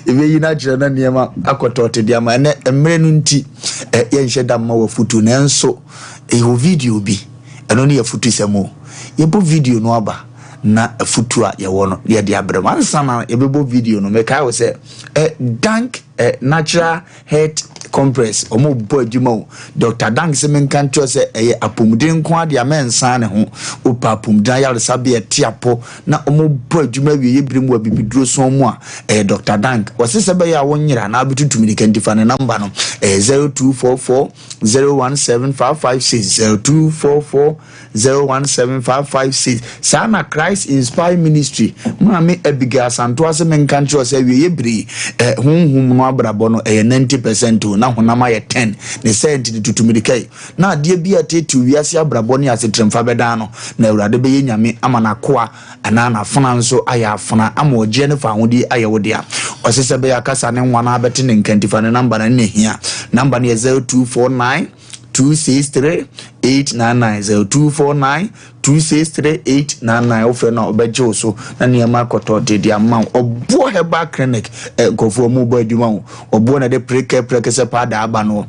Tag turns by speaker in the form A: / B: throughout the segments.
A: Yɛbɛyi no akyerɛ na nneɛma akɔtɔ te de ama. Ɛnɛ mmerɛ no nti yɛnhyɛ da mma wɔ nanso ɛwɔ video bi, ɛno ne yɛ afutusɛm o. Yɛbɔ video no aba na afutu a yɛwɔ no yɛde abrɛ mu. Ansa na yɛbɛbɔ video no, mekae wo sɛ Dank Natural Health Compress, ɔmo bɔ adwuma o. Dr Dank sɛ menka nkyerɛ sɛ ɛyɛ apɔmuden nko adeɛ a mɛnsan ne ho. Wopɛ apɔmuden ayaresabea ɛte apɔ na ɔmo bɔ adwuma wie yɛbere mu wɔ bibiduro sɔn mu a, ɛyɛ Dr Dank. Wɔse sɛ bɛyɛ a wonyera na wobɛtutu mirika nti, fa ne number no, ɛyɛ 0244 017 556, 0244 017 556. Saa na Christ Inspire Ministry, Maame Abigail Asanto ase menka nkyerɛ sɛ awie yɛbere honhom no abrabɔ no ɛyɛ 90% o, na honam ayɛ 10 ne sɛ nti ne tutu mirika yi na adeɛ bi a tete wiase abrabɔ ne asetremfa bɛdan no na Awurade bɛyɛ Nyame ama n'akoa anaa n'afona nso ayɛ afona ama ɔgyeɛ ne fa ahodie ayɛ wo dea. Ɔsɛ sɛ bɛyɛ akasa ne nwa no abɛte ne nkantifa ne number no ne hia. Number no yɛ 0249 263 899, 0249 263 899. Wofrɛ no a, ɔbɛgye wo so na nneɛma akɔtɔ dede ama wo. Ɔboɔ Herbal Clinic, nkurɔfoɔ mu bɔ adwuma wo. Ɔboɔ na de prekɛ prɛkɛsɛ paa da aba no.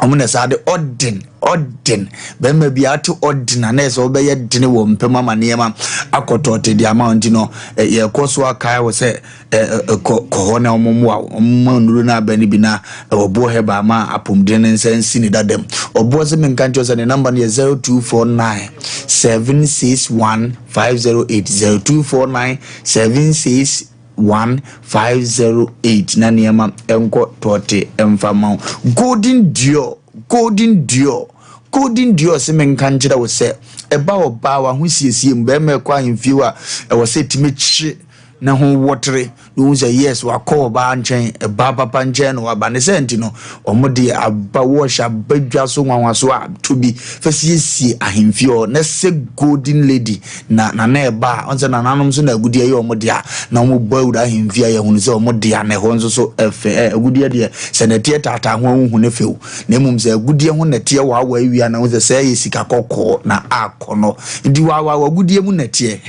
A: Ɔmo na saa de ɔden ɔden bɛrima bi ate ɔden a na ɛsɛ ɔbɛyɛ dene wɔ mpɛm ama nneɛma akɔtɔ te de ama. Nti no yɛkɔ so akae wɔ sɛ kɔ kɔ hɔ na ɔmo mmoa, ɔmo ma nnuro no aba no bi na Ɔboɔ Herbal ama apɔmuden ne nsa nsi ne dadam. Ɔboɔ sɛ menka nkyerɛ sɛ ne number no yɛ 0249 761 508, 0249 76 1508 na nneɛma nkɔ tɔɔte mfa ma wo. Golden Dior, Golden Dior, Golden Dior sɛ menka nkyerɛ wo sɛ ɛba ɔbaa w'ahosiesie mu, bɛrima ɛkɔ ahemfie a ɛwɔ sɛ ɛtumi kye ne ho wɔtere na ohun sɛ yes, wakɔ ɔbaa nkyɛn, ɛbaa papa nkyɛn na waba ne sɛ nti no ɔmo de aba wɔɔhyɛ aba dwa so nwanwa so a to bi fɛ siesie ahemfie hɔ na sɛ Golden Lady na nana ɛba a ɔn sɛ nananom nso na agudeɛ yɛ ɔmo dea na ɔmo bɔ awura ahemfie a yɛhunu sɛ ɔmo dea na ɛhɔ nso so ɛfɛ. Agudeɛ deɛ sɛ nɛteɛ taataa ho ahuhu ne fɛw, na mmom sɛ agudeɛ ho nɛteɛ waawa awia na ho sɛ ɛyɛ sika kɔkɔɔ na akɔ no nti waawa agudeɛ mu nɛteɛ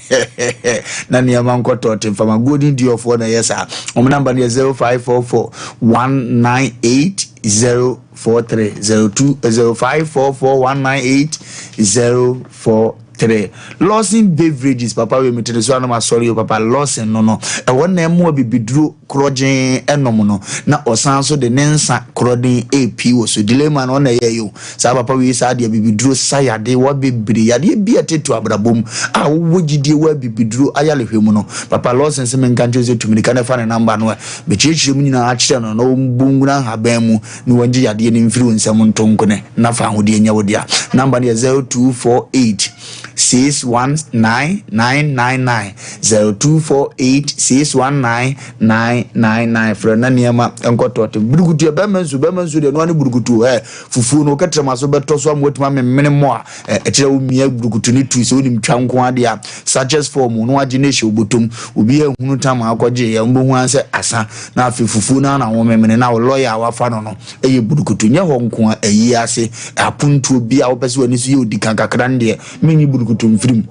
A: na nneɛma nkɔtɔ te mfama. Golden Diɔfoɔ na ɛyɛ saa. Wɔn number no yɛ 0544 198 043, 02 0544 198 043. Lawson Beverages, papa wei mi tene so anam asɔre o. Papa Lawson no ɛwɔ na ɛmu a bibiduro korɔgyen ɛnom no na ɔsan so de ne nsa korɔden epi wɔ so dilema no ɔna ɛyɛ yi o. Saa papa wei saa deɛ bibiduro sa yadeɛ wa bebree, yadeɛ bi a tete abrabɔ mu a wowɔ gyidie wɔ bibiduro ayalehwɛ mu no. Papa Lawson sɛ menka nkyerɛ sɛ tumirika ne fa ne number no a bɛkyerɛkyerɛ mu nyinaa akyerɛ no na ɔmbu nwura nhaban mu na wɔngye yadeɛ no mfiri wo nsɛm nto nkone na fa ahodeɛ nyɛ wo dea. Number no yɛ 0248 619 999, 0248 619 999. Frɛ na nneɛma nkɔtɔ te burukutu. Bɛrima nsu, bɛrima nsu deɛ noa ne burukutu fufuo no wokɛtrɛma so bɛtɔ so ama watumi amemene mmɔ a ɛkyerɛ wo mia burukutu ne tu sɛ wonim twa nko adeɛ a sachets form no wagye ne hyɛ wobotom obi ahunu tam a akɔgye yɛ mbɛhu an sɛ asa na afei fufuo no ana wo memene na wo lɔya a wafa no ɛyɛ burukutu. Nyɛ hɔ nko a, ɛyi ase apontuo bi a wopɛ sɛ w'ani so yɛ odi kan kakra no deɛ menyi burukutu mfirim.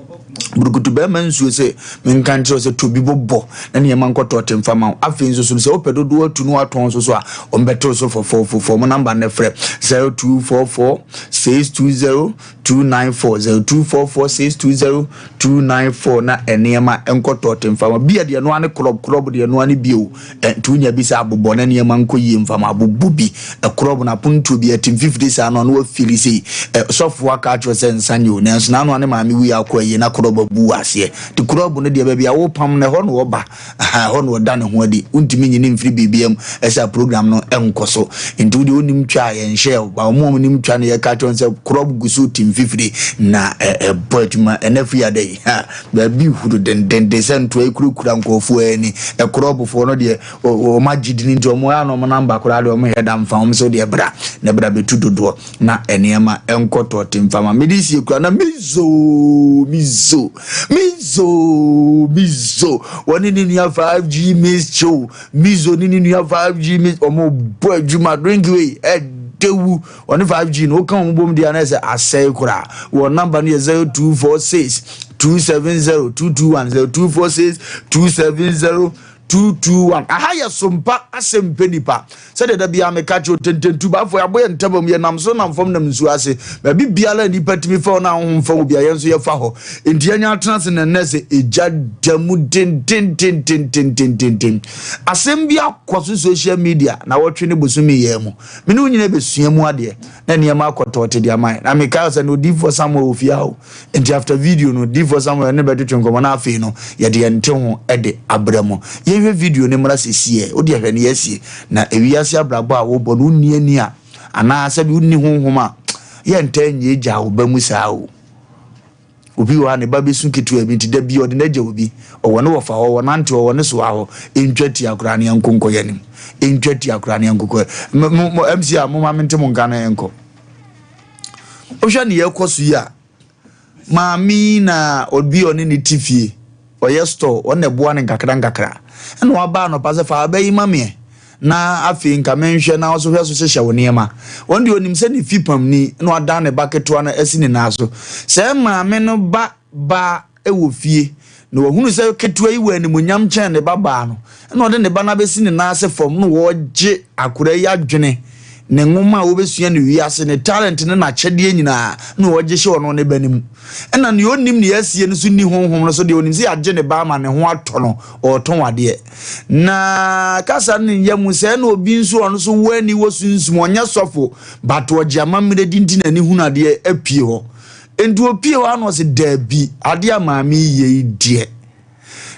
A: Burukutu bɛrima nsuo sɛ menka nkyerɛ sɛ tobi bɔbɔ na nneɛma nkɔtɔ te mfa ma wo. Afei nso so sɛ wopɛ dodoɔ atu no watɔn nso so a, ɔmbɛtew so fɔfɔɔfɔfɔ. Mo number no frɛ 0244 620 294, 0244 620 294 na nneɛma nkɔtɔ te mfa ma bia deɛ noa ne korɔb korɔb deɛ noa ne bio. Nti wonya bi sɛ abobɔ na nneɛma nkɔ yie mfa ma abobɔ bi ɛkorɔb na apontuo bi ɛte mfifiri saa no a na wafili sei. Sɔfoɔ aka akyerɛ sɛ nsa nyɛ o, nanso n'ano ne maame wi akɔ ayie na korɔb abu wɔ aseɛ. Nti korɔb no deɛ baabi a wopam no ɛhɔ na wɔba aha, ɛhɔ na wɔda ne ho adi. Wontumi nyini mfiri biribia mu ɛsɛ a program no ɛnkɔ so. Nti wodeɛ wonim twa a yɛnhyɛ wo ba ɔmo a ɔmo twa no yɛka kyerɛ sɛ korɔb gu so te mfifiri na ɛbɔ adwuma. Ɛnɛ firi ada yi ha baabi huru dendenden sɛ ntoa yi kurakura nkurɔfoɔ ani. Ɛkorɔbofoɔ no deɛ ɔmo agye dini nti ɔmo ayɛ na ɔmo number koraa deɛ ɔmo yɛ da mfa ɔmo sɛ deɛ bra na bra bɛtu dodoɔ na nneɛma ɛnkɔ tɔɔte mfa ma mede sie kura na mizo mizo mizo mizo wɔne ne nua 5G Mizo Mizo ne ne nua 5G Mizo ɔmo bɔ adwuma. Drink wei ɛdewu ɔne 5G no woka wɔn bom deɛ anɛ sɛ asɛe koraa. Wɔn number no yɛ 0246 270 221, 0246 270. 221. Aha yɛ sompa asɛm pɛ nipa. Sɛdeɛ da biara meka kyerɛ tententu baafo yɛabɔ yɛn ntabam, yɛnam so nam fam nam nsuo ase. Baabi biara nipa tumi fa hɔ na ahohom fa wɔ bia yɛn nso yɛfa hɔ. Nti yɛnya atena ase na nnɛ sɛ egya da mu dendendendendendenden. Asɛm bi akɔ so social media na wɔtwe ne bosome yɛn mu. Me ne wo nyinaa bɛsua mu adeɛ na nneɛma akɔtɔɔte de ama yɛn. Na mekae sɛ no odiyifoɔ Samuel wɔ fie ha o. Nti after video no, odiyifoɔ Samuel ne bɛtwetwe nkɔmmɔ na afei no yɛde yɛn nte ho de abrɛ mo. Yɛnhwɛ video no mmra sesiɛ. Wo deɛ hwɛ nea asie. Na ewiase abrabɔ a wobɔ no wonni ani a anaa sɛbi wonni honhom a yɛntaa nnyaagyaa wo ba mu saa o. Obi wɔ hɔ a ne ba bɛsu ketewa bi nti da bi ɔde no agya obi. Ɔwɔ ne wɔfa hɔ, ɔwɔ nante hɔ, ɔwɔ ne soa hɔ. Ɛntwa tia koraa ne yɛnko nkɔ yɛn anim. Ɛntwa tia koraa ne yɛnko kɔ. Mo, mo, MC a moma mente mo nka no nkɔ. Wohwɛ ne yɛkɔ so yi a, maame yi na obi a ɔne ne te fie, ɔyɛ store, ɔno na ɛboa no nkakra nkakra. Ɛna waba anɔpa sɛ fa aba yi ma meɛ na afei nka menhwɛ na ɔso hwɛ so hyehyɛ wo nneɛma. Wɔn deɛ onim sɛ ne fi pamni na wadan ne ba ketewa no asi ne nan so. Sɛ maame no ba baa wɔ fie na wahunu sɛ ketewa yi wɔ animuonyam kyɛn ne ba baa no, ɛna ɔde ne ba no abɛsi ne nan ase fam na wɔregye akwadaa yi adwene, ne nwoma a wɔbɛsua no wiase, ne talent ne n'akyɛdeɛ nyinaa na wɔregye hyɛ ɔno ne ba no mu. Ɛna nea ɔnnim nea asie no so nni honhom no so deɛ, ɔnim sɛ yɛagye ne ba ama ne ho atɔ no, ɔretɔn adeɛ. Na kasa no yɛ mu sɛ ɛna obi nso ɔno nso wɔ ani wɔ sunsum, ɔnyɛ sɔfo, but ɔgye amammerɛ di nti n'ani hunu adeɛ apue hɔ. Enti opie hɔ a na ɔse daabi, adeɛ a maame yi yɛ yi deɛ.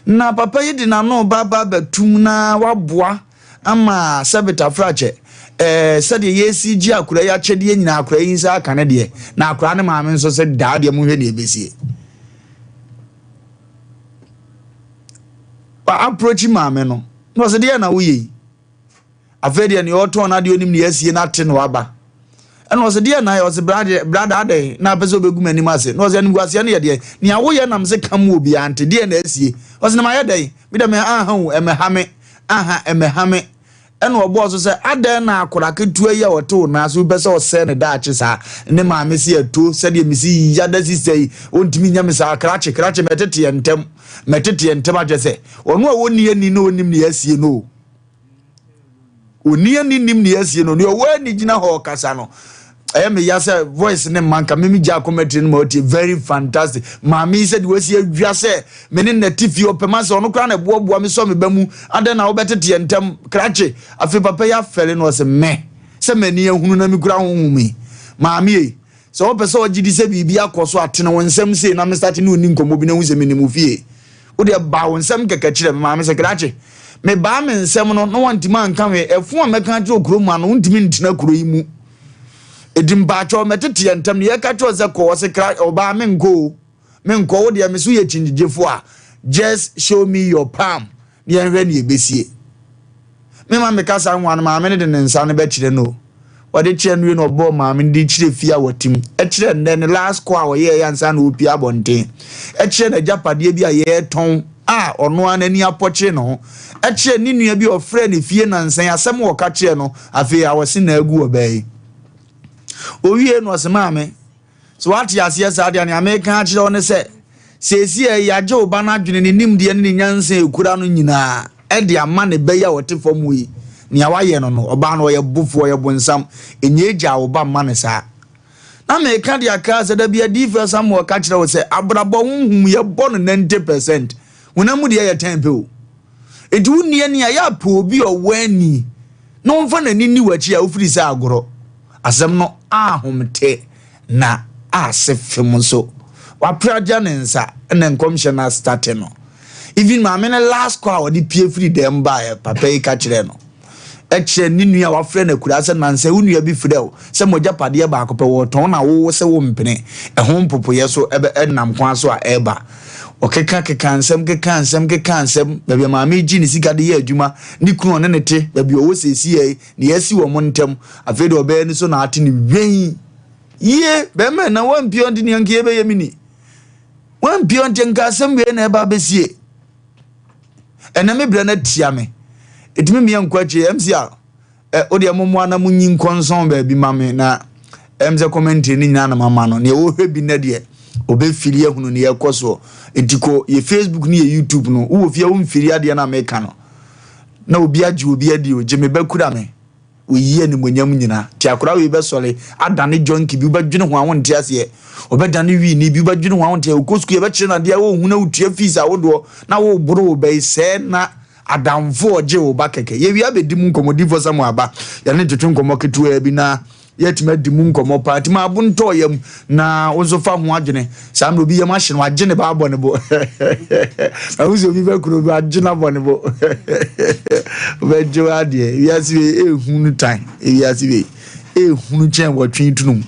A: Na papa yi de n'ano ba ba bɛtum na waboa ama sɛbe tafrakyɛ ɛɛ sɛdeɛ yɛsi gye akora yi akyɛdeɛ nyinaa akora yi nsa aka ne deɛ na akora ne maame nso sɛ daa deɛ mohwɛ ne ɛbɛsie. Wa approach maame no na ɔsɛ deɛ na woyɛ yi. Afei deɛ nea ɔtɔn n'adeɛ onim nea asie no ate na waba. Ɛna ɔsɛ deɛ na ayɛ ɔsɛ brade brada adɛn na apɛ sɛ ɔbɛgu m'anim ase. Na ɔsɛ animguaseɛ no yɛ deɛ nea woyɛ nam sɛ ka mu obiara nte deɛ na asie. Ɔsɛ na mayɛ dɛn me dɛ me aha o ɛmɛha me aha ɛmɛha me. Ɛna ɔbɔɔ so sɛ adɛn na akora ketewa yi a ɔte wo nan ase wopɛ sɛ ɔsɛe ne daakye saa. Ne maame se ato sɛdeɛ mesi yada sista yi ɔntumi nyɛ me saa krakye krakye mɛteteɛ ntɛm mɛteteɛ ntɛm akyɛ sɛ ɔno a ɔnni ani na ɔnim nea asie no o. Oni ani nim nea asie no, nea ɔwɔ ani gyina hɔ ɔkasa no. Ɛyɛ me ya sɛ voice ne mma nka mimi gya commentary no ma ɔtie very fantastic. Maame yi sɛ de wasi adwa sɛ me ne nna fie ɔpɛ ma sɛ ɔno koraa na ɛboaboa me sɔ me ba mu adɛn na wobɛtete yɛn ntam krakye. Afei papa yi afɛle no ɔsɛ mɛ sɛ m'ani ahunu na mekura honhom yi. Maame yi sɛ wopɛ sɛ ɔgye di sɛ biribi akɔ so atene wo nsɛm sei na me start ne ɔni nkɔmmɔ bi na hu sɛ menim wo fie. Wo deɛ baa wo nsɛm kɛkɛ kyerɛ me maame sɛ krakye mebaa me nsɛm no na wantumi anka hwee ɛfo a mɛka akyerɛ kuro mu ano wontumi ntena kuro yi mu ɛdi mpaakyɛw mɛtete yɛ ntɛm ne yɛka kyerɛ sɛ kɔ ɔse kra ɔbaa menkɔ o menkɔ wo deɛ me so yɛ kyingyegyefo a just show me your palm na yɛnhwɛ nea ɛbɛsie. Me ma mekasa nwa no, maame no de ne nsa no bɛkyerɛ no. Ɔde kyerɛ no wie na ɔbɔɔ maame no de kyerɛ fie a wɔte mu. Ɛkyerɛ nnɛ ne last call a ɔyɛeɛ ansa na ɔrepue abɔnten. Ɛkyerɛ n'agyapadeɛ bi a yɛretɔn a ɔno ara n'ani apɔkyere ne ho. Ɛkyerɛ ne nua bi a ɔfrɛɛ ne fie nnansa yi asɛm a ɔka kyerɛɛ no afei a ɔse na agu ɔbaa yi. Ɔwie no ɔse maame So woate aseɛ saa deɛ? Nea mereka akyerɛ wo ne sɛ, seesei yɛagye wo ba no adwene, ne nimdeɛ ne ne nyansa a ɛkura no nyinaa de ama ne ba yi a ɔte fam hɔ yi. Nea wayɛ no no, ɔbaa no ɔyɛ bofoɔ, ɔyɛ bonsam. Ɛnyɛ wo ba mma no saa. Na meka de aka sɛ da bi adiyifoɔ Samuel ka kyerɛ wo sɛ abrabɔ honhom yɛbɔ no 90%, honam mu deɛ yɛ 10 pɛ o. Enti wonni ani a, yɛ apɛ obi a ɔwɔ ani na ɔmfa n'ani nni w'akyi a wofiri sɛ agorɔ. Asɛm no ahomte na ase fem nso. Wapere agya ne nsa na nkɔmhyɛ no astate no. Even maame no last call a ɔde pie firi dɛm baeɛ, papa yi ka kyerɛɛ no. Kyerɛ ne nua a wafrɛ no akuraa sɛ nansa wo nua bi frɛ wo sɛ mo agyapadeɛ baako pɛ wɔretɔn na wo sɛ wompene ɛho mpopoeɛ so ɛbɛ ɛnam kwan so a ɛreba. Ɔkeka keka nsɛm keka nsɛm keka nsɛm baabi a maame yi gye ne sika de yɛ adwuma ne kunu ɔne ne te baabi a ɔwɔ seesei yi nea asi wɔn ntam afei deɛ ɔbɛyɛ no so na ate ne wɛn yie bɛrima na wampie ɔnte nea nka yɛbɛyɛ me ni wampie ɔnte nka asɛm wei na ɛba abɛsie. Ɛnɛ me brɛ no atia me. Ɛtumi meyɛ nkɔ akyire. MC a ɛ wo deɛ mommoa na monyi nkɔnsɔn baabi ma me na ɛm sɛ commentary no nyinaa na mama no. Neɛ wɔhwɛ bi nnɛ deɛ ɔbɛfiri ahunu neɛ ɛkɔ soɔ. Nti kɔ yɛ Facebook ne yɛ YouTube no. Wowɔ fie a womfiri adeɛ no a meka no. Na obi agye obi adi o, gye me ba kura me. Oyi animuonyam nyina. Nti akora wei bɛsɔre adane junkie bi, wobɛdwene ho a wonte aseɛ. Ɔbɛdane wiini bi, wobɛdwene ho a wonte aseɛ. Ɔkɔ sukuu yɛbɛkyerɛ no adeɛ a ɔnhu na wotua fees ahodoɔ na woboro wo ba yi sɛɛ na adamfo a ɔgye wo ba kɛkɛ. Yɛwie abɛdi mu nkɔmmɔ, Difoɔ Samuel aba, yɛne no twetwe nkɔmmɔ ketewaa bi na Yɛatumi adi mu nkɔmmɔ paa nti ma abo ntɔ yam na wo nso fa ho adwene. Saa mmerɛ obi yam ahye no wagye ne ba abɔ ne bo. Mahu sɛ obi bɛ kuro bi wagye no abɔ ne bo. Wobɛgye wo adeɛ. Wiase wei ɛhunu tan. Wiase wei ɛhunu kyɛn wɔtwe tunum.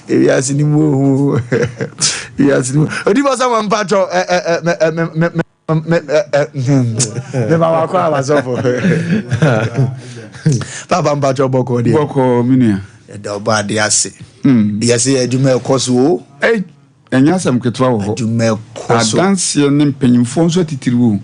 A: Wiase ni mu ohu. Wiase ni mu. Odibo sɛ wɔn mpatsɔ ɛ ɛ ɛ mɛ mɛ mɛ. Mema wakɔ a wasɔfo. Papa mpakyɛ bɔkɔɔ deɛ.
B: Bɔkɔɔ me nua.
A: Yɛda ɔbɔ adeɛ ase. Yɛsɛ yɛ adwuma ɛkɔ so o.
B: Ɛnyɛ asɛm ketewa wɔ hɔ.
A: Adwuma ɛkɔ so.
B: Adanseɛ ne mpanyinfoɔ nso atitiriw o.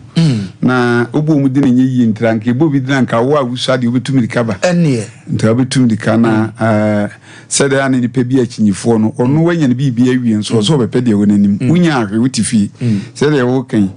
B: Na wobɔ wɔn din ɛnyɛ yie ntira nka ɛbɔ obi din a nka wo a wusua deɛ wobɛtu mirika ba.
A: Ɛneɛ.
B: Nti wobɛtu mirika na Sɛdeɛ a na nipa bi akyinyifoɔ no, ɔno wanya ne biribi awie nso, ɔsɛ ɔbɛpɛ deɛ ɛwɔ n'anim. Wonya ahwɛ, wote fie. Sɛdeɛ woka yi,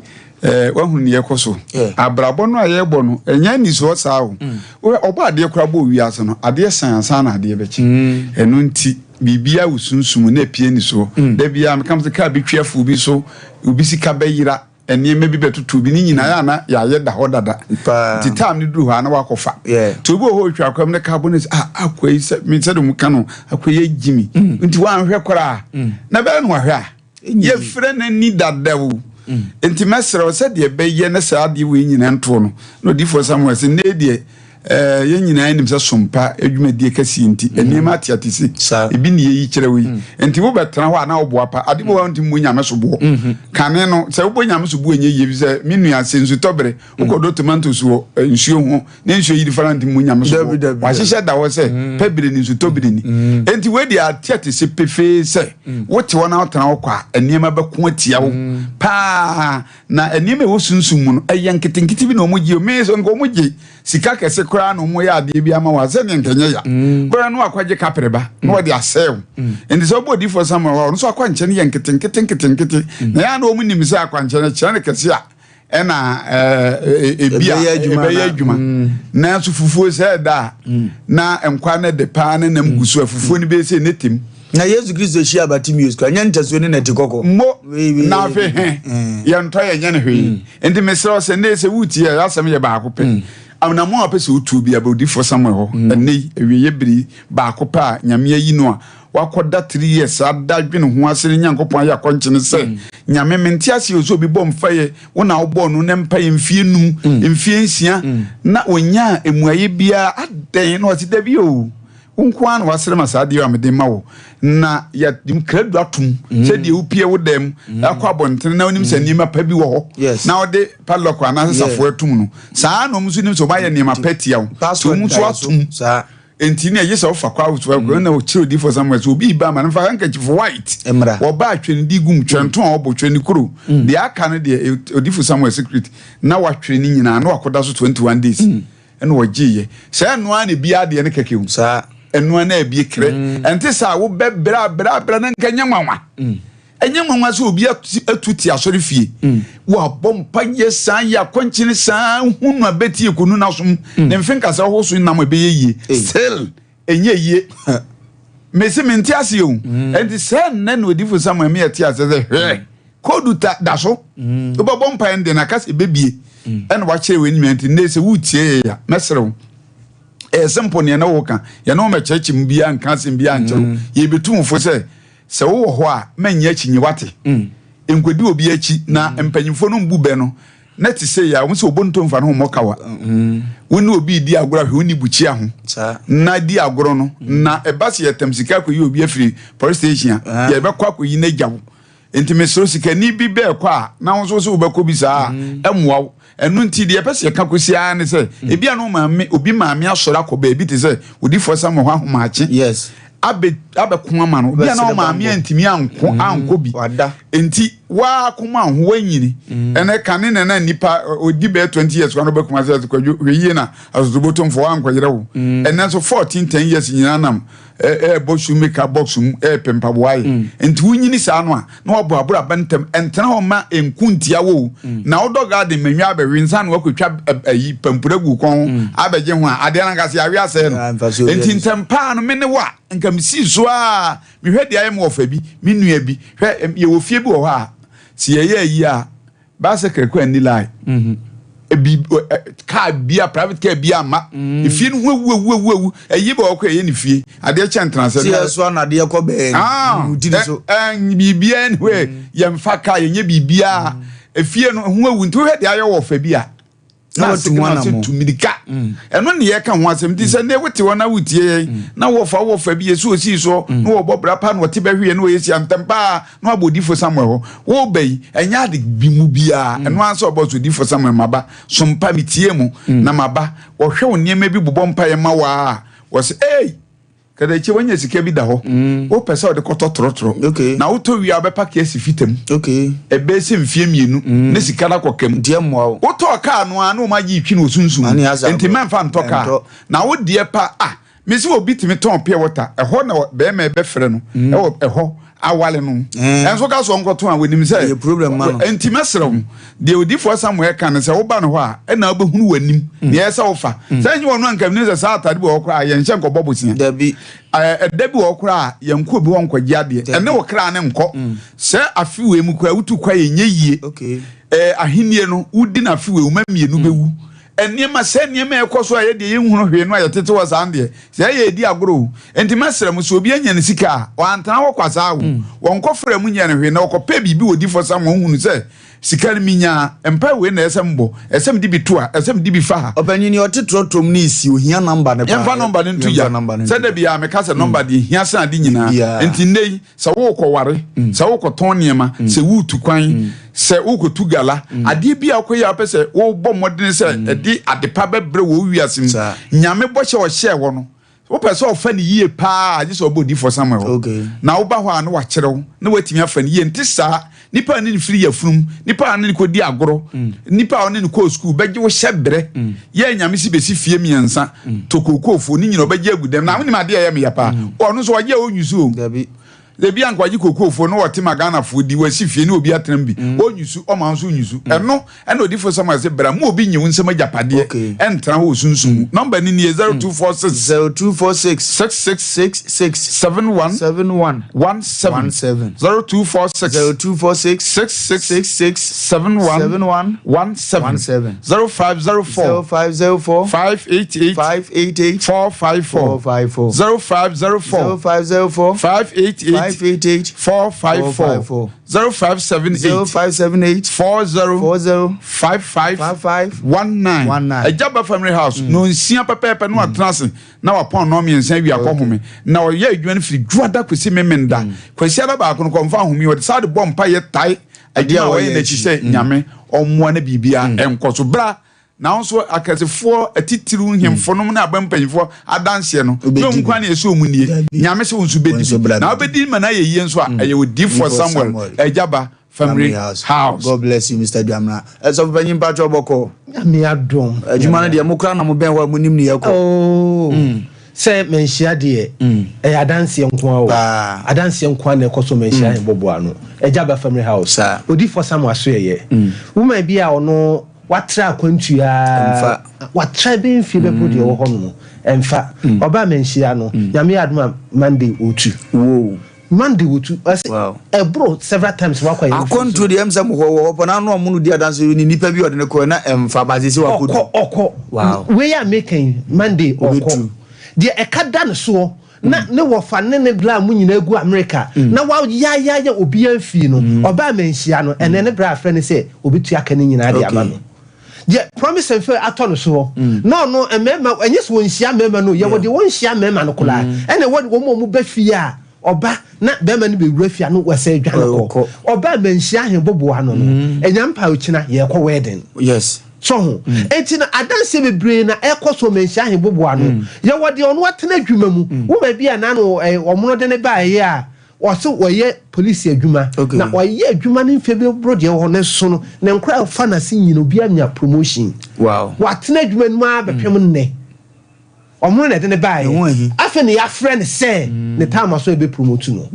B: woahunu deɛ ɛkɔ so. Abrabɔ no a yɛrebɔ no, ɛnyɛ anisoɔ saa o. Wohwɛ, ɔbɔ adeɛ koraa bɔɔ wiase no, adeɛ san ansa na adeɛ bɛkye. Ɛno nti, biribiara wɔ sunsum mu na ɛpue anisoɔ. Da biara meka sɛ kaa bi twe afuo bi so, obi sika bɛyera. Nneɛma bi bɛtoto bi ne nyinaa yɛ a na yɛayɛ da hɔ dada nti time no duru hɔ a na wakɔfa nti obi wɔ hɔ otwa akwam ne kaa bɔ ne sɛ ah akwa yi sɛ me sɛ de mu ka no akwa yi agyi mi mm. nti wanhwɛ koraa mm. na bɛyɛ no wahwɛ a yɛfrɛ no ani dada o mm. nti mɛsrɛ wo sɛdeɛ ɛbɛyɛ ne saa adeɛ wei nyinaa ntoɔ no na odiyifoɔ Samuel sɛ nnɛ deɛ Eh, yɛn nyinaa nim sɛ sompa adwumadie kɛseɛ nti mm. nneɛma ateate si ebi ne yɛyi kyerɛ wo yi mm. nti wobɛtena hɔ a na woboa pa ade bɔ wa nti mmɔ nyame so boɔ mm-hmm. kane no sɛ wobɔ nyame so boɔ ɛnyɛ yie bi sɛ me nua sɛ nsutɔbere mm. wokɔdɔ tomatoes wɔ eh, nsuo ho ne nsuo yiri fara nti mmɔ nyame so boɔ wahyehyɛ da hɔ sɛ mm. pɛbere ni nsutɔbere ni nti wei deɛ ateate si pefee sɛ wote hɔ na wotena hɔ kɔ a nneɛma bɛko atia wo paa na nneɛma ɛwɔ sunsum mu no ɛyɛ nketenkete bi na wɔn gye me so nka wɔn gye Sika kɛse koraa na wɔyɛ adeɛ bi ama wo a sɛdeɛ nka ɛnyɛ ya mm. Bɛrɛ no akɔgye kapere ba na wɔde asɛe wo mm. Nti sɛ wobɔ odiyifoɔ Samuel hɔ a ɔno nso akwankyɛ no yɛ nketenkete nketenkete mm. Na yɛa na wɔn nim sɛ akwankyɛ no kyerɛ no kɛse a ɛna ebi a ɛbɛyɛ adwuma nanso fufuo sɛ ɛda a na nkwa no de paa ne nam gu so a fufuo no bɛyɛ sɛ ne tem.
A: Na Yesu Kristo hyia Bartimeus kora nyɛ ntasuo ne nɛte kɔkɔ.
B: Mo na afei he yɛntɔ yɛnyɛ no hwee. Nti mesrɛ wo sɛ nnɛ sɛ woretie a, y'asɛm yɛ baako pɛ. Anammɔn a wopɛ sɛ wotuo biara, bɛ odiyifoɔ Samuel hɔ. Ɛnnɛ yi, awieeɛ bere yi, baako pɛ a Nyame ayi no a wakɔda three years ada dwene ho ase ne Nyankopɔn ayɛ akɔnkyene sɛ, Nyame mente aseɛ o sɛ obi bɔ mpaeɛ, wo na wobɔɔ no ne mpaeɛ mfie num, mfie nsia, na ɔnyaa mmuaeɛ biara, adɛn? Na ɔse dabi o. Wo nko ara na woasrɛ ma saa adeɛ a mede ma wo, na yɛde krado atom mm. sɛ deɛ wopie wo dɛm mm. akɔ abɔntene na wonim sɛ mm. nneɛma pa bi wɔ hɔ na wode padlock anaasɛ safoa atum no saa na ɔm nso nim sɛ ɔmayɛ nneɛma pa tia wo nti ɔm nso atom nti ne ɛgye sɛ wofa kɔ ahosoa mm. na ɔkyerɛ odifoɔ Samuel sɛ obi ba ma no mfa handkerchief white wɔba atwɛne gum twɛnto a ɔbɔ twɛne kuro deɛ aka no deɛ odifoɔ Samuel secret na watwere ne nyinaa na wakɔda so 21 days Ɛna ɔgyeeɛ. Saa ɛno ara na ebie adeɛ no kɛkɛ o.
A: Saa.
B: Ɛno ara na ebie krɛ. Mm. Ɛnte saa wobɛ brɛ abrɛ abrɛ no nka ɛnyɛ nwanwa. Mm. Ɛnyɛ nwanwa sɛ obi atu te asɔre fie. Mm. Wabɔ mpa yɛ saa yɛ akɔnkyene saa hunu abɛti ekonu n'asom. Mm. Ne mfe nkasa ɔho so nam ɛbɛyɛ yie. Still ɛnyɛ yie. Mesi mente aseɛ o. Mm. Ɛnti sɛ nnɛ na odifo Samuel mi ɛte aseɛ sɛ hwɛ. Mm. Koodu ta da so. Mm. Wobɛbɔ mpaeɛ no deɛ na aka sɛ ɛbɛbie. Mm. Ɛna wakyerɛ wei nyinaa nti nnɛ sɛ woretie yɛ a mɛsrɛ wo. Ɛyɛ simple neɛ ne woka. Yɛne wo mɛkyerɛkyerɛ mu biara nka asɛm biara nkyerɛ wo. Mm. Yɛbɛtu wo fo sɛ sɛ wowɔ hɔ a mɛnyɛ akyinnye wate. Nkɔdi obi akyi na mpanyimfoɔ no mbu bɛ no na te sɛ yɛ a wɔn sɛ ɔbɔ ntom fa no ho mmɔ kawa. Wo ne obi redi agorɔ ahwɛ wo ne bukyia ho na di agorɔ no na ɛba sɛ yɛtam sika akɔyi obi afiri police station a yɛbɛkɔ akɔyi no agya wo. Enti mesrɛ sikani bi bɛɛkɔ a na wo nso sɛ wobɛkɔ bi saa a mm. ɛmmoa wo. Ɛno nti deɛ ɛpɛ sɛ yɛka kɔsi ara ne sɛ mm. ebi a no maame obi maame asɔre akɔ baabi te sɛ odifoɔ Samuel hɔ ahomakye
A: yes.
B: abɛko ama no obi a na maame antumi anko mm. ankɔ bi nti Waa koma ho wanyini. Ɛnɛ kane na na nipa odi bɛyɛ 20 years kwan bɛkuma sɛ Kwadwo, hwɛ yie na asotobotomfo wankɔyerɛ wo. Ɛnɛ nso 14, 10 years nyinaa nam ɛɛbɔ shoemaker box mu, ɛɛpɛ mpaboa yɛ. Nti wonyini saa no a, na wabɔ aboro aba ntɛm, ɛntena hɔ ma nku ntia wo na wodɔ garden manwa abɛwe nsa na wakɔtwa ayi pampura gu kɔn ho abɛgye ho a, adeɛ no ankasa yɛawe asɛe no.
A: Yeah, mfasoɔ bi
B: nti
A: ani so.
B: Ntɛm paa no, me ne wo a nka mesii so a mehwɛ deɛ ayɛ me wɔfa bi, me nua bi. Hwɛ, yɛwɔ fie bi wɔ hɔ a sɛ yɛyɛ ayi a, bicycle kɔ ani line, ebi car bia, private car bia ama efie no ho ewu ewu ewu ewu. Ɛyi bɛ ɔkɔ ɛyɛ ne fie adeɛ kyɛn ntena sɛ
A: Tí yɛ so anadeɛ kɔ bɛɛ.
B: Ah,
A: Tiri so.
B: Biribiara ni hɔ, yɛmfa car, yɛnyɛ biribiara. Efie no ho ewu, nti wohwɛ deɛ ayɛ wɔ fɛ bi a
A: Na
B: na
A: watu ho
B: ase na ase
A: anammɔ.
B: tu mirika. Ɛno ne yɛka ho asɛm. Nti sɛ ne wote hɔ na wotie yɛn na wɔfa bi yɛsɛ osii soɔ na wɔbɔ bra pa na wɔte bɛhweyɛ na wɔyɛ sia ntɛm paa na wabɔ Odifo Samuel hɔ. Woba yi, ɛnyɛ ade bi mu biara. Ɛno ara sɛ ɔbɔ so Odifo Samuel, maba sompa metie mu na maba. Wɔhwɛ wo nneɛma bi, bobɔ mpayɛ ma waa a, wɔsɛ ei kadakyi wanya sika bi da hɔ, wopɛ sɛ wɔde kɔtɔ trɔtrɔ na wotɔ wie a, wobɛpa asi fitam. Ɛbɛyɛ sɛ mfie 2 ne sika no akɔ kam.
A: Nti ɛmmoa wo.
B: Wotɔɔ kaa no a, na ɔma agye twi no wɔ sunsum.
A: Ane asa
B: nti
A: agorɔ.
B: mɛmfa ntɔ kaa.
A: Ɛntɔ.
B: Na wo deɛ pa a mesi obi tumi tɔn pure water ɛhɔ na bɛrima ɛbɛfrɛ no ɛwɔ ɛhɔ awale no. Ɛnso ka so ɔnkɔtɔn a, wɔnim sɛ
A: Ɛyɛ problem ma no.
B: Nti mɛsrɛ wo, deɛ Odifoɔ Samuel ka no sɛ woba no hɔ a, ɛna wobɛhunu w'anim deɛ ɛyɛ sɛ wofa sɛ nyɛ ɔno anka menim sɛ saa atade bi wɔ hɔ koraa a, yɛnhyɛ nkɔbɔ bosea.
A: Dabi.
B: Ɛda bi wɔ hɔ koraa a, yɛnkɔ obi hɔ nkɔgye adeɛ.
A: Dabi.
B: Ɛne wo kra ne nkɔ sɛ afe wei mu koraa wotu kwa, yɛnyɛ yie. Ahennie no wodi no afe wei, woma 2 bɛwu. Nneɛma sɛ nneɛma a ɛkɔ so a, yɛdeɛ yɛnhunu hwee no a, yɛtete hɔ saa no deɛ sɛ ɛyɛ ɛdi agorɔ o. Enti mɛsrɛ mo sɛ obi anya ne sika a, wantena hɔ kwa saa o. Wɔnkɔ frɛ mu nyɛ no hwee na ɔkɔpɛ biribi wɔ Odifoɔ Samuel hunu sɛ sika no minyaa mpa wei na ɛsɛ mbɔ, ɛsɛ mede bi to a, ɛsɛ mede bi fa ha.
A: Ɔpanyin ni ɔte trɔtrɔm ne esi ohia number ne paa.
B: Yɛmfa number no nto
A: Yɛmfa
B: gya
A: number no nto
B: sɛ da
A: gya.
B: biara meka sɛ number deɛ hia sɛ ade nyinaa.
A: Biribiara.
B: Nti nnɛ yi sɛ wokɔware, sɛ wokɔtɔn nneɛma, sɛ woretu kwan, sɛ wokɔtu gala, adeɛ bi a wokɔyɛ a wopɛ sɛ wobɔ mmɔdene sɛ ɛde adepa bɛbrɛ wɔ wo wiase mu, Nyame bɔhyɛ ɔhyɛɛ wɔ no, wopɛ sɛ ɔfa ne yie paa, gye sɛ ɔbɔ Odiyifoɔ Samuel hɔ. Na woba hɔ a, na wakyerɛ wo na woatumi afa ne yie. Nte saa nipa a ne ne firi yafunum, nipa a ne ne kɔdi agorɔ, nipa a ɔne ne kɔɔ sukuu bɛgye wo hyɛ berɛ yɛ Nyame si bɛsi fie 3 tokookofoɔ ne nyina ɔbɛgye agu dɛm. Na wonim adeɛ a ɛyɛ meya paa, ɔno nso ɔgye a ɔnwu so o.
A: Dabi.
B: Ebi anka ɔgye kookoofoɔ na ɔte ma Ghanafoɔ di wasi fie ne obi atena mu bi, ɔnwu so, ɔma nso nwu so. Ɛno ɛna Odifoɔ Samuel sɛ bra mu, obi nye wo nsɛm agyapadeɛ ɛntena hɔ wɔ sunsum mu. Number ni nie: 0246
A: 0246
B: 66
A: 66
B: 71
A: 71
B: 17.
A: 17.
B: 0246
A: 0246
B: 66
A: 66
B: 71
A: 71
B: 17.
A: 17.
B: 0504
A: 0504
B: 588
A: 588
B: 454.
A: 454.
B: 0504
A: 0504
B: 588
A: 588
B: 454.
A: 454.
B: 0578
A: 0578
B: 40
A: 40
B: 55
A: 55
B: 19.
A: 19.
B: Agya ba Family House na onsia pɛpɛɛpɛ na watena ase na wapɔn nɔɔ 3 awie akɔ home. Na ɔyɛ adwuma no firi Dwoada kɔsi Memenda. Kwasiada baako no kɔmfa ahome, ɔde saa de bɔ mpa yɛ tae adwuma a ɔyɛ n'akyi sɛ Nyame ɔmmoa no biribia ɛnkɔ so bra. Na wo nso akɛsefoɔ atitiriw, nhemfo nom ne aba mpanyinfoɔ adanseɛ no
A: Wobɛdi
B: na ɔmu
A: bi.
B: kwan ne ɛsɛ ɔmu nie.
A: Dabi.
B: Nyame sɛ wo nso
A: Wo
B: bɛdi
A: nso
B: bi
A: bra
B: na
A: bɛdi.
B: wobɛdi ma no ayɛ yie nso a, ɛyɛ Odiyifoɔ
A: Odiyifoɔ
B: Samuel
A: Samuel.
B: Agyaba Family House.
A: God bless you, Mr. Dwamena. Ɛsɔfo panyin, mpatwɛ bɔkɔ.
C: Nyame adom.
A: Adwuma no deɛ, mo kora na mo bɛn hɔ a mo nim ne yɛkɔ.
C: Oh. Sɛ manhyia deɛ, ɛyɛ adanseɛ nko a o.
A: Paa.
C: Adanseɛ nko a na ɛkɔ so manhyia yɛn bɔboa no. Agya ba Family House.
A: Saa.
C: Odiyifoɔ Samuel Asoɛyɛ. Woman bi a ɔno watra akwantua.
A: Ɛmfa.
C: Watra bɛyɛ mfie bɛboro deɛ ɛwɔ hɔ no. Ɛmfa. Ɔbaa manhyia no. Nyame yɛ adom a, Monday ɔtu. Monday wɔtu. Ɔsɛ ɛboro several times wakɔ yɛ.
A: Akwantuo deɛ, ɛm sɛ mo hɔ wɔ hɔ pɔ n'ano ɔmo no di adanse ni nipa bi ɔde ne kɔ na ɛmfa ba sɛ wakɔdu.
C: Ɔkɔ, ɔkɔ. Wei a meka yi, Monday ɔkɔ.
A: Ɔbɛtu.
C: Deɛ ɛka da ne soɔ na ne wɔfa ne bla mu nyinaa gu America na wayayaya obiara mfii no. Ɔbaa manhyia no ɛnɛ ne bra afrɛ ne sɛ obetua aka ne nyinaa de ama no. Deɛ promise and fail atɔ no soɔ na ɔno mmarima, ɛnyɛ sɛ wɔnhyia mmarima no, yɛwɔ deɛ wɔnhyia mmarima no koraa, ɛna ɛwɔ wɔn a wɔn ba fie a, ɔba na bɛrima no bɛwura fie a no wɔsɛ adwane kɔ.
A: Ɔkɔ.
C: Ɔbaa manhyia ahemboboa no, ɛnya mpa okyina yɛkɔ wedding. So ho eti na adanseɛ bebree na ɛkɔ so manhyia ahemboboa no. Yɛwɔ deɛ ɔno atena adwuma mu, woma bi a n'ano ɔmono de ne ba ɛyɛ a Ɔse ɔyɛ polisi adwuma na ɔyɛ adwuma no mfeɛ bɛboro deɛ ɛwɔ hɔ no so no ne nkora a ɔfa n'ase nyina obiara nya promotion. Watena adwuma no mu ara bɛpem nnɛ. Ɔmo na ɛde no baeɛ. Afei na yɛafrɛ no sɛ ne time aso a yɛbɛ promote no.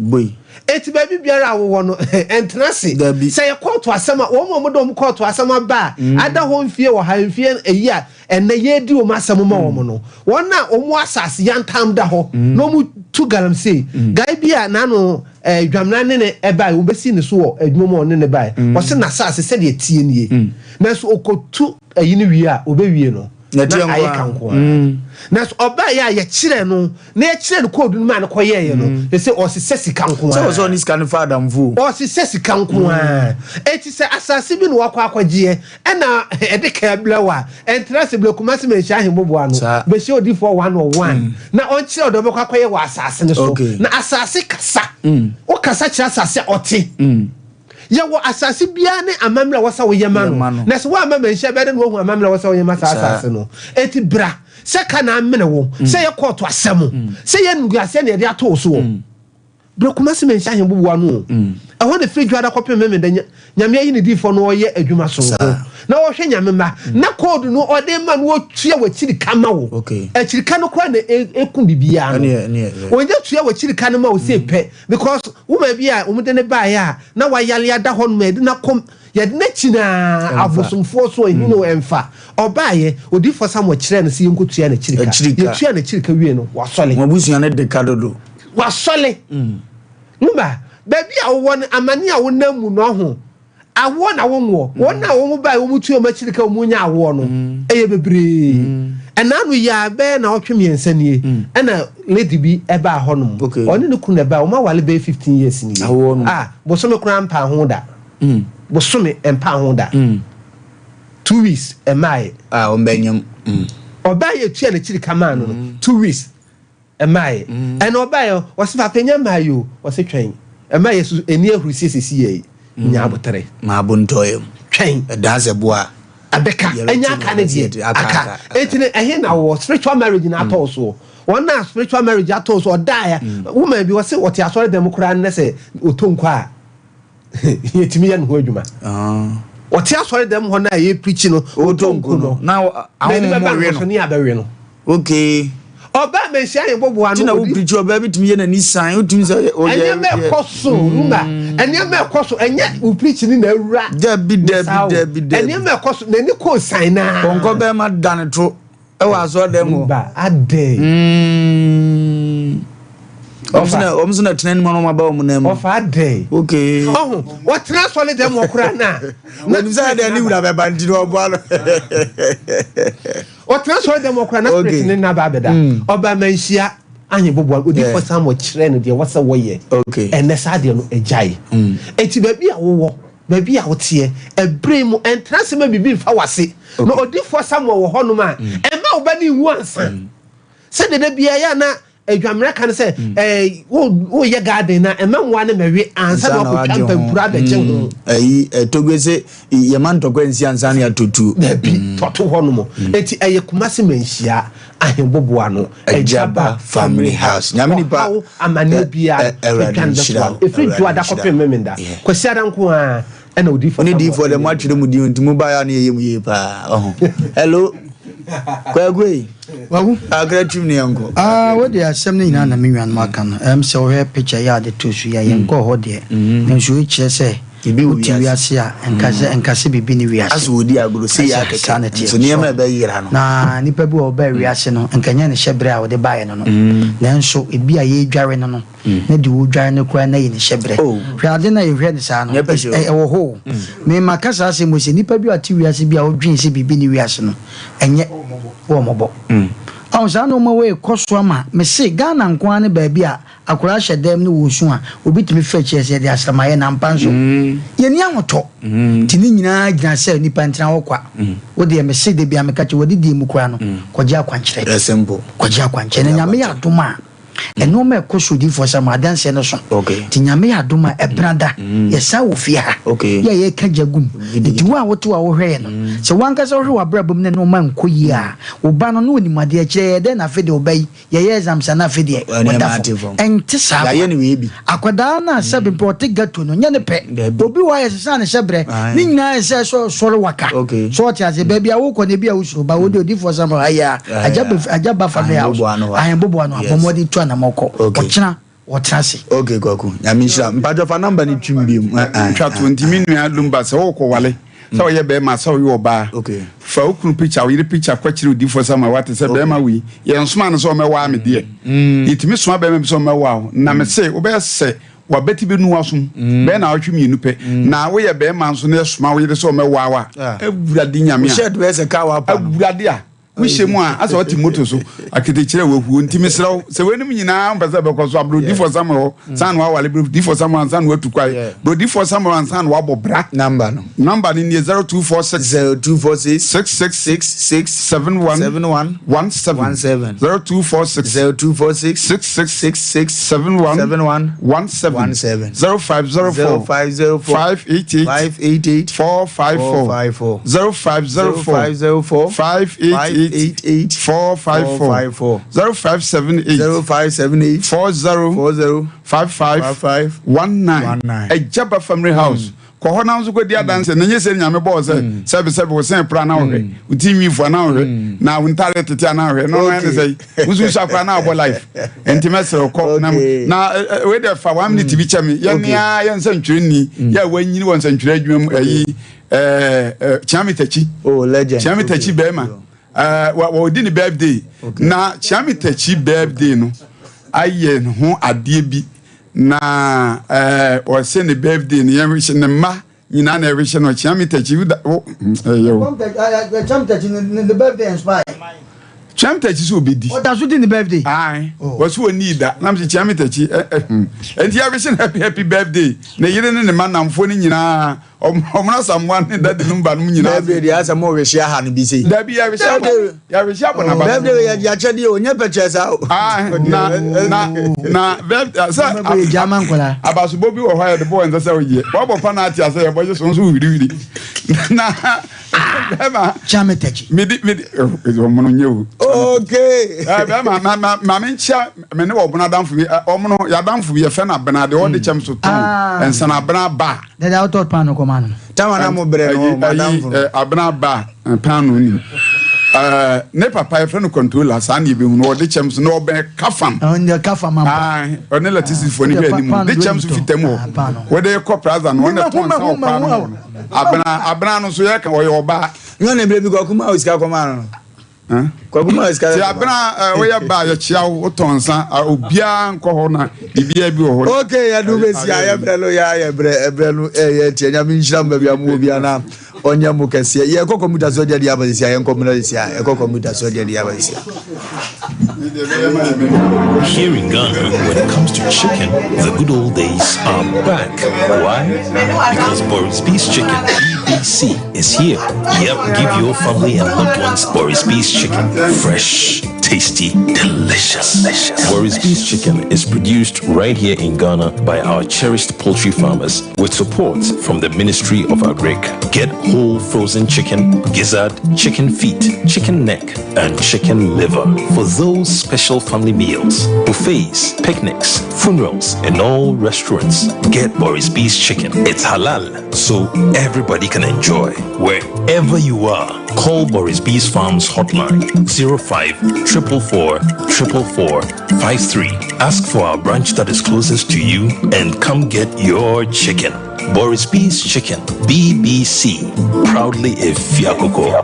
C: Enti baabi biara a wowɔ no ntena ase. Sɛ yɛ kɔɔto asɛm a wɔn a wɔde wɔn kɔɔto asɛm aba a ada hɔ mfie ɔha mfie ayi a Ɛnnɛ yɛredi wɔn asɛm ma wɔn no, wɔn a wɔn asase yantam da hɔ na wɔtu galamsey. Guy bi a n'ano eh, Dwamena ne ne bae, wɔbɛsii ne so wɔ adwuma mu a ɔne ne bae. Ɔse n'asase sɛdeɛ ɛteɛ nie. Nanso ɔkɔtu ayi no wie a, ɔbɛwie no na ayɛ ka nko ara. Nanso ɔbaeɛ a yɛkyerɛɛ no na yɛkyerɛɛ no koodu no maa no kɔyɛeɛ no, ɛsɛ ɔsesɛ sika nko
A: Sɛ
C: ara.
A: ɔsɛ ɔne sika no fa adamfo o.
C: Ɔsesɛ sika nko ara. Enti sɛ asase bi na wakɔ akɔgyeɛ Ɛna ɛde ka blɛ wo a, ɛntra ase blɛ Kumasi Manhyia Ahemboboa ano, bɛhyia odiyifoɔ one on one na ɔnkyerɛ wo deɛ ɔbɛkɔ akɔyɛ wɔ asase no so. Na asase kasa. Wo kasa kyerɛ asase a, ɔte. Yɛwɔ asase biara ne amammerɛ a ɛwɔ sɛ woyɛ ma no. Na sɛ woamma manhyia bɛyɛ dɛn na woahu amammerɛ a ɛwɔ sɛ woyɛ ma saa asase no? Enti bra, sɛ ka na amene wo, sɛ ɛyɛ kɔɔto asɛm, sɛ ɛyɛ animguaseɛ na yɛde ato wo soɔ. Berɛ Kumasi Manhyia Ahenboboa ano o, ɛhɔ na ɛfiri Dwoada kɔpem Memenda Nyame ayi ne diifoɔ no ɔyɛ adwuma sononko na ɔhwɛ Nyame mma na code no ɔde ma no ɔtua w'akyiri ka ma wo, akyiri ka no koraa na ɛku biribiara no, ɔnya tua w'akyiri ka no ma wo sei pɛ because woman bi a wɔde no baeɛ a na wayare ada hɔ nom a yɛde no akɔ Yɛde no kyinaa abosomfoɔ so ɛhene o ɛmfa. Ɔbaeɛ, odiyifoɔ Samuel kyerɛɛ no sɛ yɛnkɔtua n'akyiri ka. Yɛtuaa n'akyiri ka wiee no, wasɔre.
A: Mo abusua no de ka dodo.
C: Wasɔre. Mma, baabi a wowɔ no, amane a wonam mu no, ɔho, awoɔ na wonwoɔ. Wɔn a wɔn baeɛ, wɔn tua wɔn akyiri ka, wɔn nya awoɔ no, ɛyɛ bebree. Ɛna ano yi ara, bɛyɛ nnawɔtwe mmiɛnsa nie, ɛna lady bi baa hɔnom. Ɔne ne kunu na ɛbaeɛ, wɔn aware bɛyɛ 15 years nie. Ah, bosome koraa mpaa ho da. Bosome mpaa ho da. 2 weeks ɛmaaɛ.
A: A ɔmbɛnyam.
C: Ɔbaa yɛ tua n'akyiri ka maa no no 2 weeks ɛmaaɛ. Ɛna ɔbaa yɛ ɔsi papa nya maa yi o ɔsi twɛn ɛmaa yɛ so ɛni ahurisie sisi yɛ yi nya abotere.
A: Maa bo ntɔɛ mu.
C: Twɛn.
A: Ɛdan sɛ boa.
C: Ɛbɛka ɛnya aka ne deɛ aka eti ne ɛhe na wɔ spiritual marriage na atɔ soɔ wɔn a spiritual marriage atɔ so ɔdaa ya woman bi ɔsi ɔte asɔre dɛm koraa nnɛ sɛ ɔtɔ nkɔ a. Yɛtumi yɛ ne ho adwuma. Ɔte asɔre dɛm hɔ no a yɛpirikyi no, ɔtɔ nku no.
A: Na
C: ahonhom we no. Ne abɛwe no.
A: Okay.
C: Ɔbaa mɛnhyia yɛn bɔboa
A: no. Ti na wo pirikyi ɔbaa bi tumi yɛ n'ani san wotumi sɛ ɔyɛ.
C: Nneɛma ɛkɔ so numa nneɛma ɛkɔ so ɛnyɛ wo pirikyi ni na awura.
A: Dabi dabi dabi dabi.
C: Nneɛma ɛkɔ so n'ani kɔ san naa.
A: Pɔnkɔ bɛrima da ne to. Ɛwɔ asɔre dɛm hɔ.
C: Ba adɛn.
A: Mm. Wɔn sɛ na tena anim na wɔn aba wɔn nan mu.
C: Ɔfa adɛn.
A: Okay.
C: Ɔho wɔtena asɔre dɛm hɔ koraa na.
A: Wɔnim sɛ adɛn ne wura bɛba nti na ɔboa no.
C: Ɔtena asɔre dɛm hɔ koraa na spirit ne nna ba abɛda. Ɔba manhyia aheboboa odiifo Samuel kyerɛ no deɛ wɔsɛ wɔyɛ.
A: Okay.
C: Ɛnɛ saa deɛ no agyae. Eti baabi a wowɔ. Baabi a woteɛ, ɛberɛ yi mu, ɛntena ase ma biribi mfa w'ase. Na odiyifoɔ Samuel wɔ hɔnom a, ɛmma wo ba no nwu ansa. Sɛdeɛ da biara yɛ a na adwammerɛ ka no sɛ, ɛɛ, woyɛ garden na ɛmma mmoa no mmɛwe ansa na wakɔtwa mpampuro abɛgye ho.
A: Ɛyi, Togbe se yɛma ntɔkwa nsi ansa na yɛatɔ tuo.
C: Dabi, tɔto hɔnom. Enti ɛyɛ Kumasi Manhyia Ahemboboa no,
A: Agyaba Family House. Nyame nipa.
C: Ɔhaw, amaneɛ biara,
A: Awurade
C: twa no
A: nhyira
C: bɛtoa
A: wo.
C: no. Ɛfiri
A: Awurade
C: Dwoada
A: nhyira
C: kɔpem
A: wo.
C: Memenda. Kwasiada nko ara ɛna odiyifoɔ
A: Mo ne
C: Samuel
A: diyifoɔ deɛ
C: ɛyɛ
A: moatwerɛ mo din nti mobaeɛ a na yɛyɛ mo yie paa. Ɔho. Hello. Kwaku ei.
D: Kwaku.
A: Kakra twim ne yɛnkɔ.
D: Ah, wo deɛ asɛm no nyinaa na me nuanom aka no. Ɛm sɛ wohwɛ picture yi a wɔde too so yi a, yɛnkɔɔ hɔ deɛ. Nanso wei kyerɛ sɛ
A: Biribi wɔ
D: wote
A: wiase.
D: wiase a, nka sɛ nka sɛ biribi nni wiase.
A: Asɛ wɔdi agorɔ sei ara
D: Saa
A: kɛkɛ
D: na ɛteɛ.
A: nso nneɛma
D: So
A: a ɛbɛyera no.
D: na nipa bi wɔ hɔ ɔbaa wiase no, nka ɛnyɛ ne hyɛberɛ a ɔde baeɛ no no. Nanso ebi a yɛredware no no, na deɛ ɔredware no koraa no ayi ne hyɛberɛ.
A: Oh.
D: Hwɛ ade no a yɛhwɛ no saa no,
A: Nyɛ pɛhyɛ o.
D: ɛwɔ hɔ o. Me maka saa asɛm wei sɛ nipa bi a ɔte wiase bi a ɔdwen sɛ biribi nni wiase no, ɛnyɛ wɔ mmɔbɔ. Ɔho saa nnoɔma wei rekɔ so ama mese Ghana nko ara ne baabi a Akwadaa hyɛ dɛm ne wɔresu a, obi tumi fa akyire sɛ yɛde asram ayɛ no ampa nso yɛnni ahotɔ. Nti ne nyinaa gyina sɛ nnipa ntena hɔ kwa. Wo deɛ mese da biara meka kyerɛ wo, w'adidie mu koraa no, kɔgye akwankyerɛ.
A: Ɛyɛ simple.
D: Kɔgye akwankyerɛ. Na Nyame yɛ adom a, Nnoɔma a ɛkɔ so odiyifoɔ Samuel adanseɛ no so. Nti Nyame yɛ adom a ɛbena da yɛsan wɔ fie ha yɛ a yɛka gya gu mu. Nti wo a wote hɔ a wohwɛ yɛn no, sɛ w'ankasa wohwɛ w'abrabɔ mu na nnoɔma nkɔ yie a, wo ba no na ɔnim adeɛ kyerɛ yɛ dɛn na afe deɛ ɔba yi yɛyɛ exams a na afe deɛ ɔda fam. Ɛnte saa kwa. Akwadaa no a sɛbe mpo ɔte ghetto no nyɛ ne pɛ. Obi wɔ hɔ a yɛsesa ne hyɛbrɛ. Ne nyinaa yɛ sɛ sɛ ɔsɔre waka. So ɔte aseɛ? Baabi a wokɔ no ebi a wosuro ba wo deɛ odiyifoɔ Samuel ha yi a agya bɛ agya ba family house ahenboboa no a bɔ mmɔden tu anamɔ kɔ. Ɔkyena wɔtena ase.
A: Okay Kwaku, Nyame nhyira wo. Mpakyɛ fa number no twim biom.
B: Twa to nti me nua Lumba sɛ wokɔ wale sɛ woyɛ bɛrima sɛ woyɛ ɔbaa fa wo kunu picture wo yere picture kɔ kyerɛ odifoɔ Samuel wate sɛ bɛrima wei yɛnsoma no sɛ ɔmɛwaa me deɛ yɛtumi soma bɛrima bi sɛ ɔmɛwaa wo na mese wobɛyɛ sɛ wabati bɛnu w'asom bɛyɛ na awɔtwe mmienu pɛ na woyɛ bɛrima nso na yɛsoma wo yere sɛ ɔmɛwaa wo a awurade nyame a awurade a Wohyɛ mu a, asɛ ɔte moto so, aketekyerɛ wahuo. Nti mesrɛ wo, sɛ weinom nyinaa wompɛ sɛ ɛbɛkɔ so a, brɛ odiyifoɔ Samuel hɔ mm. san na wawale, brɛ odiyifoɔ Samuel ansa na watu kwae, brɛ odiyifoɔ Samuel ansa na wabɔ bra.
A: Number no.
B: Number no nie 0246
A: 0246
B: 66
A: 66
B: 71
A: 71
B: 17
A: 17
B: 0246
A: 0246
B: 66
A: 66
B: 71
A: 71
B: 17
A: 17
B: 0504
A: 0504
B: 588
A: 588
B: 454
A: 454
B: 0504
A: 0504
B: 588
A: 588
B: 454
A: 454
B: 0578
A: 0578
B: 40
A: 40
B: 55
A: 55
B: 19
A: 19.
B: Agyaba Family House kɔ hɔ na nso kɔdi adanse na nyɛ sɛ nyame bɔɔ sɛ sɛbesɛbe wo sɛn pra na wohwɛ wo ti nwi fua na wohwɛ na wo ntare tete a na wohwɛ no no ɛne sɛ wo nso sua koraa na wobɔ life nti mɛsrɛ wo kɔ na na wei deɛ fa one minute bi kyɛ me yɛnea yɛ nsɛntwerɛni yɛ a wanyini wɔ nsɛntwerɛ adwuma mu ɛyi Kyeame Takyi.
A: Oh, legend.
B: Kyeame Takyi bɛrima. Wɔdi ne birthday. Na Kyeame Takyi birthday no ayɛ ne ho adeɛ bi na ɔsɛ ne birthday no yɛn ne mma nyinaa na ɛrehyɛ no Kyeame Takyi wo ɛyɛ o.
D: Kyeame Takyi ne birthday inspire.
B: Kyeame Takyi sɛ obedi.
D: Ɔda so di ne birthday.
B: Ae wɔso ɔnii da nam sɛ Kyeame Takyi ɛnti yɛrehyɛ no happy happy birthday ne yere ne ne mma namfoɔ no nyinaa. Ɔmo asamoa ne dadi nom ba nom nyinaa.
A: Birthday deɛ asɛ mo rehye aha no bi sei.
B: Dabi yɛrehye abɔ yɛrehye abɔ n'aba.
A: Birthday yɛ di akyɛdeɛ o nyɛ pɛkyɛ saa o.
B: Ah na na na birthday sɛ abasobɔ bi wɔ hɔ a yɛde bɔ wɔn nsa sɛ oyɛ wɔbɔ pa na ate asɛ yɛbɔ gye so nso wiriwiri na bɛma.
D: Kyame tɛkyi.
B: Medi medi ɔmo no nye o.
A: Okay.
B: Bɛma ma ma maame nkyia. Me ne ɔbono adamfo bi, ɔmono yɛ adamfo bi yɛfrɛ no abena deɛ ɔde kyɛm so tɔn ah. nsana abena ba.
D: Dada wotɔ paano kɔma no.
A: Tawa na mo brɛ no ɔmo adamfo no.
B: Abena ba paano ni. Ne papa yɛfrɛ no controller saa na yɛbɛhu no ɔde kyɛm so na ɔbɛn kafam.
D: Ɔne kafam
B: ampa. Ɔne latisifoɔ no hwɛ anim de kyɛm so fitam hɔ. Wɔde kɔ plaza no ɔne tɔn nsa wɔ kwan no ho no. Abena abena no so yɛka ɔyɛ ɔbaa.
A: Nyɛ ne berɛ bi kɔkuma osika kɔma no. Kwaku maa sika
B: Ti abena eh, woyɛ ba yɛkyia wo wotɔn nsa obiara nkɔ hɔ na biribiara bi wɔ hɔ.
A: Ok yɛde wo bɛsi a yɛbrɛ no yɛ yɛbrɛ ɛbrɛ no ɛyɛ tiɛ nyame nhyira mo baabi a mowɔ biara na ɔnyɛ mo kɛseɛ yɛkɔ kɔmputa so deɛ de aba sisi a yɛnkɔ mmra sisi a yɛkɔ kɔmputa so deɛ de aba sisi a.
E: Here in Ghana, when it comes to chicken, the good old days are back. Why? Because Boris B's Chicken, BBC, is here. Yep, give your family and loved ones Boris B's Chicken. Fresh, tasty, delicious. Boris B's Chicken is produced right here in Ghana by our cherished poultry farmers with support from the Ministry of Agric. Get whole frozen chicken, gizzard, chicken feet, chicken neck, and chicken liver for those special family meals, buffets, picnics, funerals, and all restaurants. Get Boris B's Chicken. It's halal, so everybody can enjoy. Wherever you are, call Boris B's Farms hotline 05 444 444 53. Ask for our branch that is closest to you and come get your chicken. Boris B's Chicken, BBC, proudly a Fiakoko.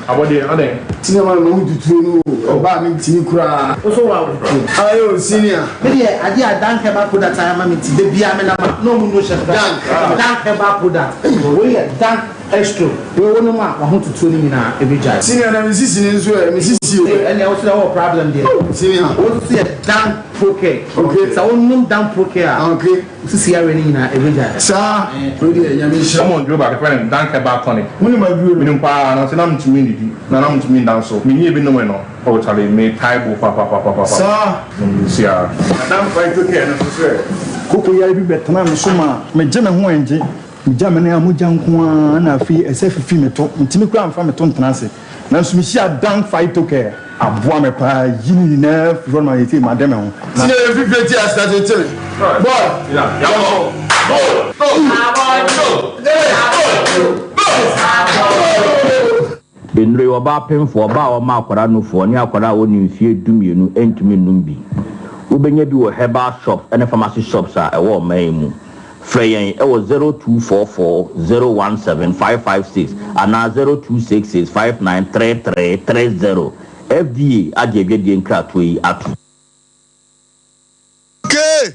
F: Abɔdeɛ adɛn.
G: Senior man ma wo tutuo no o ɔbaa me ntimi koraa.
C: Wo so wa tutuo.
G: Aye o senior.
C: Me deɛ adeɛ a Dank herbal product ayɛ ama me nti da biara me nam a na ɔmo nu hyɛ me
G: Dank.
C: Dank herbal product wei yɛ Dank Estro wei wo nom a wahotutuo no nyinaa ɛbɛgyae.
G: Senior na me sisi no nso ɛ me sisi o.
C: Ɛnneɛ wo so deɛ wowɔ problem deɛ.
G: Senior.
C: Wo nso yɛ Dank. Procare.
G: Okay.
C: Sɛ wonom Dan Procare a,
G: Okay.
C: wo sisi yareɛ no nyinaa ɛbɛgyae.
G: Saa. Wei deɛ Nyame nhyira.
F: Wɔn aduro baako yɛfrɛ no Dank Herbal Tonic.
G: Wonim aduro no?
F: Menim paa nanso na mentumi nnidi na na mentumi nda nso. Menyɛɛ bi nomee no oh charlie metae bo papapapapa.
G: Saa.
F: Nom nsuo ara. Na Dank Phyto Care no nso sɛ.
H: Koko yare bi bɛtenaa me so maa megye me ho ɛngye. Megya me nan a mogya nko ara na afei ɛsɛ fifi me to. Mentumi koraa mfa me to ntena ase. Nanso mehyiaa Dank Phyto Care. Aboa me paa yi ne nyinaa firi hɔ no ma seesei made me ho. Na.
G: Sine yɛ fifire ti ase tete me boy yɛnkɔ go go go go go.
I: Nnuro yi, ɔbaa pemfoɔ, ɔbaa a ɔma akwadaa nufoɔ, ne akwadaa a ɔnni mfeɛ dumienu ntumi nnom bi. Wobɛnya bi wɔ herbal shops ne pharmacy shops a ɛwɔ ɔman yi mu. Frɛ yɛn wɔ 0244 017 556 anaa 0266 5933 30. FDA agye adwadie nkratoɔ yi atom.
A: Okay.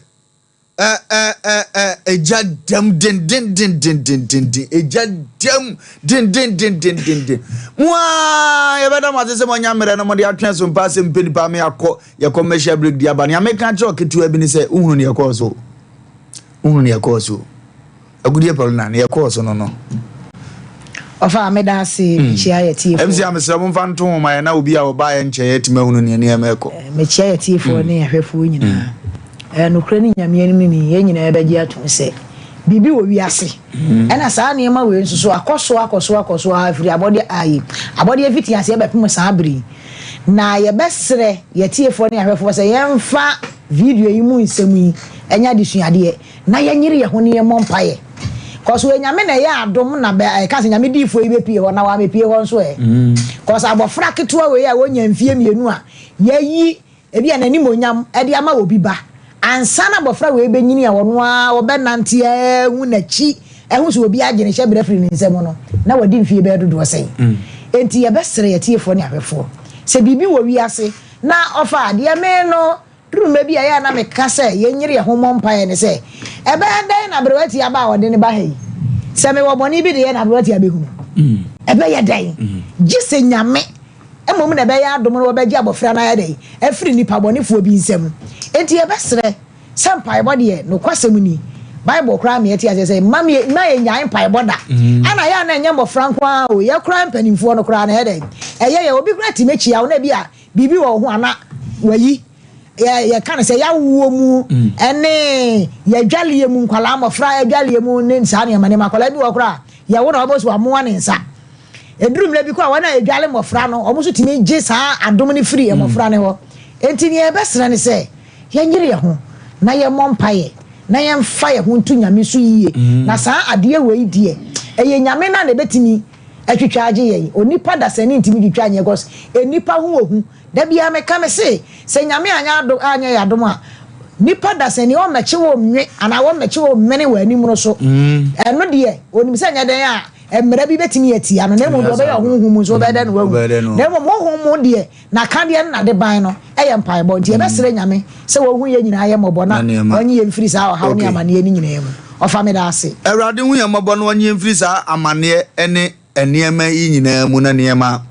A: Ɛ ɛ ɛ ɛ egya dam dendendendendenden egya dam dendendendendenden. Mo a yɛbɛda mo ase sɛ moanya mmerɛ no mode atwɛn so mpa asɛm pɛ nipa me akɔ yɛ commercial break di aba. Nea meka kyerɛ ɔketewa bi ne sɛ wohunu nea ɛkɔɔ so. Wohunu nea ɛkɔɔ so. Agudeɛ Paulina, nea ɛkɔɔ so no no.
D: Ɔfa, meda ase, mekyia yɛ tiefoɔ.
A: MC a mesrɛ momfa nto ho ma yɛn na obi a ɔbaeɛ nkyɛeɛ atumi ahunu nea nneɛma ɛkɔ.
D: Mekyia yɛ tiefoɔ ne ahwɛfoɔ nyinaa. Nokorɛ ne Nyame anim ni, yɛn nyinaa bɛgye atom sɛ biribi wɔ wiase. Ɛna saa nneɛma wei nso so akɔ so akɔ so akɔ so ara firi abɔdeɛ ayi abɔdeɛ fiti aseɛ bɛpem saa bere yi. Na yɛbɛsrɛ yɛ atiefoɔ ne ahwɛfoɔ sɛ yɛmfa video yi mu nsɛm yi nyɛ adesuadeɛ na yɛnyere yɛn ho ne yɛmmɔ mpaeɛ. Cause wei Nyame na ɛyɛ adom na bɛ ɛka sɛ Nyame diifoɔ yi bɛpie hɔ na wamɛpie hɔ nso ɛ. Cause abɔfra ketewa wei a wɔnya mfie mmienu a yɛayi Ebia n'animuonyam de ama obi ba. Ansa na abɔfra wei bɛnyini a ɔno ara ɔbɛnante ahu n'akyi ahu sɛ obi agye ne hyɛberɛ afiri ne nsam no, na wadi mfeɛ bɛyɛ dodoɔ sɛn? Enti yɛbɛsrɛ yɛn atiefoɔ ne ahwɛfoɔ sɛ biribi wɔ wiase na ɔfa a, deɛ me no duru mmerɛ bi a ɛyɛ a na meka sɛ yɛnyere yɛn ho mmɔ mpaeɛ ne sɛ, ɛbɛyɛ dɛn na aberewatia aba a ɔde no ba ha yi, sɛ mewɔ bɔne bi de yɛ na aberewatia bɛhunu? Ɛbɛyɛ dɛn? Gye sɛ Nyame Mmom na ɛbɛyɛ adom na wɔbɛgye abɔfra no ayɛ dɛn? Afiri nnipa bɔnefoɔ bi nsam. Enti yɛbɛsrɛ sɛ mpaebɔ deɛ, nokwasɛm ni, Bible koraa ma yɛte aseɛ sɛ mma mma yɛnnyae mpaebɔ da. Ɛna ɛyɛ a na ɛnyɛ mmɔfra nko ara o, yɛ koraa mpanimfoɔ no koraa no ɛyɛ dɛn? Ɛyɛ yɛ. Obi koraa tumi kyia wo na ebi a biribi wɔ wo ho a na wayi. Yɛ yɛka no sɛ yɛawoɔ mu ɛne yɛadwaleɛ mu, nkwadaa mmɔfra adwaleɛ mu ne saa nneɛma nneɛma. Akwadaa bi wɔ hɔ koraa a, yɛwo no a wobɛhu sɛ wamoa ne nsa. Ɛduru mmerɛ bi koraa a, wɔn a ɛdwale mmɔfra no, wɔn nso tumi gye saa adom no firi mmɔfra no hɔ. Enti nea yɛbɛsrɛ ne sɛ, yɛnyere yɛn ho na yɛmmɔ mpaeɛ na yɛmfa yɛn ho nto Nyame so yie. Na saa adeɛ wei deɛ, ɛyɛ Nyame no a na ɛbɛtumi atwitwa agye yɛn. Onipa dasani ntumi ntwitwa nyɛ cause nnipa ho wɔ hu. Da biara meka me se, sɛ Nyame anyɛ adom anyɛ yɛn adom a, nipa dasani ɔmmɛkye wo nnwe anaa wɔmmɛkye wo mmene wɔ anim no so. Ɛno deɛ, ɔnim sɛ nyɛ dɛn a, Mmara bi bɛtumi atia no, na mmom deɛ ɔbɛyɛ ɔhonhom mu nso, wobɛyɛ dɛn na wahu? Na mmom honhom mu deɛ, n'akadeɛ ne n'adeban no yɛ mpaebɔ. Nti yɛbɛsrɛ Nyame sɛ ɔnhu yɛn nyinaa yɛ mmɔbɔ na ɔnye yɛn mfiri saa ɔhaw ne amaneɛ no nyinaa mu. Ɔfa meda ase.
A: Awurade hu yɛn mmɔbɔ na ɔnye yɛn mfiri saa amaneɛ ne nneɛma yi nyinaa mu na nneɛma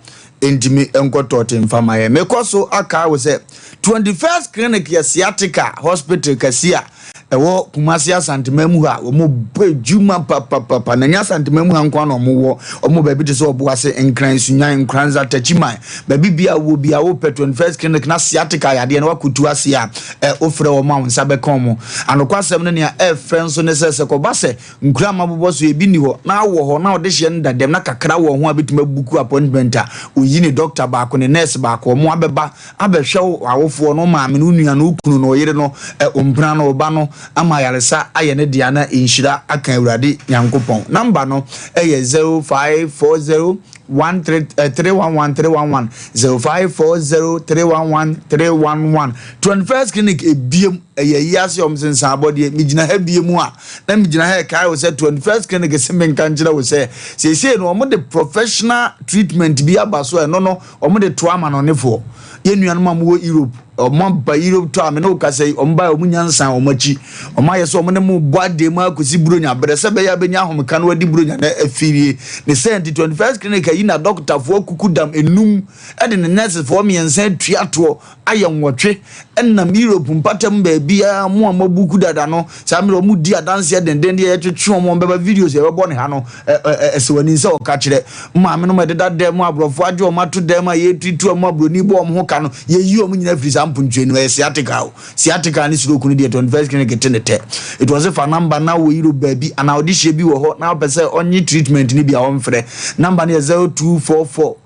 A: ntumi nkɔ tɔɔte mfa ma yɛn. Mekɔ so akae wo sɛ 21st Clinic yɛ sciatica hospital kɛse a ɛwɔ Kumasi Asanteman mu ha. Wɔn bɔ adwuma papapapa na ɛnyɛ Asanteman mu ha nko ara na wɔn wɔ. Wɔn wɔ baabi te sɛ Ɔboase, Nkran, Sunyan, Nkoranza, Takyiman. Baabi bia wɔ bia wopɛ 21st Clinic na sciatica yadeɛ na wakotu ase a, ɛ wofrɛ wɔn a wɔn nsa bɛka wɔn. Anokwasɛm no nea ɛfɛ nso ne sɛ sɛ kɔba sɛ Nkuro a mabobɔ so yi, ebi nni hɔ, na wɔ hɔ, na ɔdehyeɛ no da dɛm, na kakra wɔ ho a bɛtumi abuku appointment a, ɔyi ne dɔkta baako, ne nurse baako, wɔn abɛba abɛhwɛ wo awofoɔ no, wo maame no, wo nua no, wo kunu no, wo yere no, wo mpena no, wo ba no, ama ayaresa ayɛ ne dea na nhyira aka Awurade Nyankopɔn. Number no yɛ 0540 13 311 311, 0540 311 311. 21st Clinic ebiem, ɛyɛ ayi ase a wɔn sensan abɔdeɛ, megyina ha biem a, Na megyina ha rekae wo sɛ 21st Clinic se menka nkyerɛ wo sɛ seesei no wɔde professional treatment bi aba so a ɛno no wɔde to amanɔnefoɔ. Yɛn nuanom a wɔwɔ Europe, wɔn aba Europe tɔ a me ne wo kasa yi, wɔn baeɛ wɔn nya nsan wɔn akyi. Wɔn ayɛ sɛ wɔn ne mo bɔ adeɛ mu akɔsi Buronya berɛ sɛ ɛbɛyɛ a bɛnya ahomeka no adi Buronya no afirie. Ne sɛ nti 21st Clinic ayi n'adɔkotafoɔ akuku dam enum de ne nɛɛsefoɔ mmiɛnsa atua toɔ ayɛ nwɔtwe nam Europe mpatam baabiara mo a moabuku dada no saa mmerɛ wɔn di adanseɛ denden deɛ yɛtwetwe wɔn wɔn bɛba videos yɛbɛbɔ ne ha no ɛsɛ w'ani sɛ ɔka kyerɛ maame no ma ɛdeda dɛm mu aborɔfo agye wɔn ato dɛm a yɛtutu wɔn aburoni bɔ wɔn ho ka no yɛyi wɔn nyinaa firi saa mpontue no ɛyɛ sciatica o sciatica ne stroke no deɛ 21st clinic te ne tɛ it was fa number na wɔ Europe baabi anaa ɔde hyɛ bi wɔ hɔ na wopɛ sɛ ɔnye treatment no bi a ɔmfrɛ number no yɛ 0244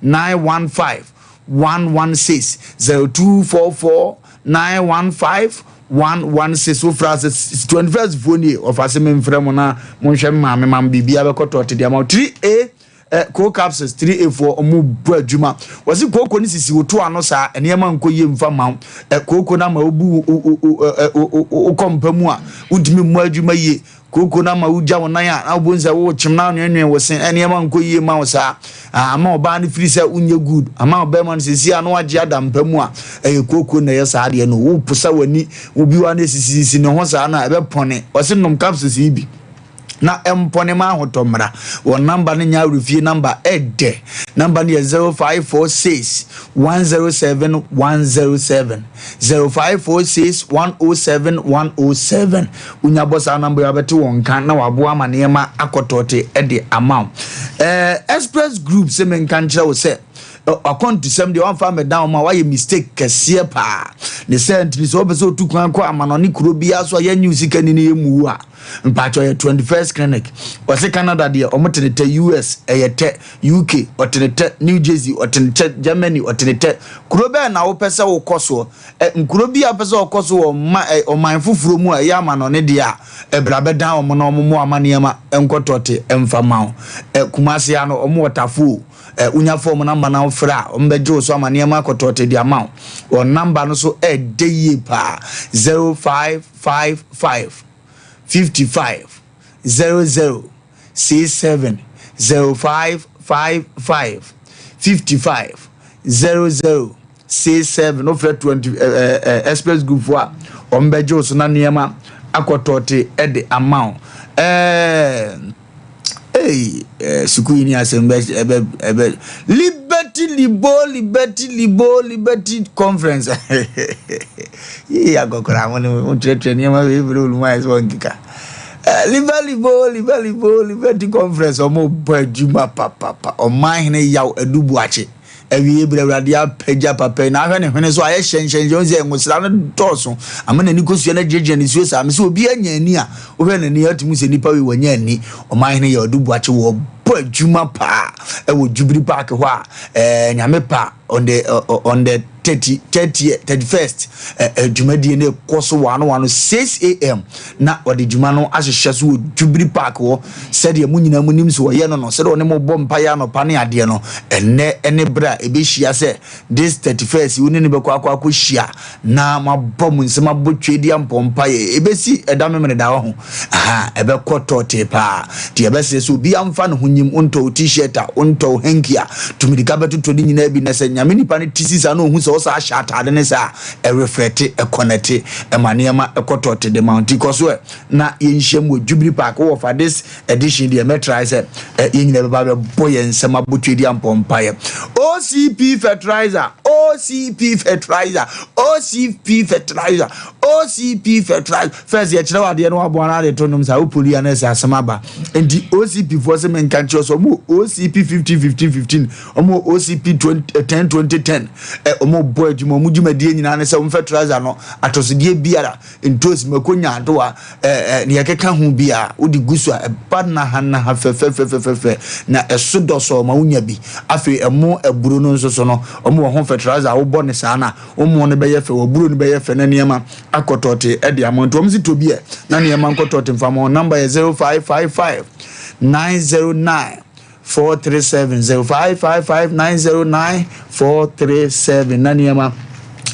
A: 915 116 0244 915 116 wofrɛ ase 21st foɔ nie ɔfa se memfrɛ mo na monhwɛ me maame ma biribiara bɛkɔ tɔɔte deɛ ma 3A eh, co capsules 3A foɔ ɔmo bɔ adwuma wɔsi kooko ne sisi woto ano saa nneɛma nkɔ yie mfa ma wo eh, kooko no ama wobu wokɔ mpa mu a wontumi mmɔ adwuma yie Kooko no ama wogya wo nan a, na wobɛhu sɛ worekyem na anwenwee wo se, nneɛma nkɔ yie ma wo saa. Ama ɔbaa no firi sɛ wonyɛ good. Ama ɔbarima no seesei a na wagye ada mpa mu a, ɛyɛ kooko na ɛyɛ saa adeɛ no. Woposa w'ani, obi wɔ ha na ɛsisisisi ne ho saa no a, ɛbɛpɔne. Ɔse nom capsules yi bi na ɛmpɔne ma ahotɔ mmra. Wɔn namba no nyɛ awerɛfie namba, ɛdɛ. Namba no yɛ 0546 107 107. 0546 107 107. Wonya bɔ saa namba yi a wobɛte wɔn nka na waboa ama nneɛma akɔtɔɔte de ama wo. Eh, Express Group sɛ menka nkyerɛ wo sɛ akɔntusɛm deɛ wamfa ammɛdan wo ma woayɛ mistake kɛseɛ paa. Ne sɛ ntini sɛ wopɛ sɛ otu kwan kɔ amanɔne kuro biara so a yɛnnye wo sika ni no yɛmmu wo a, mpakyɛ ɔyɛ 21st Clinic. Ɔse Canada deɛ ɔmo te ne tɛ, US ɛyɛ tɛ, UK ɔte ne tɛ, New Jersey ɔte ne tɛ, Germany ɔte ne tɛ. Kuro bɛn na wopɛ sɛ wokɔ soɔ? Ɛ, nkuro bi a wopɛ sɛ wɔkɔ so wɔ ma, ɛ, ɔman foforɔ mu a ɛyɛ amanɔne deɛ a, ɛ, bra bɛdan wɔn na wɔn mmoa ama nneɛma nkɔtɔte mfa mma wo. Ɛ, Kumasi ha no, wɔn wɔ Tafo o. Ɛ, wonya fɔɔm namba na wofrɛ a, wɔbɛgye wo so ama nneɛma akɔtɔte de ama wo. Wɔn namba no so ɛɛdɛ yie paa, 0555 55 00 67 0555 55 00 67 wofrɛ 20 eh, eh, eh, express group fo a wɔn bɛgye wo so na nneɛma akɔtɔɔte de ama wo ɛɛ ee eh, sukuu yi ni asɛm bɛ ɛbɛ ɛbɛ liberty libo liberty libo liberty conference yii akɔkora mo ne mo kyerɛkyerɛ nneɛma bebree olu mu ayɛ sɛ wɔn keka liba libo liba libo liberty conference wɔn bɔ adwuma papapa ɔman hene yaw adubuakye. Awiei bere Awurade apagya papa yi na ahwɛ ne hwene so ayɛ hyɛnhyɛnhyɛn ohu sɛ ngosra no dɔɔso ama n'ani kosua no agyinagyina nisuo saa. Mesɛ obi anya ani a wohwɛ n'ani a atumi sɛ nipa wei wanya ani. Ɔman hene yɛ ɔde buakye wɔ bɔ adwuma paa ɛwɔ Jubilee Park hɔ a ɛɛ nyame pa on the on the 30 30 31st dwumadie no ɛkɔ so wano wano 6 am na wɔde dwuma no ahyehyɛ so wɔ Jubilee Park hɔ sɛdeɛ mo nyinaa mo nim so wɔyɛ no no sɛdeɛ ɔne mo bɔ mpaeɛ anɔpa ne adeɛ no ɛnnɛ ɛne berɛ a ɛbɛhyia sɛ this 31st wo ne no bɛkɔ akɔ akɔhyia na moabɔ mo nsɛm abɔ twɛdi ampɔ mpaeɛ ɛbɛsi ɛda memene da wɔ ho aha ɛbɛkɔ tɔɔtee paa nti yɛbɛsrɛ sɛ obi amfa ne ho nyim wontɔ wo t-shirt a wontɔ wo hanky a tumirika bɛtotɔ ne nyinaa bi na sɛ nyame nipa no ti si saa na ɔhu sɛ ɔsa ahyɛ ataade ne saa ɛreflɛte ɛkɔnɛte ɛma nneɛma ɛkɔ tɔɔte de ma nti kɔ so ɛ na yɛnhyia mu wɔ Jubilee Park wɔ fa this edition deɛ mɛtrae sɛ yɛn nyinaa bɛba bɛbɔ yɛn nsɛm abɔ twɛdi ampɔ mpaeɛ OCP fertilizer OCP fertilizer OCP fertilizer OCP fertilizer First yɛkyerɛ wo adeɛ na waboa no ade to nom saa wopoli a na ɛsɛ asɛm aba nti OCP foɔ sɛ menka nkyerɛ sɛ ɔmo OCP 15 15 15 ɔmo OCP 20 10 20 10 ɛ ɔmo bɔ adwuma ɔmo dwumadie nyinaa ne sɛ ɔmo fertilizer no atɔsodeɛ biara ntosi mako nyaadoa ɛ ɛ nea ɛkeka ho biara wode gu so a ɛba nahanaha fɛfɛfɛfɛfɛ na ɛso dɔsɔ ma wonya bi afei ɛmo aburo no nso so no ɔmo wɔ ho fertilizer a wobɔ ne saa na wo mo no bɛyɛ fɛ waburo no bɛyɛ fɛ na nneɛma akɔtɔte de ama nti wɔn si tɔ bi ɛ na nneɛma nkɔtɔte nfa ma wɔn namba yɛ 0555 909 437 0555 909 437 na nneɛma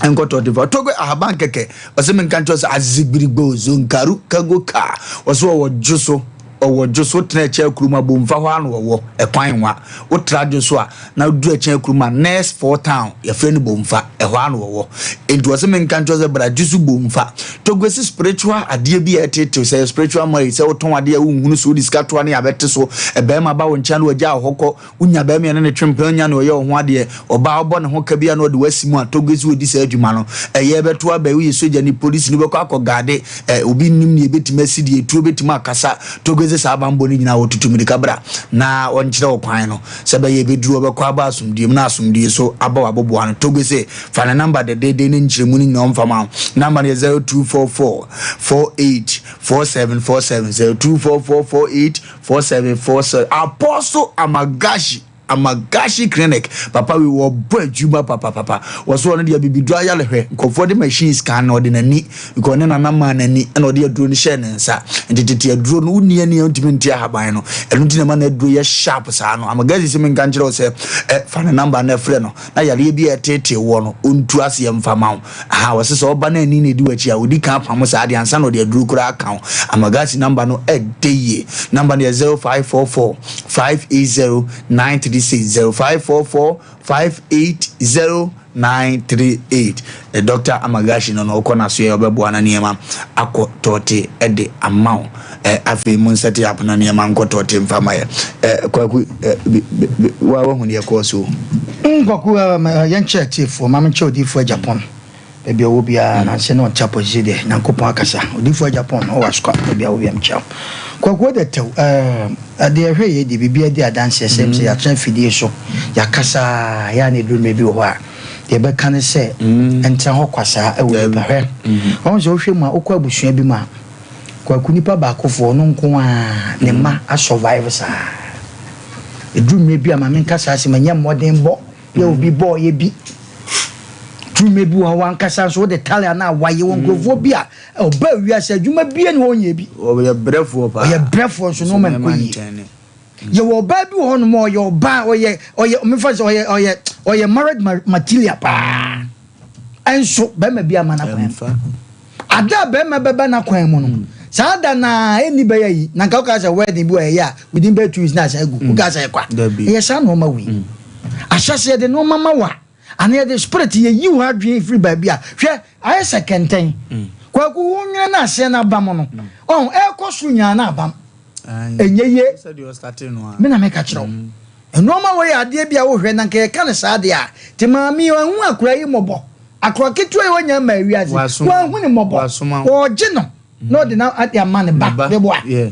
A: nkɔtɔte fa togo ahaban kɛkɛ ɔsɛ menka nkyerɛ sɛ azigbirigbo zonkaru kago kaa ɔsɛ ɔwɔ dwo so. Ɔwɔ Dwoso wotena ɛkyɛn kurom a Bomfa hɔ ara na ɔwɔ, ɛkwan nwa. Wotra Dwoso a na woduru ɛkyɛn kurom a next four town yɛfrɛ no Bomfa, ɛhɔ ara na ɔwɔ. Enti ɔse menka nkyerɛ wo sɛ bra Dwoso Bomfa. Toguesi spiritual adeɛ bi a ɛtetew sɛ ɛyɛ spiritual marriage sɛ wotɔn adeɛ a wonhunu so wode sika toa ne abɛte so, barima ba wo nkyɛn na wagyaa wo hɔ kɔ, Wonya barima a ɛne no twe mpena nya nea ɔyɛ wo ho adeɛ, ɔbaa a wobɔ ne ho ka bi a na ɔde wo asi mu a, Togo sɛ ɔdi saa adwuma no. Ɛyɛ bɛto aba yi, woyɛ sogyani, polisini, wobɛkɔ akɔ gaade, ɛ, obi nnim nea ɛbɛtumi asi deɛ, tuo bɛtumi akasa, Togo sɛ saa banbɔ no nyinaa wɔtutu mmirika bra na wɔnkyerɛ wo kwan no, sɛ ɛbɛyɛ ɛbɛduru wɔbɛkɔ aba asomdwoeɛ mu na asomdwoeɛ so aba w'aboboa ano. Togo sɛ fa ne namba dɛdɛɛdɛ ne nkyerɛmu no nyinaa ɔmfa ma wo. Namba no yɛ 0244 48 4747, 0244 48 4747 Apostle Amagashi Amagashi Clinic papa wei wɔbɔ adwuma papapapa wɔso ɔno deɛ bibiduro ayarehwɛ nkurɔfoɔ de machines kan na ɔde n'ani because ne nana maa n'ani ɛna ɔde aduro no hyɛɛ ne nsa nti tete aduro no wonni ani a wontumi nte ahaban no ɛno nti na ɛma n'aduro yɛ sharp saa no Amagashi sɛ menka nkyerɛ wo sɛ ɛ fa ne namba no frɛ no na yareɛ bi a ɛteetee woɔ no ɔntu aseɛ mfa ma wo. Aha, wɔse sɛ ɔba na ani na ɛdi w'akyi a, ɔdi kan apamo saa adeɛ ansa na ɔde aduro koraa aka wo. Amagasi number no ɛdɛ yie. Number no yɛ 0544 580 936, 0544 580 938. The Doctor Amagashi no no, wokɔ n'asoɛeɛ a ɔbɛboa na nneɛma akɔ tɔɔte de ama wo. Eh, afei mo nsɛte app na nneɛma nkɔ tɔɔte mfa ma yɛ. Eh, Kwaku, eh, bi, bi, bi, wa wahu deɛ ɛkɔɔ so.
D: Mm, Kwaku, eh, ma, eh, yɛnkyɛ atiefoɔ, ma menkyɛ odiyifoɔ Agyapong, baabi a ɔwɔ biara, nanse na ɔnte apɔsisi deɛ, Nyankopɔn akasa. Odiyifoɔ Agyapong, ɔwɔ Asukwa, baabi a ɔwɔ biara, mekyia wo. Kwaku, wode tɛw, eh, adeɛ ɛhwɛ yei deɛ, biribiara di adanseɛ sɛ, sɛ yɛatena afidie so, yɛakasa a, yɛ a na ɛduru mmerɛ bi wɔ hɔ a, deɛ ɛbɛka ne sɛ, ntena hɔ kwa saa wɔ nipa. Hwɛ, wahu sɛ wohwɛ mu a, wokɔ abusua bi mu a, Kwaku nipa baakofoɔ ɔno nko ara ne mma a survive saa. Ɛduru mmerɛ bi a ma menka saa asɛm ɛnyɛ mmɔdenbɔ yɛ obi bɔɔyɛ bi. Duru mmerɛ bi wɔ hɔ wankasa nso wode tale anaa wayɛ wɔ nkurɔfoɔ bi a ɔbaa wiase adwuma bia ne ɔnyɛ bi.
A: Ɔyɛ brɛfoɔ paa.
D: Ɔyɛ brɛfoɔ nso nneɛma nkɔ yie. Yɛwɔ ɔbaa bi wɔ hɔnom a ɔyɛ ɔbaa ɔyɛ ɔyɛ mefa sɛ ɔyɛ ɔyɛ ɔyɛ marriage material paa. Ɛnso bɛrima bi ama n'akwan mu. Ada a bɛrima bɛba n'akwan mu no, saa da no ara ɛnni bɛyɛ yi na nka wokaa sɛ wedding bi wɔ ɛyɛ a within bɛyɛ 2 weeks na asan agu. Wokaa sɛ ɛkwa. Ɛyɛ saa nneɛma wei. Ahyɛse yɛde nneɛma ma wo a anaa yɛde spirit yɛyi wo adwene firi baabi a hwɛ ayɛ sɛ kɛntɛn. Kwaku wo nwene no aseɛ no abam no ɔho ɛrekɔ soro nyinaa na abam. Ɛnyɛ yie. Me na meka kyerɛ wo. Nnoɔma wei yɛ adeɛ bi a wohwɛ na nka yɛka no saa deɛ a, te maame yi wanhu akora yi mmɔbɔ. Akora ketewa yi wanya mmaa wiase, wanhu ne mmɔbɔ. Ɔregye no na ɔde no ade ama ne ba bɛboa.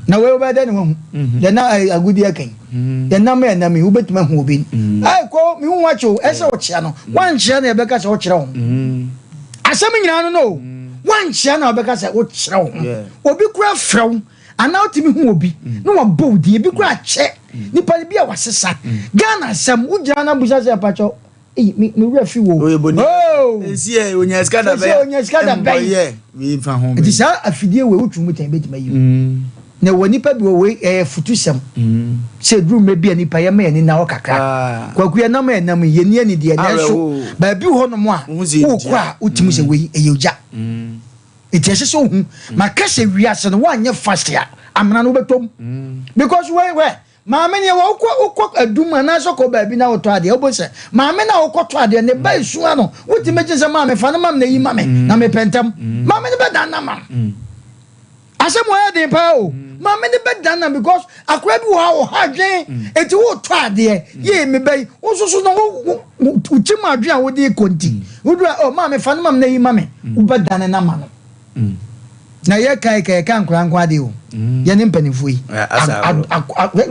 D: Na wei wobɛyɛ dɛ na wahu. Deɛ na agodie aka yi. Deɛ nam yɛ nam yi wobɛtumi ahu obi. Ɛɛ kɔ mehu wakyɛ o, ɛsɛ ɔkyea no. Wankyea no yɛbɛka sɛ wokyerɛ wo ho. Asɛm nyinaa no no o. Wankyea no a wobɛka sɛ wokyerɛ wo ho. Obi koraa frɛ wo anaa wotumi hu obi na wabɔ wo din ebi koraa kyɛ nipa no bi a wasesa Ghana asɛm wogyina na busa sɛ pakyɛ eyi me me wura fi wo
A: oh esi ɛ onya sika da bɛn
D: onya sika da bɛn nti saa afidie wei wotwi mu tɛn betumi ayi na wɔ nipa bi wɔ wei ɛyɛ futusɛm sɛ eduru mmerɛ bi a nipa yɛma yɛn ani na hɔ kakra kwaku yɛn nam yɛn nam yɛn ni ani deɛ nanso baabi hɔ nom a wokɔ a wotumi sɛ wei ɛyɛ ogya. Nti ɛsɛ sɛ ohu. Maka sɛ wiase no woanyɛ fast a amena no wobɛtɔ mu. Because wei wɛ maame neɛ wɔ wokɔ wokɔ adum anaasɛ kɔ baabi na wotɔ adeɛ wobɛhu sɛ maame no a wokɔtɔ adeɛ ne ba esua no wotumi gye sɛ maame fa no ma me na yi ma me na mepɛ ntɛm. Maame no bɛdan na ma wo. Asɛm wɔ yɛ den paa o. Maame no bɛdan na because akora bi wɔ hɔ a ɔha adwen eti wotɔ adeɛ yee me ba yi wo nso so no wo wo kyim adwen a wode kɔ nti wodu a oh maame fa no ma me na yi ma me wobɛdane no ama no na yɛ kae ka yɛka nkora nko adeɛ o yɛne mpanimfoɔ yi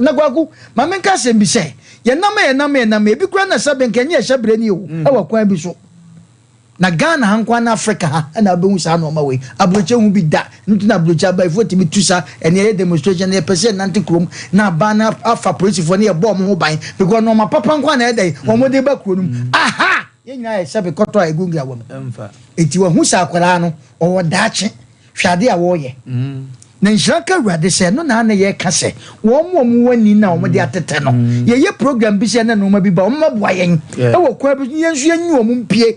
D: na kwaku maame nka asɛm bi sɛ yɛnam yɛnam yɛnam ebi kura na sɛbe nka ɛnyɛ ɛhyɛ berɛ ni o ɛwɔ kwan bi so. Na Ghana ha nkoaa ne Africa ha na wobɛhu saa nnoɔma wei. Aburokyire ho bi da. Ɛno nti na aburokyire abayifoɔ tumi tu sa ɛne yɛyɛ demonstration na yɛpɛ sɛ yɛnante kurom na aban no afa polisifoɔ ne yɛbɔ wɔn ho ban because nnoɔma papa nkoaa na ɛyɛ dɛn wɔn de ba kuro no mu. Aha! Yɛn nyinaa yɛ sɛbe kɔtɔ a ɛgu ngrawa mu. Enti wahu sɛ akwadaa no ɔwɔ daakye. Hwɛ adeɛ a wɔreyɛ. Na nhyira nka Awurade sɛ ɛno na na yɛka sɛ wɔn a wɔwɔ ani na wɔde atetɛ no, yɛyɛ program bi sɛ na nneɛma bi ba wɔn mmoa yɛn ɛwɔ kwan bi so yɛn nso yɛnyi wɔn mpie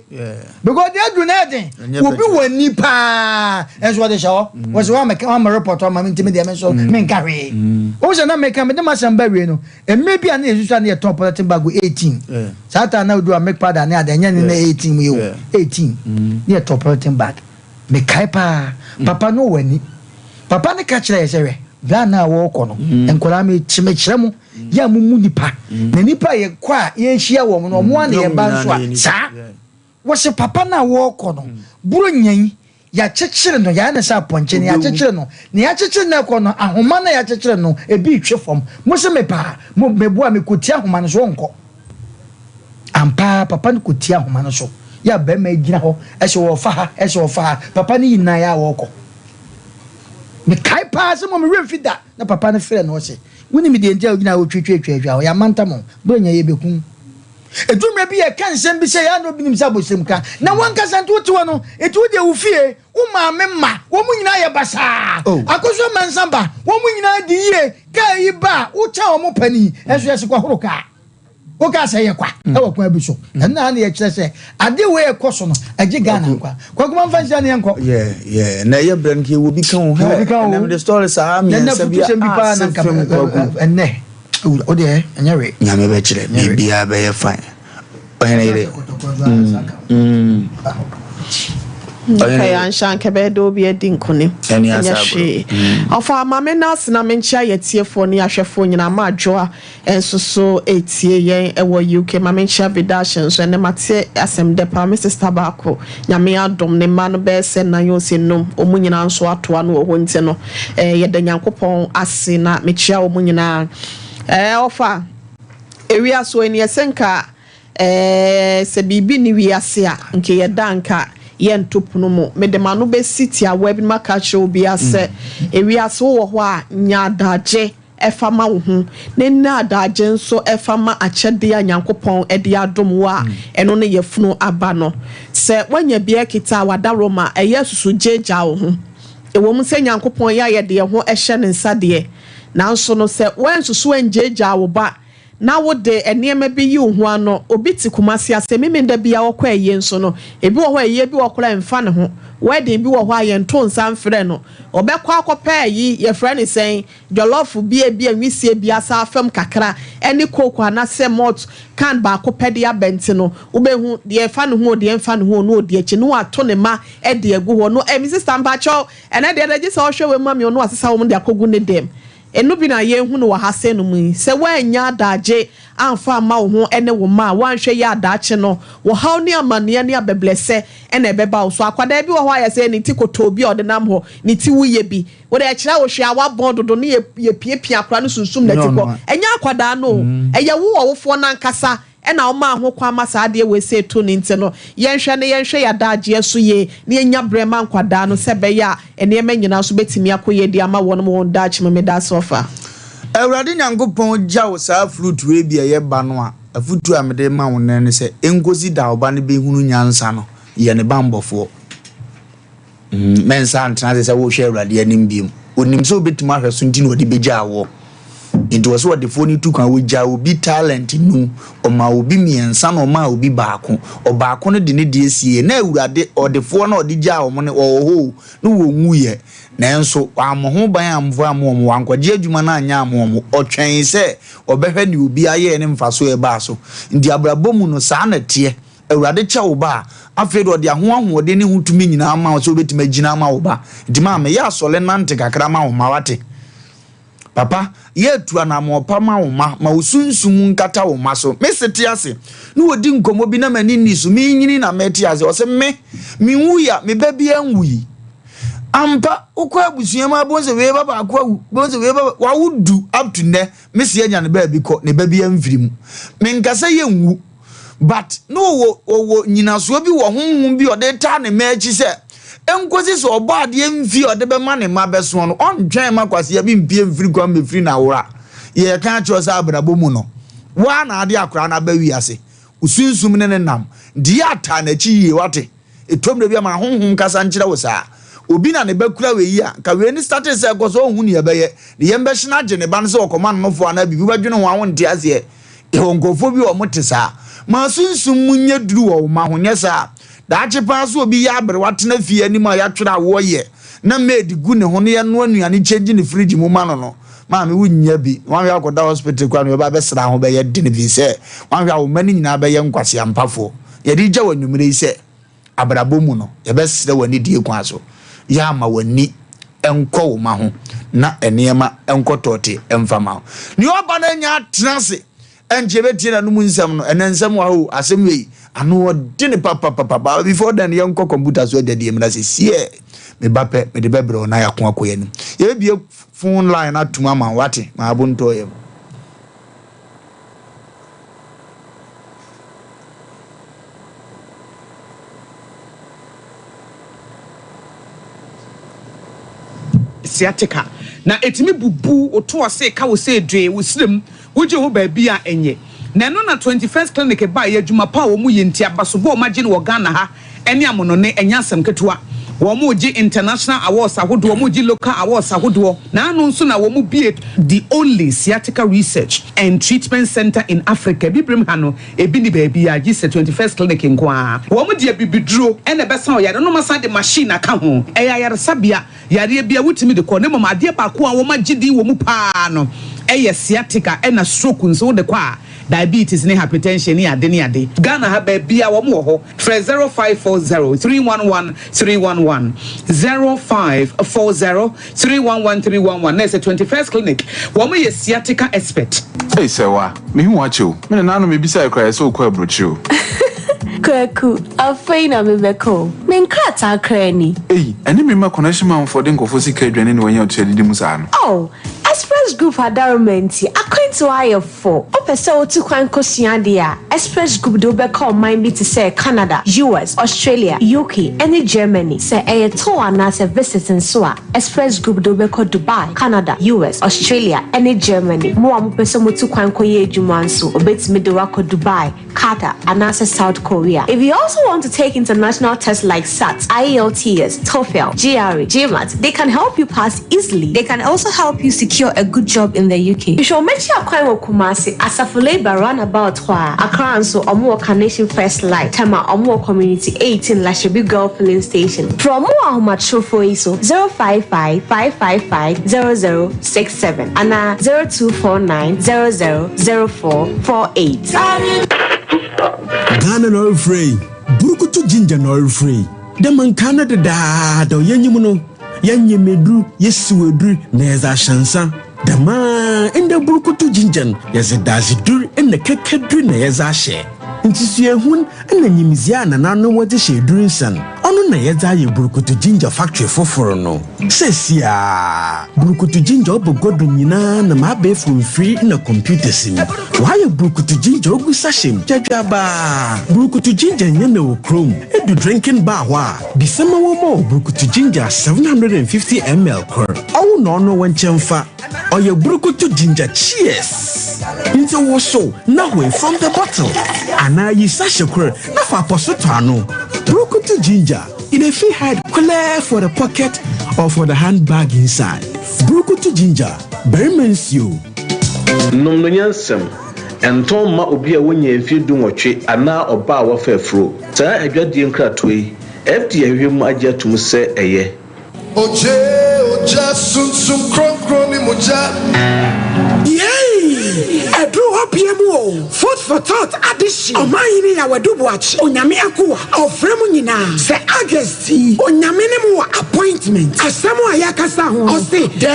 D: because deɛ aduru no ɛden obi wɔ ani paa nso wɔde hyɛ hɔ wɔsɛ wɔn amɛka wɔn amɛ report ama mi ntumi deɛ mi nso mi nka hwee wɔn sɛ na mɛka mi de ma sɛm ba wie no mmerɛ bi a na yɛsusu a na yɛtɔn polythene bag 18 saa taa na odu a milk powder ne ade ɛnyɛ ne na 18 mu yɛ o 18 ne yɛtɔn polythene bag. Mekae paa, papa no wɔ ani. Papa no ka kyerɛɛ yɛ sɛ, Hwɛ, berɛ a na wɔrekɔ no, nkwadaa, mekyerɛ mo, yɛ a mommu nnipa, na nnipa a yɛkɔ a yɛhyia wɔn no, wɔn ara na yɛba nso a, saa. Wɔse papa no a wɔrekɔ no, Buronya yi, yɛakyekyere no, yɛayɛ no sɛ apɔnkye no, yɛakyekyere no, na yɛakyekyere no rekɔ no, ahoma no a yɛakyekyere no, ebi retwe fam. Mose mepɛ a, mo, meboa, mekɔtia ahoma no so, ɔnkɔ. Ampa ara, papa no kɔtia ahoma no so. Yɛ a barima yi gyina hɔ sɛ ɔrefa ha, sɛ ɔrefa ha. Papa no yi nan a ɔrekɔ. Mekae paa sɛ mmom me werɛ mfi da na papa no frɛ no ɔse, Wonim deɛ nti a wogyina ha wotwitwatwatwa hɔ? Yɛamantam wo. Buronya yi yɛbɛku wo. Ɛduru mmerɛ bi yɛka nsɛm bi sɛ yɛ a na obi nim sɛ abosem ka. Na wankasa nti wote hɔ no, nti wo deɛ wo fie, wo maame mma, wɔn nyinaa yɛ basaa. Akosua Mensah ba, wɔn nyinaa di yie. Kaa yi ba a, wokyɛn wɔn panin, nso yɛse kɔhoro kaa. Wokaa sɛ ɛyɛ kwa ɛwɔ kwan bi so. Ɛno na na yɛkyerɛ sɛ adeɛ wei ɛkɔ so no ɛgye Ghana nkwa. Kwaku ma mfa nhyira ne yɛnkɔ.
A: Yeah, yeah. Na ɛyɛ brɛ no ka ɛwɔ bi ka ho.
D: Ɛwɔ bi ka ho.
A: Ɛnɛ mede story saa mmiɛnsa bi a ase fam Kwaku.
D: Ɛnɛ o deɛ ɛnyɛ wei.
A: Nyame bɛkyerɛ biribiara bɛyɛ fine. Ɔhene yere.
J: Nka yɛanhyɛ anka ɛbɛyɛ dɛ obi adi nkonim. Ɛnyɛ hwee. Ɔfa ma me nase na menkyia yɛtiefoɔ ne yɛahwɛfoɔ nyinaa ma adwoa nso so retie yɛn wɔ UK. Ma menkyia Vidash nso, ɛnnɛ mate asɛm dɛ paa, me sister baako, Nyame adom, ne mma no bɛyɛ sɛ nan o sɛ num, wɔn nyinaa nso ato ano wɔ hɔ nti no, eh, yɛda Nyankopɔn ase na mekyia wɔn nyinaa. Eh, ɔfa, ewiase wɔ yi no yɛsɛ nka eh, sɛ biribi nni wiase a, nka yɛda a nka yɛnto pono mu. Mede m'ano bɛsi tiawa bi na maka akyerɛ obiara sɛ, ewiase wowɔ hɔ a, nya adagye. fa ma wo ho, na nnya adagye nso fa ma akyɛdeɛ a Nyankopɔn de adom wo a ɛno ne yafunu aba no. Sɛ woanya bi akita a, w'adaworoma, ɛyɛ susu gyaagyaa wo ho. Ɛwɔ mu sɛ Nyankopɔn yɛ a yɛde yɛn ho hyɛ ne nsa deɛ, nanso no sɛ woansusu angyaagyaa wo ba na wode nneɛma bi yi wo ho ano. Obi te Kumasi ase, Memenda biara ɔkɔ ayie nso no, ebi wɔ hɔ a ayie bi wɔ hɔ koraa a ɛmfa ne ho. Wedding bi wɔ hɔ a yɛnto nsa mfrɛ no. Ɔbɛkɔ akɔpɛ ayi, yɛfrɛ no sɛn, jollof bi a ebia nwisie bi asa afam kakra ne coke anasɛ malt can baako pɛ de aba nti no, wobɛhu, deɛ ɛfa ne ho o, deɛ ɛmfa ne ho o, na ɔdi akyi, na wato ne mma de agu hɔ. No, eh, me sister mpakyɛw, ɛnnɛ deɛ gye sɛ ɔhwɛ wei ma me o, na wasesa wɔn de akɔgu ne dɛm. Ɛno bi na yɛrehu no wɔ ha sei nom yi. Sɛ woannya adagye amfa amma wo ho ne wo mma a, woanhwɛ yie a daakye no, ɔhaw ne amaneɛ ne abɛbrɛsɛ na ɛbɛba wo so. Akwadaa bi wɔ hɔ a yɛsɛ ne ti kotoo bi a ɔde nam hɔ, ne ti wuyɛ bi. Wo deɛ ɛkyerɛ wo hwɛ a wabɔn dodo ne yɛpiapia akwadaa no sunsum n'ati kɔ. Ɛnyɛ akwadaa no o, ɛyɛ wo ɔwofoɔ no ankasa na womaa ho kwan ma saa adeɛ wei sei to no nti no, yɛnhwɛ na yɛnhwɛ yɛn adagyeɛ so yie na yɛnya berɛ ma nkwadaa no sɛ ɛbɛyɛ a nneɛma nyinaa nso bɛtumi akɔ yie de ama wɔn wɔ wɔn daakye mu. Medaase ɔfa.
A: Awurade Nyankopɔn gya wo saa fruit wei bi a ɛyɛ ba no a, afutuo a mede rema wo nnɛ ne sɛ, ɛnkɔsi da a wo ba no bɛhunu nyansa no, yɛ ne banbɔfoɔ. Mɛnsa ntena ase sɛ worehwɛ Awurade anim bio. Onim sɛ obetumi ahwɛ so nti na ɔde begyaa woɔ. Nti wɔ sɛ ɔdefoɔ no tu kwan, ɔgyaa obi talent num, ɔmaa obi mmiɛnsa na ɔmaa obi baako. Ɔbaako no de ne deɛ sieeɛ. Na Awurade, ɔdefoɔ no a ɔde gyaa wɔn no, ɔwɔ hɔ o, na wɔnwuiɛ. Nanso wammɔ ho ban amfa amma wɔn, wankɔgye adwuma no anyɛ amma wɔn. Ɔtwɛn sɛ ɔbɛhwɛ deɛ obi ayɛɛ ne mfasoɔ a ɛbaa so. Nti abrabɔ mu no, saa na ɛteɛ. Awurade kyɛ wo ba a, afei de ɔde aho ahoɔden ne ho tumi nyinaa ma wo sɛ wobɛtumi agyina ama wo ba. Nti maame, yɛ asɔle nante kakra ma wo mma, wate? Papa, yɛ atu anammɔn pa ma wo mma, ma wo sunsum nkata wo mma so. Me se te ase, ne wɔdi nkɔmmɔ bi na m'ani nni so, menyini na mete ase. Ɔse me, menwui a, me ba biara nwui. Ampa, wokɔ abusua mu a, wobɛhu sɛ wei ba baako awu, wobɛhu sɛ wei ba, wawo du up to nnɛ, me se anya ne baabi kɔ, ne ba biara mfiri mu. Menka sɛ yɛnwu. But na ɔwɔ ɔwɔ nyinasoɔ bi wɔ honhom bi ɔde taa ne mma akyi sɛ nkosi sɛ ɔbɔ adeɛ mfie a ɔde bɛma ne mma bɛsoɔ no ɔntwɛn ma kwasea bi mpie mfiri kwan mɛfiri n'awora. Yɛreka akyerɛ sɛ abrabɔ mu no woa na ade akwaraa no aba wiase. Wo sunsum ne ne nam. Nti yɛ ataa n'akyi yie wate. Ɛtɔ mmerɛ bi a ma honhom kasa nkyerɛ wo saa. Obi na ne ba kura wei yi a, nka wei ne startee sɛ ɛkɔ so ɔnhu nea ɛbɛyɛ. Ne yam bɛhye no agye ne ba no sɛ ɔkɔma no nofo anaa biribi. Wobɛdwene ho a wonte aseɛ. Yɛwɔ nkurɔfoɔ bi a wɔte saa. Ma sunsum mu nyɛ duru wɔ wo mma ho, nyɛ saa a, daakye paa sɛ obi yɛ aberewa tena fie anim a yɛatwerɛ awoɔ yɛ na maid gu ne ho na yɛnoa nnuane change ne fridge mu ma no no, maame wonnya bi. Na wanhwɛ akɔda hospital koraa na ɔbɛba abɛsra ho bɛyɛ den ɛfiri sɛ wanhwɛ a wo mma no nyinaa bɛyɛ nkwaseampafoɔ. Yɛde regya wo anwummerɛ yi sɛ. Abrabɔ mu no, yɛbɛsrɛ wo anidie kwan so, yɛ a ma w'ani nkɔ wo mma ho na nneɛma nkɔ tɔɔte mfa mma wo. Nea ɔba no anya atena ase ɛnkyɛ yɛbɛtie n'anom nsɛm no. Ɛnɛ nsɛm wɔ ha o, asɛm wei ano ɔdene papapapa. But before then, yɛnkɔ kɔmputa so adwadie mmra sesiɛ. Me ba pɛ, mede bɛbrɛ wo na yɛako akɔ yɛn anim. Yɛbɛbie phone line atom ama wo, wate? Ma abo ntɔ yam.
K: Sciatica, na ɛtumi bubu wo to ase ka wo sɛ dwee wo serɛ mu, wogye ho baabi a ɛnyɛ. Na ɛno na 21st Clinic baeɛ, adwuma pa a wɔn yɛ nti, abasobɔ a wɔn agye no wɔ Ghana ha ne amonone, ɛnyɛ asɛm ketewa. Wɔn regye international awards ahodoɔ, wɔn regye local awards ahodoɔ, na ano nso na wɔn bue the only sciatica research and treatment centre in Africa, Abibirem ha no, ebi nni baabiara gye sɛ 21st Clinic nko ara. Wɔn de abibiduro na ɛbɛsa ɔyare no, na wɔasan de machine aka ho. Ɛyɛ ayaresabea, yareɛ biara wotumi de kɔ, na mmom adeɛ baako a wɔagye din wɔ mu pa ara no yɛ sciatica ɛna stroke nso wode kɔ a, diabetes ne hypertension ne ade ne ade. Ghana ha baabiara wɔn wɔ hɔ. Frɛ 0540 311 311, 0540 311 311 na ɛsɛ 21st Clinic. Wɔn yɛ sciatica expert.
F: Ei Sɛwa, mehu wo akyɛ o. Me nananom mebisae koraa yɛ sɛ wokɔ aburokyire o.
L: Kwaku, afei na mebɛkɔ o. Me nkrataa koraa ni.
F: Ei, ɛne me mma connection manfoɔ de nkurɔfoɔ sika adwane ne wɔanya ɔtua didi mu saa no.
L: Oh, Express Group adaworoma nti, akwantuo ayɛ fo. Wopɛ sɛ wotu kwan kosua adeɛ a, Express Group de wo bɛkɔ ɔman bi te sɛ Canada, US, Australia, UK, ne Germany. Sɛ ɛyɛ tour anaasɛ visit nso a, Express Group de wo bɛkɔ Dubai, Canada, US, Australia, ne Germany. Mo a mopɛ sɛ motu kwan kɔyɛ adwuma nso, wɔbɛtumi de wo akɔ Dubai, Qatar, anaasɛ South Korea. If you also want to take international tests like SAT, IELTS, TOEFL, GRE, GMAT, they can help you pass easily. They can also help you secure a good job in the UK. Hwehwɛ wɔn akyi akwan wɔ Kumasi, Asafo Labour roundabout hɔ a. Accra nso, wɔn wɔ Carnation First Light, Tema, wɔn wɔ Community 18 Lashibi Girl Filling Station. Frɛ wɔn wɔ ahomatorofo yi so, 055 555 0067 anaa 0249 00 0448.
M: Ghana na ɔrefrɛ yi, Burukutu Ginger na ɔrefrɛ yi. Dɛ ma nkaa no dedaada yɛnyim no, yɛnyem edur, yesiw edur na yɛdze ahyɛ nsa. Dɛm ara ndɛ Burukutu Ginger no, yɛdze dadzedur na kɛkɛdur na yɛdze ahyɛ. Ntsi suahun na nyimdzee a nananom wɔdze hyɛ edur nsa no, ɔno na yɛdze ayɛ Burukutu Ginger factory fofor no. Seseiara, Burukutu Ginger ɔba gua do nyina nam abaɛfor mfir na computers mu. Wɔayɛ Burukutu Ginger ogu sachet mu gyadwaabaa. Burukutu Ginger nnyɛ na wɔ kurom. Edu drinking bar hɔ a, bisa ma wɔmma wo Burukutu Ginger 750 ml kor. Ɔwo na ɔno wo nkyɛn fa. Ɔyɛ Burukutu Ginger Cheers! Ntsi wosow na hoe from the bottle anaa yi sachet kor na fa apɔso tɔ ano. Burukutu Ginger, e dey fit hide clear for the pocket or for the handbag inside. Burukutu Ginger, barima nsuo.
N: Nom no nyansam. Ɛntɔn mma obi a wonnyaa mfeɛ dunwɔtwe anaa ɔbaa a wafa afuro. Saa adwadie nkratoɔ yi, FDA ahwehwɛ mu agye atom sɛ ɛyɛ.
G: Ogye, ogya, Sunsum Kronkron ne mogya.
O: Yei! Ɛduru hɔ pie mu o! Food for thought adehye Ɔmanhene Yaw Adu Boakye Onyame akoa Ɔfrɛ mo nyinaa sɛ August yi Onyame ne mo wɔ appointment Asɛm a yɛkasa ho no Ɔse The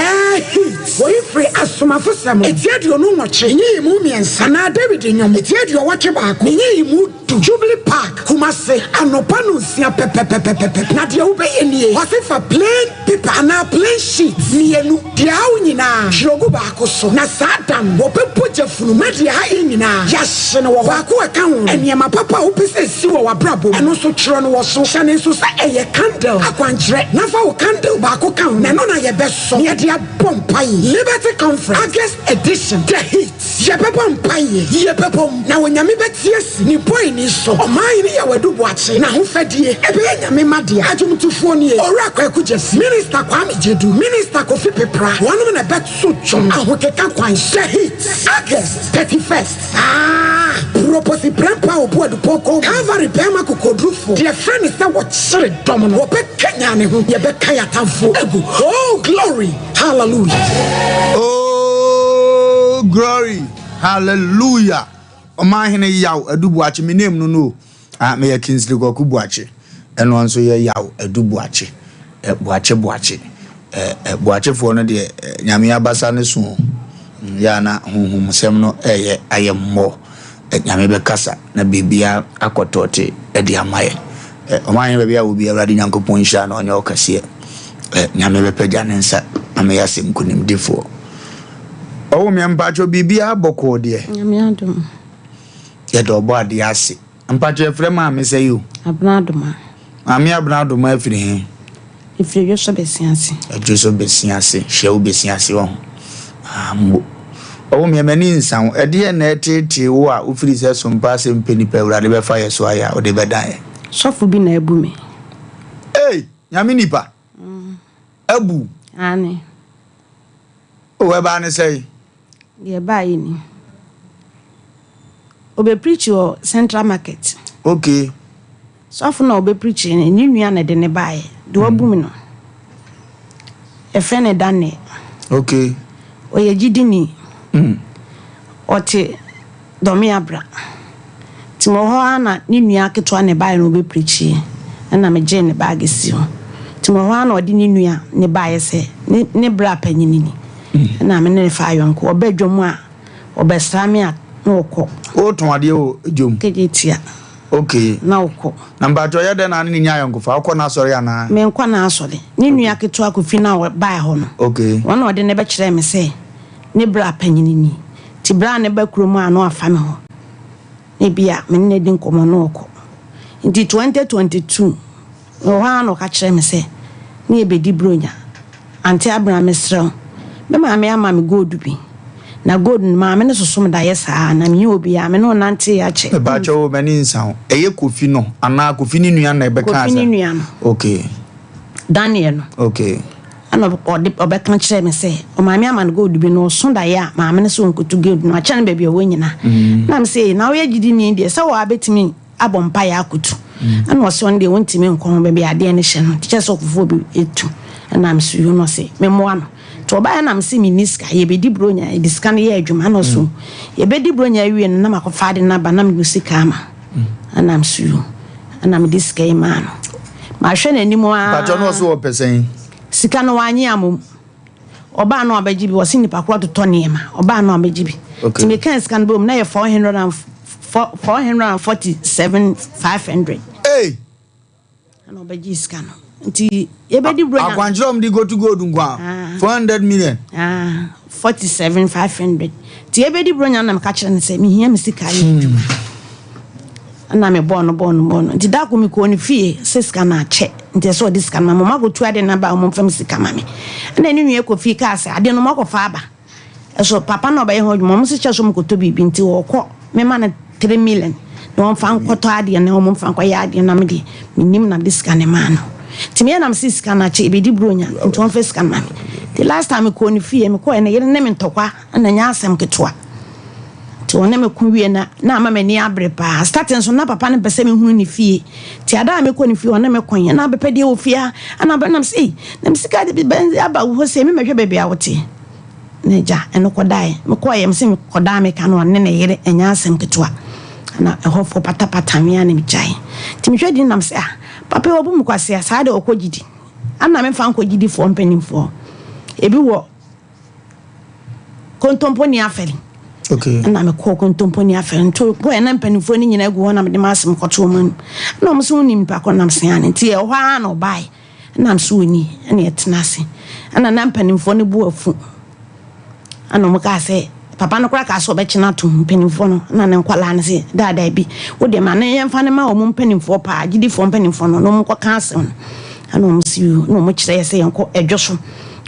O: heat Woi firi Asomafosɛm eti 28 nyiyimu mmiɛnsa anaa Dawid Nnwom eti 81 ne nyiyimu du, Jubilee Park, Kumasi, anɔpa nonsia pɛpɛpɛpɛpɛ. Na deɛ wobɛyɛ nie, ɔse fa plain paper anaa plain sheet mmienu, deɛ awo nyinaa. biara, twerɛ gu baako so, na saa da no, wɔbɛbɔ gyafunu ma deɛ ha yɛ nyinaa, yɛahye no wɔ hɔ. Baako a ɛka ho no, nneɛma papa a wopɛ sɛ ɛsi wɔ w'abrabɔ mu, ɛno nso twerɛ no wɔ so. Hyɛ no nso sɛ ɛyɛ candle akwankyerɛ, na fa wo candle baako ka ho, na ɛno na yɛbɛsɔ na yɛde abɔ mpaeɛ. Liberty Conference, August edition, The Heat. Yɛbɛbɔ mpaeɛ, yɛbɛbom, na Onyame bɛte asi Ne bɔeni so. Ɔman hene Yaw Adu Boakye n'ahofadie ɛbɛyɛ Nyame mma dea. Adwomtofoɔ nie, Owura Kwaku Gyasi, Minister Kwame Gyedu, Minister Kofi Pepra, wɔnom na ɛbɛto dwom ahokeka kwan so. The Heat, August 31st. Ah! Proposi Prempeh Obuadu Poko, Calvary barima kokodurufoɔ, deɛ frɛ no sɛ wɔkyere dɔm no, wɔbɛkanyan ne ho, yɛbɛka yɛn atamfoɔ agu. Oh, glory! Hallelujah!
A: Oh, glory! Hallelujah! Ɔmanhene Yaw Adu Boakye, me name no no o. Ah, meyɛ Kingsley Kwaku Boakye. Ɛno nso yɛ Yaw Adu Boakye. Eh, Boakye Boakye. Eh, eh, Boakyefoɔ no deɛ, eh, Nyame abasa no so o. Mm, yɛ a na honhomsɛm no ɛyɛ ayɛ mmɔ. Eh, Nyame bɛkasa na biribiara akɔtɔɔte de ama yɛ. Eh, ɔmanhene baabi a wɔ bi Awurade Nyankopɔn nhyira na ɔnyɛ ɔkɛseɛ. Eh, Nyame bɛpɛgya ne nsa na meyɛ asɛm nkonimdifoɔ. Ɔwo meɛ mpakyɛ biribiara bɔkɔɔ deɛ.
P: Nyame adom.
A: Yɛda ɔbɔ adeɛ ase. Mpakyɛ yɛfrɛ maame sɛ yi o.
P: Abena Adoma.
A: Maame Abena Adoma afiri he?
P: Ɛfiri Adwoso Bɛsi ase.
A: Adwoso Bɛsi ase. Hyɛ wo Bɛsi ase wɔ ho. Ah, mbo. Ɔwo meɛ m'ani nsa wo. Ɛdeɛ na ɛteetee wo a wofiri sɛ sompa asɛm pɛ nipa Awurade bɛfa yɛ so ayɛ a wode bɛdan yɛ?
P: Sɔfo bi na abu me.
A: Ei! Nyame nipa? Abu?
P: Aane.
A: O, ɛbaa ne sɛn?
P: Deɛ ɛbaeɛ ni. Ɔbɛpreachi wɔ Central Market.
A: Okay.
P: Sɔfo no a ɔbɛpreachi no, ne nua na ɛde no baeɛ. Deɛ wabu me no, yɛfrɛ no Daniel.
A: Okay.
P: Ɔyɛ gyidini. Ɔte Dɔme abra. Nti mewɔ hɔ ara na ne nua ketewa na ɛbaeɛ na ɔbɛpreachiiɛ. Ɛna megyee ne baage sii hɔ. Nti mewɔ hɔ ara na ɔde ne nua no baeɛ sɛ ne ne bra panin ni. Ɛna me ne no faa yɔnko. Ɔba dwam a, ɔbɛsra me a na ɔkɔ.
A: Wotɔn adeɛ wɔ dwam?
P: Kejetia.
A: Okay.
P: Na ɔkɔ.
A: Na mpakyɛ ɔyɛ dɛn na ne ne nya ayɔnkofa? Wokɔ n'asɔre anaa?
P: Menkɔ n'asɔre. Ne nua ketewa Kofi no a ɔbaeɛ hɔ no.
A: Okay.
P: Ɔno na ɔde no bɛkyerɛɛ me sɛ ne bra panyin ni. Nti berɛ a ne ba kurom a na wafa me hɔ na ebia me ne no adi nkɔmmɔ na ɔkɔ. Nti 2022 mewɔ hɔ ara na ɔka kyerɛɛ me sɛ ne yɛbɛdi Buronya. Ante Abena mesrɛ wo, me maame ama me gold bi. Na gold no maame no soso me daeɛ saa na menni obiara, me ne wo nanteeɛ akyɛ.
A: Mepakyɛw o, m'ani nsa wo. Ɛyɛ Kofi no anaa Kofi ne nua na ɛbɛkaa
P: Kofi ne
A: saa?
P: nua no.
A: Okay.
P: Daniel no.
A: Okay.
P: Ɛna ɔde ɔbɛka kyerɛɛ me sɛ ɔmaame ama no gold bi na ɔso daeɛ a maame no sɛ ɔnkɔtu gold no akyerɛ no baabi a ɔwɔ nyina. Mm. Na me sɛ na woyɛ gyidini deɛ sɛ wɔa bɛtumi abɔ mpaeɛ akɔtu. Mm. Ɛna ɔsɛ ɔno deɛ ɔntumi nkɔ ho baabi adeɛ no hyɛ no nti kyerɛ sɛ ɔfofoɔ bi ɛtu. Ɛna me so yio no ɔse memmoa no. Nti ɔbaeɛ na me se menni sika yɛbɛdi buronya yɛde sika no yɛ adwuma ɛna ɔso mm. yɛbɛdi buronya awie no na makɔfa ade no aba na mede sika ama. Ɛna me so yio ɛna mede sika yi maa no. Mahwɛ n'anim aa.
A: Mpakyɛ no ɔso ɔpɛ sɛn?
P: Sika no wannye ammom. Ɔbaa no abɛgye bi, wɔse nipa korɔ totɔ nneɛma. Ɔbaa no abɛgye bi.
A: Okay.
P: Nti mekaa sika no bom na yɛ 447 500.
A: Hey!
P: Ɛna ɔbɛgye sika no. Nti yɛbɛdi bro nya.
A: Akwankyerɛ ɔmo de go to gold nko a. 400 million.
P: Ah, 47 500. Nti yɛbɛdi bro nya na meka kyerɛ no sɛ mehia me sika yɛ adwuma. Ɛna me bɔɔ no bɔɔ no bɔɔ no. Nti da koro mekɔɔ ne fie sɛ sika no akyɛ nti ɛsɛ ɔde sika no ma me. Ɔmo akɔtu ade no aba a ɔmo mfa me sika ma me. Ɛna ne nua kɔ fie kaa sɛ ade no ɔmo akɔfa aba. Ɛso papa no a ɔbɛyɛ ho adwuma ɔmo se kyɛ sɛ ɔmo kɔtɔ biribi nti ɔɔkɔ mema no 3 million na ɔmfa nkɔtɔ adeɛ na ɔmo mfa nkɔyɛ adeɛ na me deɛ mennim na mede sika no maa no. Nti meyɛ na mese sika no akyɛ ɛbɛdi buronya nti ɔmfa sika no ma me. Nti last time mekɔɔ ne fie mekɔɛ ne yere ne me ntɔkwa na ɛnyɛ asɛm ketewa. Nti ɔne me ko wie na na ama m'ani abere paa. Starting nso na papa no mpɛ sɛ mehunu ne fie. Nti ada a mekɔ ne fie ɔne me ko na abɛpɛ deɛ wɔ fie ha. Ana abɛ nam sɛ ei na me sika de bɛn aba wo hɔ sɛ me mɛhwɛ baabi a wote. Na agya ɛno kɔdae. Mekɔeɛ me sɛ mekɔdaa meka no ɔne ne yere ɛnyɛ asɛm ketewa. Na ɛhɔfoɔ patapata me a na megyae. Nti mehwɛ din nam sɛ ah papa yi ɔbu me kwasea saa deɛ ɔkɔ gyidi. Ana memfa nkɔ gyidifoɔ mpanimfoɔ. Ebi wɔ Kontompo ni afɛre.
A: Okay.
P: Ɛna mekɔɔ kontompo ni afɛre. Nti kɔɛ na mpanimfoɔ no nyinaa gu hɔ na mede m'asɛm kɔto wɔn anim. Ɛna wɔn sɛ wonim nipa kɔ nam sɛ ane. Nti ɛhɔ ara na ɔbae. Ɛna m sɛ ɔni. Ɛna yɛtena ase. Ɛna na mpanimfoɔ no bo afu. Ɛna wɔn kaa sɛ, papa no koraa kaa sɛ ɔbɛkye no atom, mpanimfoɔ no, ɛna ne nkwadaa no se, daa daabi, wo deɛ ma no yɛmfa no ma wɔn mpanimfoɔ paa, agyidifoɔ mpanimfoɔ no, na wɔn nkɔka asɛm no. Ɛna wɔn se yoo, ɛna wɔn kyerɛɛ sɛ yɛnkɔ ɛdwo so,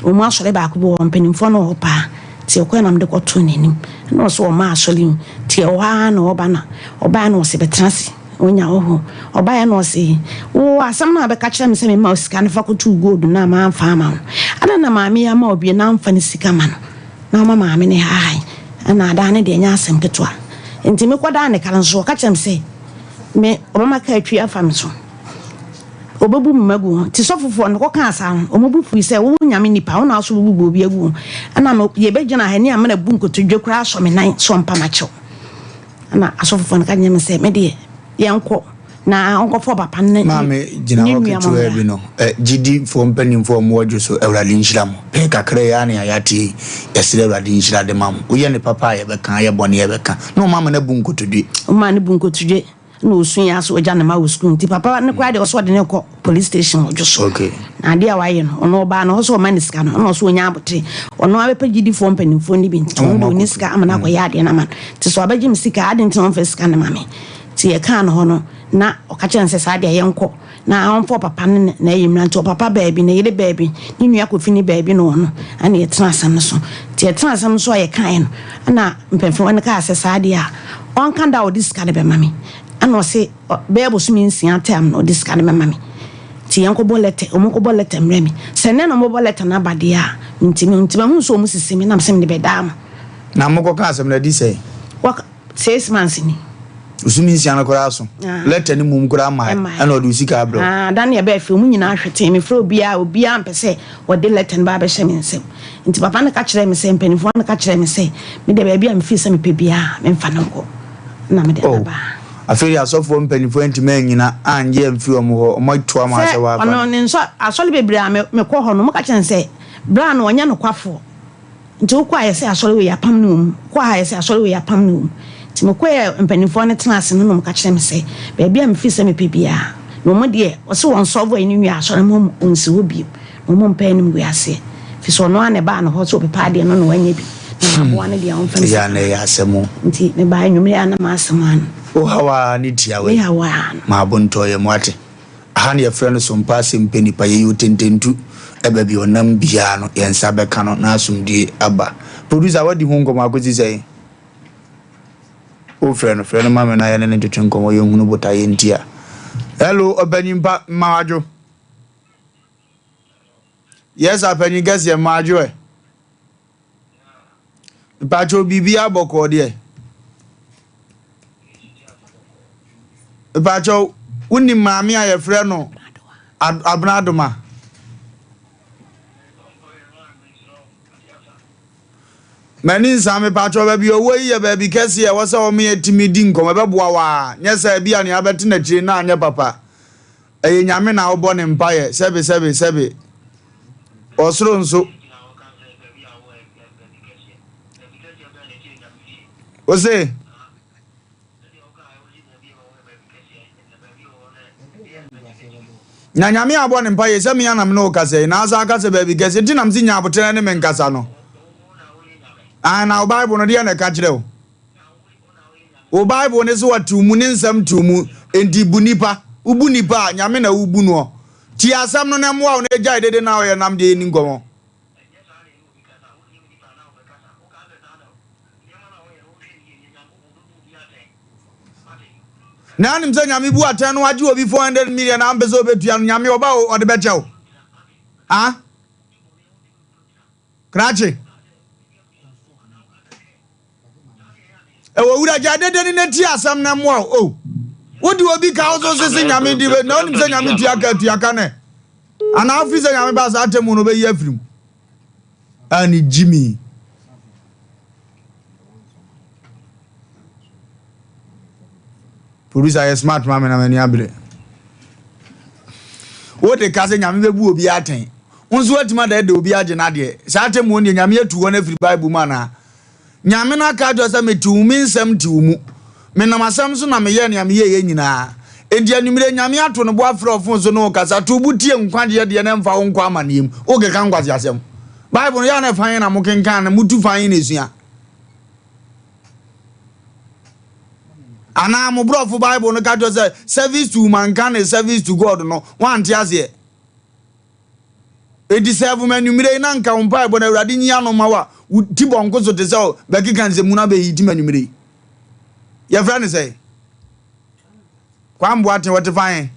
P: wɔn asɔre baako bi wɔ hɔ, mpanimfoɔ no wɔ hɔ paa, nti yɛkɔɛ na mede kɔtoo n'anim, ɛna ɔse ɔmma asɔre mu, nti ɛwɔ hɔ ara na ɔba na ɔbaeɛ na ɔse bɛtena ase. Onya wo ho. Ɔbaeɛ na ɔse, Wo, asɛm no a wobɛka kyerɛ me sɛ memma wo sika no fa kɔto wo gold no a mamfa amma wo no, adɛn na maame yi ama wo bio na wamfa ne sika ma no na wama maame no haahae? Ɛna adaa no deɛ ɛnyɛ asɛm ketewa. Enti mekɔdaa ne ka no nso, ɔka kyerɛɛ me sɛ me, ɔbɛma kaa atwi afa me so. Ɔbɛbu me mma agu hɔ. Nti sɔfofoɔ no kɔkaa saa no, wɔn bo fui sɛ, Wo Nyame nipa, wo na wo so wobɛbubu obi agu hɔ? Ɛna me, yɛbɛgyina ha ni a mena bu nkotodwe koraa asɔ me nan sɛ ɔmpa m'akyɛw. Ɛnna asɔfofoɔ no ka kyerɛɛ me sɛ, Me deɛ, yɛnkɔ, na ɔnkɔfa ɔpapa no ne
A: Maame gyina
P: ne
A: hɔ
P: nua
A: ketewaa
P: mmra.
A: bi no, ɛ, gyidifoɔ mpanimfoɔ a wɔwɔ dwo so, Awurade nhyira mo. Pɛɛ kakra yi ara na yɛate yi, yɛsrɛ Awurade nhyira de ma mo. Woyɛ ne papa a yɛbɛka, ayɛ bɔne a yɛbɛka. Na ɔma ama no abu nkotodwe.
P: Ɔmaa no bu nkotodwe. Na ɔsu yɛ asɛ ɔgya ne mma wɔ sukuu nti papa no koraa deɛ ɔsɛ ɔde no kɔ police station wɔ dwoso.
A: Okay.
P: Na adeɛ a wayɛ no ɔno ɔbaa no hɔ sɛ ɔma ne sika no ɛna ɔsɛ ɔnya abotere ɔno abɛpɛ gyidifoɔ mpanimfoɔ no bi nti ɔno deɛ ɔni sika ama no akɔyɛ adeɛ no ama no nti sɛ ɔabɛgye me sika a adɛn nti na ɔmfa sika no ma me nti yɛkaa no hɔ no na ɔka kyerɛ no sɛ saa deɛ yɛnkɔ na ɔmfa ɔpapa no ne n'ayi mmra nti ɔpapa baabi ne yere baabi ne nua Kofi ne baabi na ɔno ɛna yɛtena asɛm no so nti yɛtena asɛm no so a yɛkaeɛ no ɛna mpanyinfoɔ no kaa sɛ saa deɛ a ɔnka da a ɔde sika no bɛma me ɛna ɔse bɛyɛ bosome nsia term na ɔde sika no bɛma me nti yɛnkɔbɔ lɛtɛ ɔmo nkɔbɔ lɛtɛ mmerɛ me sɛ nnɛ na ɔmobɔ lɛtɛ no aba deɛ a mentimi nti mahu sɛ ɔmo sisi me na mesɛ mede bɛdaa mo.
A: Na mokɔka asɛm no adi sɛn?
P: Wɔka 6 months ni.
A: Bosome nsia no koraa so. Lɛtɛ no mmom koraa mmae. Ɛna ɔde wo sika abrɛ wo.
P: Da no yɛbaa fie, wɔn nyinaa hwetee. Mefrɛɛ obiara, obiara ampɛ sɛ ɔde lɛtɛ no ba abɛhyɛ me nsam. Nti papa no ka kyerɛɛ me sɛ, mpanimfoɔ no ka kyerɛɛ me sɛ, me deɛ baabi a mefii sɛ mepɛ biara, memfa no nkɔ. Ɛna mede no
A: Oh,
P: baa.
A: afei deɛ asɔfoɔ mpanimfoɔ antumi annyina annye amfiri wɔn hɔ, wɔatu ama
P: Sɛ
A: sɛ wɔafa no.
P: ɔno ne nsɔ, asɔre bebree a me, mekɔ hɔ no, wɔka kyerɛ no sɛ, bra no, ɔnyɛ nokwafoɔ. Nti wokɔ a yɛsɛ asɔre wei apam no wɔ mu, wokɔ ha yɛsɛ asɔre wei apam no wɔ mu. Nti mekɔɛ mpaninfoɔ no tena ase no na wɔka kyerɛ me sɛ baabi a mefiri sɛ mepɛ biara na wɔn deɛ wɔse wɔn sɔlvo ayi no nwie asɔre no mu wɔn nsi hɔ bio na wɔn mpɛ anim gu aseɛ firi sɛ ɔno ara na ɛbaa ne hɔ sɛ ɔbɛpɛ adeɛ no na wanya bi na waboa no deɛ ɔmfa ne
A: Ɛyɛ
P: sika
A: a na ɛyɛ asɛm o.
P: Nti mebaa anwummere a na m'asɛm ano.
A: Wo haw ara ne tiawa
P: Me
A: yi.
P: haw ara no.
A: Maabo ntɔ yam wate. Aha na yɛfrɛ no sompa asɛmpɛ nipa yɛyɛ otententu baabi a ɔnam biara no yɛn nsa bɛka no na asomdue aba. Producer wadi ho nkɔmmɔ akosi sɛn? Wofrɛ no frɛ no ma me na yɛne no ntwetwe nkɔmmɔ yɛnhunu botaeɛ nti a. Hello ɔpanyin pa mma wadwo. Yes apanyin kɛseɛ mma adwo ɛ. Mpakyɛw biribiara bɔkɔɔ deɛ? Mpakyɛw wonim maame a yɛfrɛ no Abena Adoma? M'ani nsa mepakyɛw baabi ɔwɔ yi yɛ baabi kɛseɛ ɛwɔ sɛ wɔn yɛ tumi di nkɔmɔ ɛbɛboa wo a nyɛ sɛ ebi a nea abɛte n'akyire na anyɛ papa. Ɛyɛ Nyame na wobɔ ne mpaeɛ sɛbe sɛbe sɛbe Ɔsoro nso Ose Na Nyame abɔ ne mpaeɛ sɛ me a na me ne wo kasa yi na asa aka sɛ baabi kɛseɛ nti na mese nya aboterɛ ne me nkasa no Ah na wo Bible no deɛ na ɛka kyerɛ wo Wo Bible no se wɔtew mu, ne nsɛm tew mu, enti bu nnipa. Wobu nnipa a, Nyame na wobu noɔ. Tie asɛm no na ɛmmoa wo na gyae dede no a woyɛ nam deɛ yɛnni nkɔmmɔ. Na anim sɛ Nyame bu atɛn no wagye obi 400 million a ɔmpɛ sɛ ɔbɛtua no, Nyame ɔba o, ɔde bɛkyɛ wo. Ah? Krakye. Ɛwɔ wura gya dede ne n'ati asɛm na mmoa o. Oh. Wode obi ka wo so sese nyame di na wonim sɛ nyame tua ka tua ka nɛ. Anaa wofiri sɛ nyame ba saa atɛmu no bɛyi afiri mu. A ne gyimi. Producer yɛ smart ma me na m'ani abere. Wode ka sɛ nyame bɛbu obi atɛn. Wo nso woatumi adɛɛdɛɛ obi agye n'adeɛ. Saa atemmuo no deɛ Nyame atu wɔn afiri Bible mu anaa? Nyame no aka akyerɛ sɛ mete wo me nsɛm te wo mu. Menam asɛm so na meyɛɛ nea meyɛeɛ nyinaa. Enti anwummere Nyame ato ne bo afrɛ wo fon so ne wo kasa. To wo bo tie nkwagyeɛ deɛ na ɛmfa wo nkɔ amaneɛ mu. Wokeka nkwaseasɛm. Bible no yɛ a na ɛfa he na mokenkan no, motu fa he na esua? Anaa mo borɔfo Bible no ka kyerɛ sɛ service to mankind is service to God no, woante aseɛ? Enti sɛ ɛfom anwummerɛ yi na nka wo mpaebɔ no Awurade nyi ano ma wo a, wo ti bɔnko so te sɛ bɛkeka nsɛmhunu abɛhiti me anwummerɛ yi. Yɛfrɛ no sɛn? Kwame Boateng, wɔte fa he?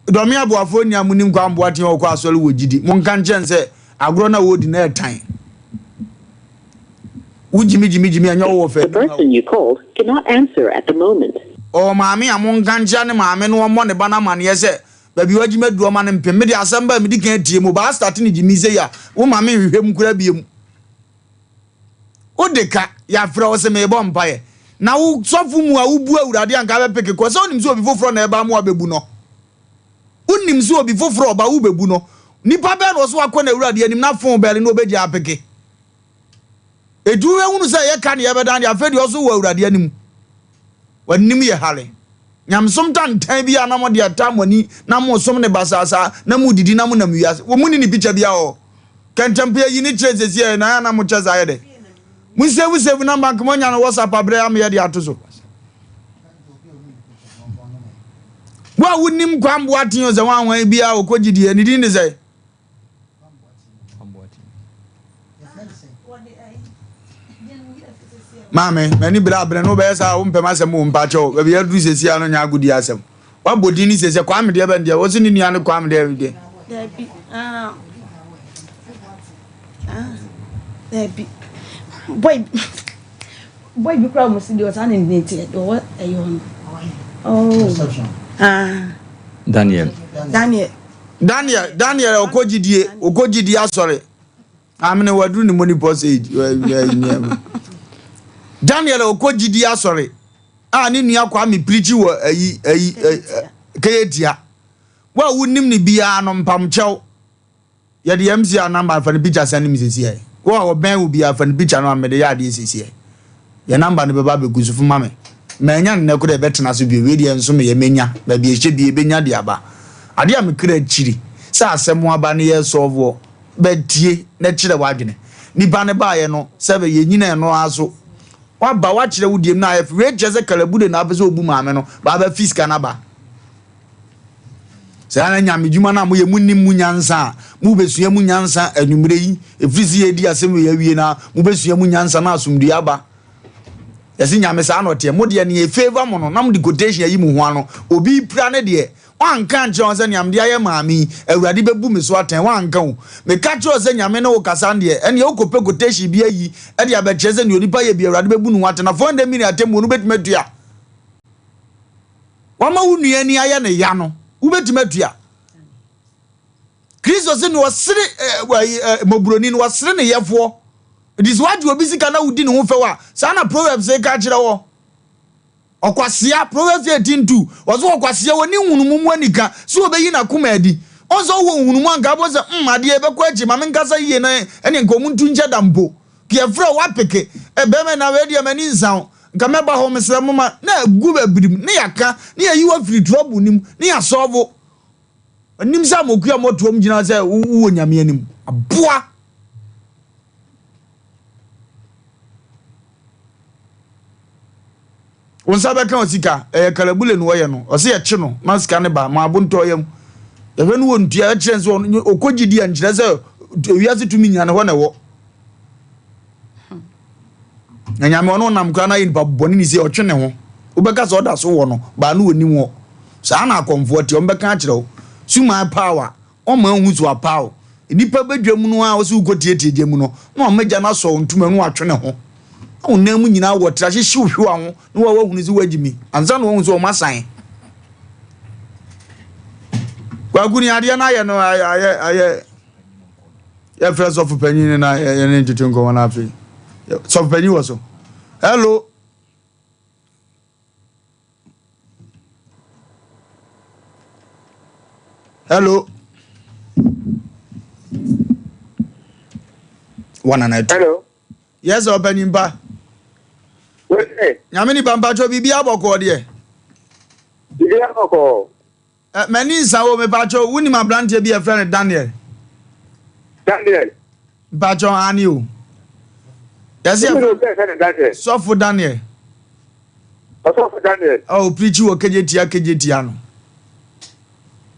A: Dɔme aboafoɔ nni a monim Kwame Boateng a ɔkɔ asɔre wɔ gyidi. Monka nkyerɛ no sɛ agorɔ no a wɔredi no ɛɛtan. Wo gyimi gyimi gyimi ɛnyɛ wowɔ fɛ.
Q: The person you called cannot answer at the moment.
A: Ɔwɔ maame a monka nkyerɛ ne maame no ɔmmɔ ne ba no amaneɛ sɛ baabi wagyimi aduru ɔma no mpem. Me deɛ asɛm ba a medi kan atie mu. Baa start ne gyimi sei a wo ma menhwehwɛ mu koraa biom. Wode ka, yɛafrɛ wo se merebɔ mpaeɛ. Na wo sɔfo mu a wobu Awurade anka bɛpeke kɔ sɛ wonim sɛ obi foforɔ na ɛba ama wabɛbu no. Wonim sɛ obi foforɔ ɔba wobɛbu no. Nipa bɛn na ɔso wakɔ n'Awurade anim na fon bɛle na ɔbɛgya apeke. Enti wobɛhunu sɛ ɛyɛ ka ne yɛbɛdan deɛ afei deɛ ɔso wɔ Awurade anim. W'anim yɛ hare. Nyamesom tantan bi a na mode ataa mo ani na mosom no basaa saa na modidi na monam wiase. Wɔ monni ne picture biara wɔ hɔ. Kɛntɛmpe ayi ne kyerɛ sɛsi ɛ na na mokyɛ saa yɛ dɛ. Mo save save number nka moanya no WhatsApp abrɛ ama yɛde ato so. Wo a wonim Kwame Boateng o sɛ hwan hwan biara ɔkɔ gyidie ne din de sɛ. Maame, m'ani bere abere no wobɛyɛ saa wompɛ m'asɛm o mpakyɛw baabi aduru sɛsi a no nyɛ agodi asɛm wabɔ din ne sɛsi Kwame deɛ bɛn deɛ wɔse ne nua ne Kwame deɛ deɛ.
P: Dabi ah ah dabi boy boy bi kura wɔn si deɛ ɔsan ne ne ti deɛ ɔwɔ ɛyɛ ɔno oh ah
R: Daniel
P: Daniel.
A: Daniel Daniel ɔkɔ gyidie ɔkɔ gyidie asɔre amene waduru ne monopause age Daniel ɔkɔ gyidie asɔre a ne nua Kwame pirikyi wɔ ayi ayi kɛyɛ wo a wonim ne biara no mpamkyɛw Yɛde MC a number fa ne picture send me sesiɛ. Wo a ɔbɛn wo biara fa ne picture no ma me mede yɛ adeɛ sesiɛ. Yɛ number no bɛba abɛgu so fa ma me. Manya no nnɛ koraa ɛbɛtena so bio. Wei deɛ nso meyɛ mɛnya. Baabi ɛhyɛ biara ɛbɛnya de aba. Adeɛ a me kra kyiri sɛ asɛm aba no yɛ solve wɔ bɛ tie na kyerɛ w'adwene. Nipa no baeɛ no sɛ bɛ yɛnyina ɛno ara so. Waba wakyerɛ wo deɛ mu na ayɛ fɛ. Wei kyerɛ sɛ kalabude na apɛ sɛ ɔbu maame no ba abɛfi sika no aba. Saa na nyamedwuma no a moyɛ monnim mu nyansa a, mobɛsua mu nyansa anwummerɛ yi, ɛfiri sɛ yɛredi asɛm wei awie no a, mobɛsua mu nyansa na asomdwoeɛ aba. Yɛse nyame saa na ɔteɛ. Mo deɛ nea ɛfavour mo no na mode quotation ayi mo ho ano. Obi repira ne deɛ, wanka ankyerɛ wɔn sɛ nea mede ayɛ maame yi, Awurade bɛbu me so atɛn. Wanka o. Meka kyerɛ wo sɛ nyame ne wo kasa no deɛ, ɛnneɛ wokɔpɛ quotation bi ayi de abɛkyerɛ sɛ nea onipa yɛ bi Awurade bɛbu ne ho atɛn. Na 400 million atemmuo no wobɛtumi atua? Wama wo nua ani ayɛ no ya no, wobɛtumi atua. Kristo se nea ɔsere mmɔborɔni no, ɔsere ne yɛfoɔ. Nti sɛ woagye obi sika na wodi ne ho fɛw a, saa na Proverbs ka kyerɛ wɔ. Ɔkwasea, Proverbs 18:2, ɔse ɔkwasea ɔni nhunumu mu anika sɛ ɔbɛyi n'akoma adi. Ɔn sɛ wowɔ nhunumu a nka wobɛhu sɛ, mm, adeɛ ɛbɛkɔ akyi, ma menkasa yie na ɛneɛ nka ɔmo ntu nkyɛ da mpo. Yɛfrɛ wo apeke eh bɛrima na wei deɛ m'ani nsa wo nka mɛba hɔ mesrɛ mo ma na agu abirim ne yɛaka ne yɛyi wo afiri trouble no mu ne yɛasɔlvo anim sɛ amokua mmɔtoam gyina sɛ wowɔ nyame anim aboa. Wo nsa bɛka wo sika. Ɛyɛ kalabule na ɔyɛ no. Ɔse yɛkye no na sika no ba ma abontɔ yam. Yɛhwɛ no wɔ ntua ɛkyerɛ sɛ ɔkɔ gyidi a nkyerɛ sɛ ewiase tumi nyina ne hɔ na ɛwɔ. Na nyame ɔno nam koraa na ayɛ nipa bɔne ne sɛ ɔtwe ne ho. Wobɛka sɛ ɔda so wɔ no baa no ɔnim hɔ. Saa na akɔmfoɔ te ɔmbɛka akyerɛ wo. Suman power Ɔma nhu so apaw. Nnipa badwa mu no a ɔsɛ wokɔ tietie gya mu no, na wama gya no asɔ wo ntoma mu na watwe ne ho. Na wo nan mu nyinaa wɔ tra hyehyew hwewa ho na wa wahunu sɛ woagye mi ansa na wahu sɛ wɔn asan. Kwaku ni adeɛ no ayɛ no ayɛ ayɛ yɛfrɛ sɔfo panyin no na yɛne ntwetwe nkɔmmɔ no afei. Sɔfo panyin wɔ so. Hello. Hello. One and eight.
S: Hello.
A: Yes, ɔpanyimpa. Nyame nipa mpatsɔ biribi abɔkɔɔ deɛ.
S: Biribi abɔkɔɔ.
A: Ɛ m'ani nsa wo mepakyɛw wonim abranteɛ bi a yɛfrɛ no Daniel?
S: Daniel.
A: Mpakyɛw aane o. Yɛse yɛfrɛ Sɔfo Daniel.
S: Ɔsɔfo Daniel.
A: A oprikyi wɔ Kejetia Kejetia no.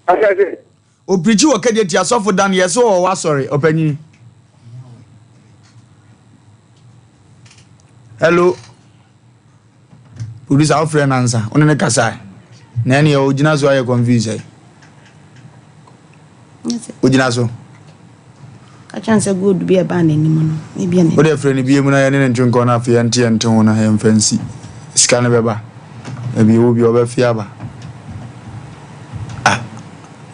S: Asase.
A: Oprikyi wɔ Kejetia Sɔfo Daniel yɛse ɔwɔ w'asɔre ɔpanyin. Hello. Producer wofrɛ no ansa wo ne no kasae na ɛneɛ ogyina so ayɛ confuse ɛ ogyina so
P: kakyɛ sɛ gold bi a ɛbaa n'anim no ne bia ne
A: wode frɛ no bie mu na yɛne ne ntwe nkɔ no afei yɛnte yɛnte ho na yɛmfa nsi sika no bɛba ebi ɛwɔ bi ɔbɛfe aba ah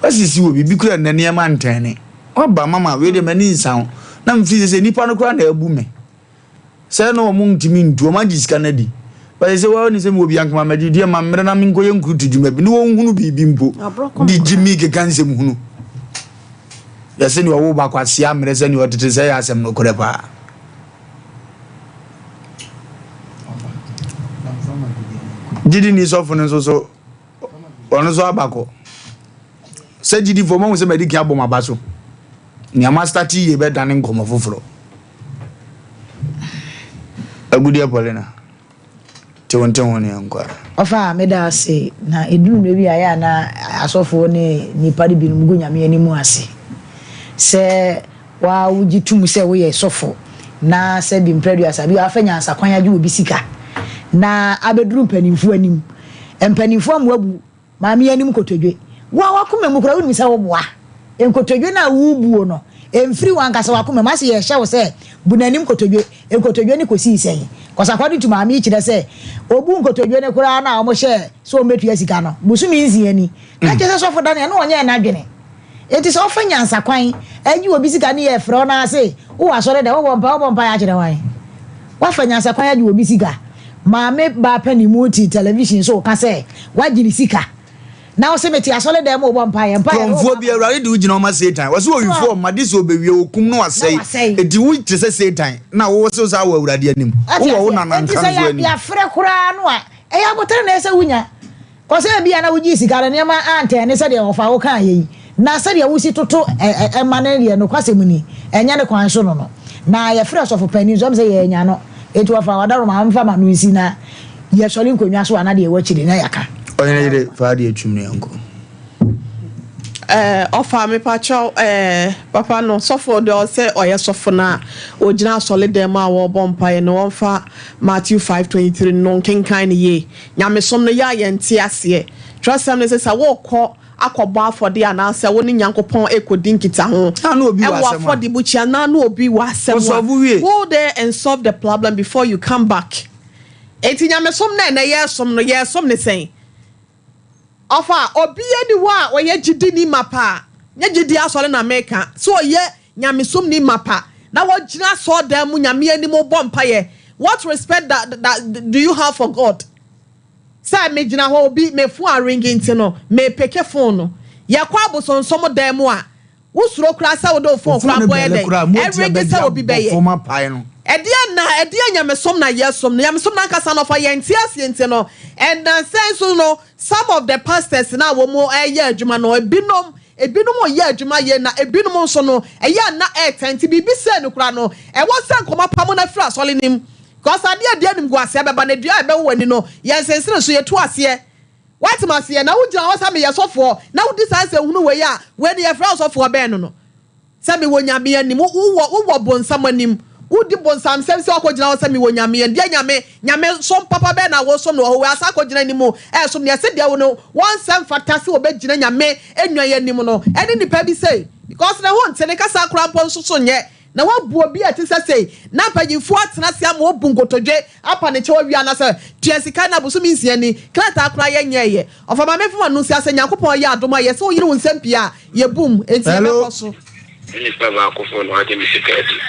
A: wasisi wɔ biribi kura nnɛ nneɛma ntɛne waba mama wei deɛ m'ani nsa ho na mfiri sɛ sɛ nnipa no koraa na abu me Sɛ na wɔn ntumi ntu, wɔn agye sika no adi. But sɛ wɔn sɛ mewɔ bi ankama mɛgye deɛ ma mmerɛ na menkɔyɛ nkurutu dwuma bi ne wɔn hunu biribi mpo de gye mi keka nsɛm hunu. Yɛsɛ nea ɔwo ba kwasia mmerɛ sɛ nea ɔtete sɛ yɛ asɛm no korɛ paa. Gyidi ni sɔfo no nso so ɔno nso abakɔ. Sɛ gyidifoɔ moahu sɛ madi kan abɔ mo aba so. Nea moastate yie bɛdane nkɔmmɔ foforɔ. Agudeɛ Paulina, te wo nte ho ne yɛnkɔ ara.
D: Ɔfa, meda ase. Na ɛduru mmerɛ bi a ɛyɛ a na asɔfoɔ ne nnipa no binom gu Nyame anim ase sɛ woa wogye tom sɛ woyɛ sɔfo na sɛ bi mprɛduasa bi a wafa nyansakwan agye obi sika na abɛduru mpanimfoɔ anim mpanimfoɔ ama wabu Maame yi anim nkotodwe. Wo a w'akoma mu koraa wonim sɛ woboa. Nkotodwe no a worebuo no, ɛmfiri w'ankasa w'akoma mu. Ase yɛrehyɛ wo sɛ bu n'anim nkotodwe. Nkotodwe no kɔsii sɛn? Cos according to maame yi kyerɛ sɛ ɔbuu nkotodwe no koraa no a wɔhyɛɛ sɛ ɔmmɛtua sika no, bosome nsia ni. Na kyerɛ sɛ sɔfo Daniel na ɔnyɛɛ n'adwene. Enti sɛ wofa nyansakwan gye obi sika ne yɛfrɛ wo na ase wowɔ asɔre dɛm, wobɔ mpae, wobɔ mpae akyerɛ hwan? Woafa nyansakwan agye obi sika. Maame baa panin mu te television so reka sɛ wagye ne sika. Na wose mete asɔre dɛm rebɔ mpaeɛ. Mpaeɛ no
A: Korɔmfoɔ
D: wobɔ
A: bi, Awurade de wo gyina hɔ ma Satan. Wɔse owifoɔ mma de sɛ ɔbɛwie, ɔkum na
D: na
A: wasɛe.
D: wasɛe.
A: Enti wo te sɛ Satan, na wo se wo saa wɔ Awurade anim.
D: Wate
A: Wowɔ wo
D: aseɛ?
A: nana
D: Enti
A: nka
D: sɛ
A: nso
D: yɛ
A: anim.
D: yɛafrɛ koraa no a, ɛyɛ aboterɛ na ɛsɛ sɛ wonya. Kɔ sɛ ebia na wogyee sika no, nneɛma antɛne sɛdeɛ wɔfa wo kaeɛ yi, na sɛdeɛ wosi toto ɛ ma no deɛ, nokwasɛm ni, ɛnyɛ ne kwan so no no. Na yɛfrɛɛ ɔsɔfo panin nso, ɛm sɛ yɛannya no, enti wɔfaa w'adaworoma mfa ma no nsi na yɛsɔre nkonnwa so a na deɛ ɛwɔ akyire na yɛaka.
A: Ɔhene yere, fa adeɛ twim na yɛnkɔ.
J: Eh, ɔfa mepakyɛw eh, papa no sɔfo deɛ ɔsɛ ɔyɛ sɔfo no a ɔgyina asɔre dan mu a wɔrebɔ mpaeɛ no wɔmfa Matthew 5:23 no nkenkan no yie. Nyamesom no yɛ a yɛnte aseɛ. Twerɛsɛm no se sɛ worekɔ akɔbɔ afɔdeɛ anaasɛ wo ne Nyankopɔn rekɔdi nkitaho wɔ afɔdebukyia na na obi wɔ asɛm a, go there and solve the problem before you come back. Enti nyamesom no a ɛnɛ yɛresom no, yɛresom no sɛn? Ɔfa, obiara nni hɔ a ɔyɛ gyidini mapa a, nyɛ gyidie asɔre na meka, sɛ ɔyɛ nyamesomni mapa na wagyina asɔredan mu Nyame anim rebɔ mpaeɛ, what respect that, that do you have for God? Sɛ megyina hɔ obi me phone aringi nti no mepeke phone no, yɛkɔ abosonsom dan mu a, Wo suro koraa sɛ wode wo phone koraa mpo ayɛ dɛn? Ɛrenge sɛ obi bɛyɛ. Ɛdeɛn na ɛdeɛn nyamesom na yɛsom no? Nyamesom no ankasa no ɔfa yɛnte aseɛ nti no ɛnansa yi nso no some of the pastors no a wɔn ɛreyɛ adwuma no ebinom ebinom reyɛ adwuma yie na ebinom nso no ɛyɛ a na ɛretɛn nti biribi sei no koraa no ɛwɔ sɛ nkɔmɔ apamo no afiri asɔre no mu because adeɛ a ɛde animguaseɛ bɛba no dua a ɛbɛwɔ w'ani no yɛnsensene so yɛtu aseɛ. Woate m'aseɛ? Na wogyina hɔ sɛ meyɛ sɔfoɔ, na wodi saa nsɛnhunu wei a, wei no yɛfrɛ wo sɔfoɔ bɛn no no? Sɛ mewɔ Nyame anim, wo, wowɔ, wowɔ bonsam anim. Wodi bonsamsɛm sɛ woakɔgyina hɔ sɛ mewɔ Nyame anim. Deɛ Nyame, Nyame som papa bɛn na wosom no wɔ hɔ? Wei asan akɔgyina anim ɛresom no. Yɛse deɛ wo no, wɔnsɛ mfata sɛ wɔbɛgyina Nyame nnwan anim no, ɛne nnipa bi sei. Because ne ho nte, ne kasa koraa mpo nso so nyɛ. Na wɔabu obi a ɛte sɛ sei, na mpanyimfoɔ atena ase ama wabu nkotodwe apa ne kyɛw awie anaasɛ tua sika na bosome nsia ni, krataa koraa yɛnyɛeɛ. Ɔfa Maame Mfom ano nsia sɛ Nyankopɔn yɛ adom a yɛsɛ woyere wo nsam pii a, yɛbum, enti
A: Hello.
J: yɛbɛkɔ so.
S: Me nipa baako fo na wagye me sika adi.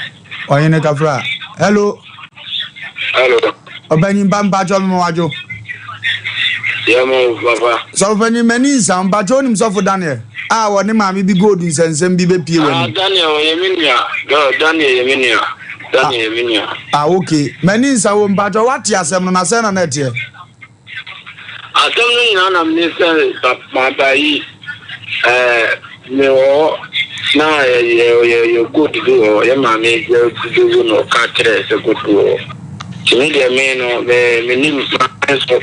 A: Ɔhene Kafra. Hello.
S: Hello.
A: Ɔpanyin pa mpatsɔ mema wadwo.
S: Yɛ mo papa.
A: Sɔfo panyin m'ani nsa mpatsɔ onim sɔfo Daniel a wɔne maame bi gold nsɛnsɛm bi bɛpie
S: Ah
A: w'anim.
S: Daniel ɔyɛ me nua. Daniel yɛ me nua. Daniel yɛ me nua.
A: Ah okay. M'ani nsa wo mpatsɔ wate asɛm no na sɛn na na ɛteɛ?
S: Asɛm no nyinaa na mene sɛ maba yi ɛɛ mewɔ hɔ. Na yɛ yɛ yɛ gold bi wɔ hɔ, yɛ maame bɛwu no ɔka kyerɛɛ sɛ gold bi wɔ hɔ. Nti me deɛ me no me menim maame nso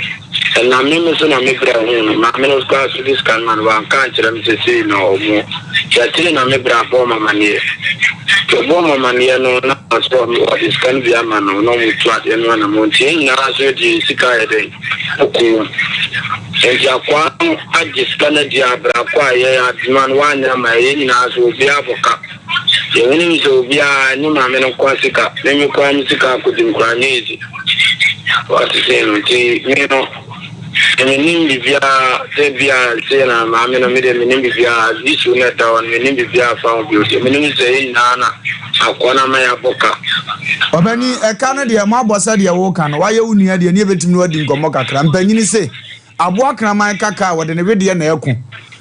S: ɛnam me me so na me brɛ huu no, maame no koraa so de sika no ma no wanka ankyerɛ me sɛ sei na ɔmo nti akyire na me bra bɔɔ me amaneɛ. Nti ɔbɔɔ me amaneɛ no na ɔsɛ ɔde sika no bi ama no na ɔmo tu adeɛ no anamɔ nti yɛn nyinaa nso yɛde sika yɛ dɛn. Ɔkuu. Enti akoa no agye sika no adi a bere ko a yɛn adwuma no wanyɛ ama yɛn, yɛn nyinaa nso obiara abɔ ka. Yɛnim sɛ obiara, ɛnyɛ maame no nko ara sika, me me koraa me sika akɔdi mu koraa nyɛ easy. Wate sei no, nti me no, me mennim biribiara sɛ bi a sei na maame no, me deɛ mennim biribiara, issue no a ɛda hɔ no mennim biribiara fa ho bio. Deɛ menim ne sɛ yɛn nyinaa na akoa no ama yɛabɔ ka.
A: Ɔpanin, ɛka no deɛ moabɔ sɛdeɛ woka no, woayɛ wo nua deɛ ne yɛbɛtumi ne wo adi nkɔmmɔ kakra. Mpanyini se, aboa kraman ka ka a, wɔde ne wedeɛ na ɛko.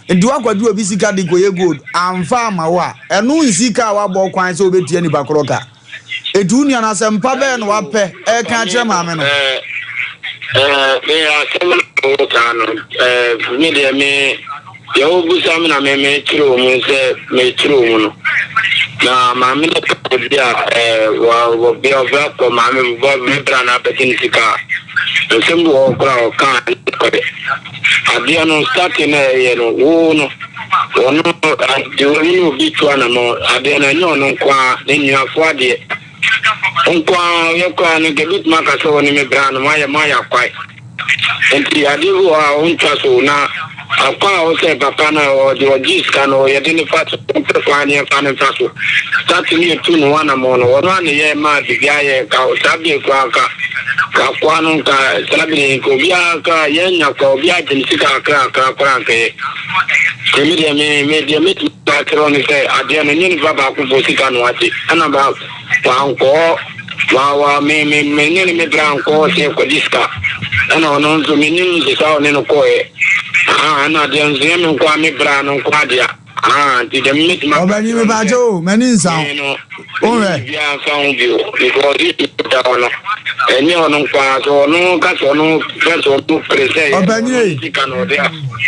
A: Nti woakɔgye obi sika de kɔyɛ gold, amfa amma wo a, ɛno nsi ka a woabɔ kwan sɛ wobɛtua nipa korɔ ka. Enti wo nua no asɛmpa bɛn na wapɛ reka akyerɛ maame no?
S: Ɛɛ, me asɛm na woka no, ɛɛ, me deɛ me. Deɛ wobisa me na me mekyerɛ wɔn sɛ mekyerɛ wɔn no. Na maame no ka bi a ɛɛ wɔ wɔ bia ɔbɛ kɔ maame bɔ me bra na abɛgye ne sika a nsɛm bi wɔ hɔ koraa ɔka a ɛnyɛ nokorɛ. Adeɛ no starting na ɛyɛ no wo no ɔno deɛ ɔne ne obi tu anamɔ adeɛ no ɛnyɛ ɔno nko ara ne nuafoɔ adeɛ nko ara yɛ koraa no nka ebitumi aka sɛ ɔne me bra no moayɛ moayɛ akwae. Nti adeɛ bi wɔ hɔ a wontwa so na akwan a wosɛ papa no a ɔde ɔgye sika no yɛde no fa so ɔmpɛ kwan ne yɛmfa no mfa so start ne yɛtu ne ho anamɔn no ɔno a ne yɛ maa biribi ayɛ nka saa bere koraa nka nka akoa no nka saa bere nka obiara nka yɛnya koraa obiara gye ne sika akra akra koraa nka yɛ nti me deɛ me me deɛ mɛtumi akyerɛ no sɛ adeɛ no nyɛ nipa baako fo sika no agye ɛna ba wankɔɔ Wa wa me me me ne ne me bra nkɔɔ sɛ yɛkɔgye sika ɛna ɔno nso menim nso saa ɔne no kɔɔɛ ahaa ɛna adeɛ nso yɛ me nkoa me bra no nkoa dea ahaa nti deɛ mɛtumi aka
A: Ɔbɛnyi
S: kyerɛ
A: me
S: no
A: baakyɛ
S: sɛ
A: o m'ani nsa
S: me no
A: wo
S: menim
A: wohwɛ.
S: biribiara mfa ho bio because issue da hɔ no ɛnyɛ ɔno nkoa so ɔno ka sɛ ɔno pɛ sɛ ɔno pere sɛ yɛ
A: Ɔbɛnyi
S: ɔno
A: ei.
S: sika na ɔde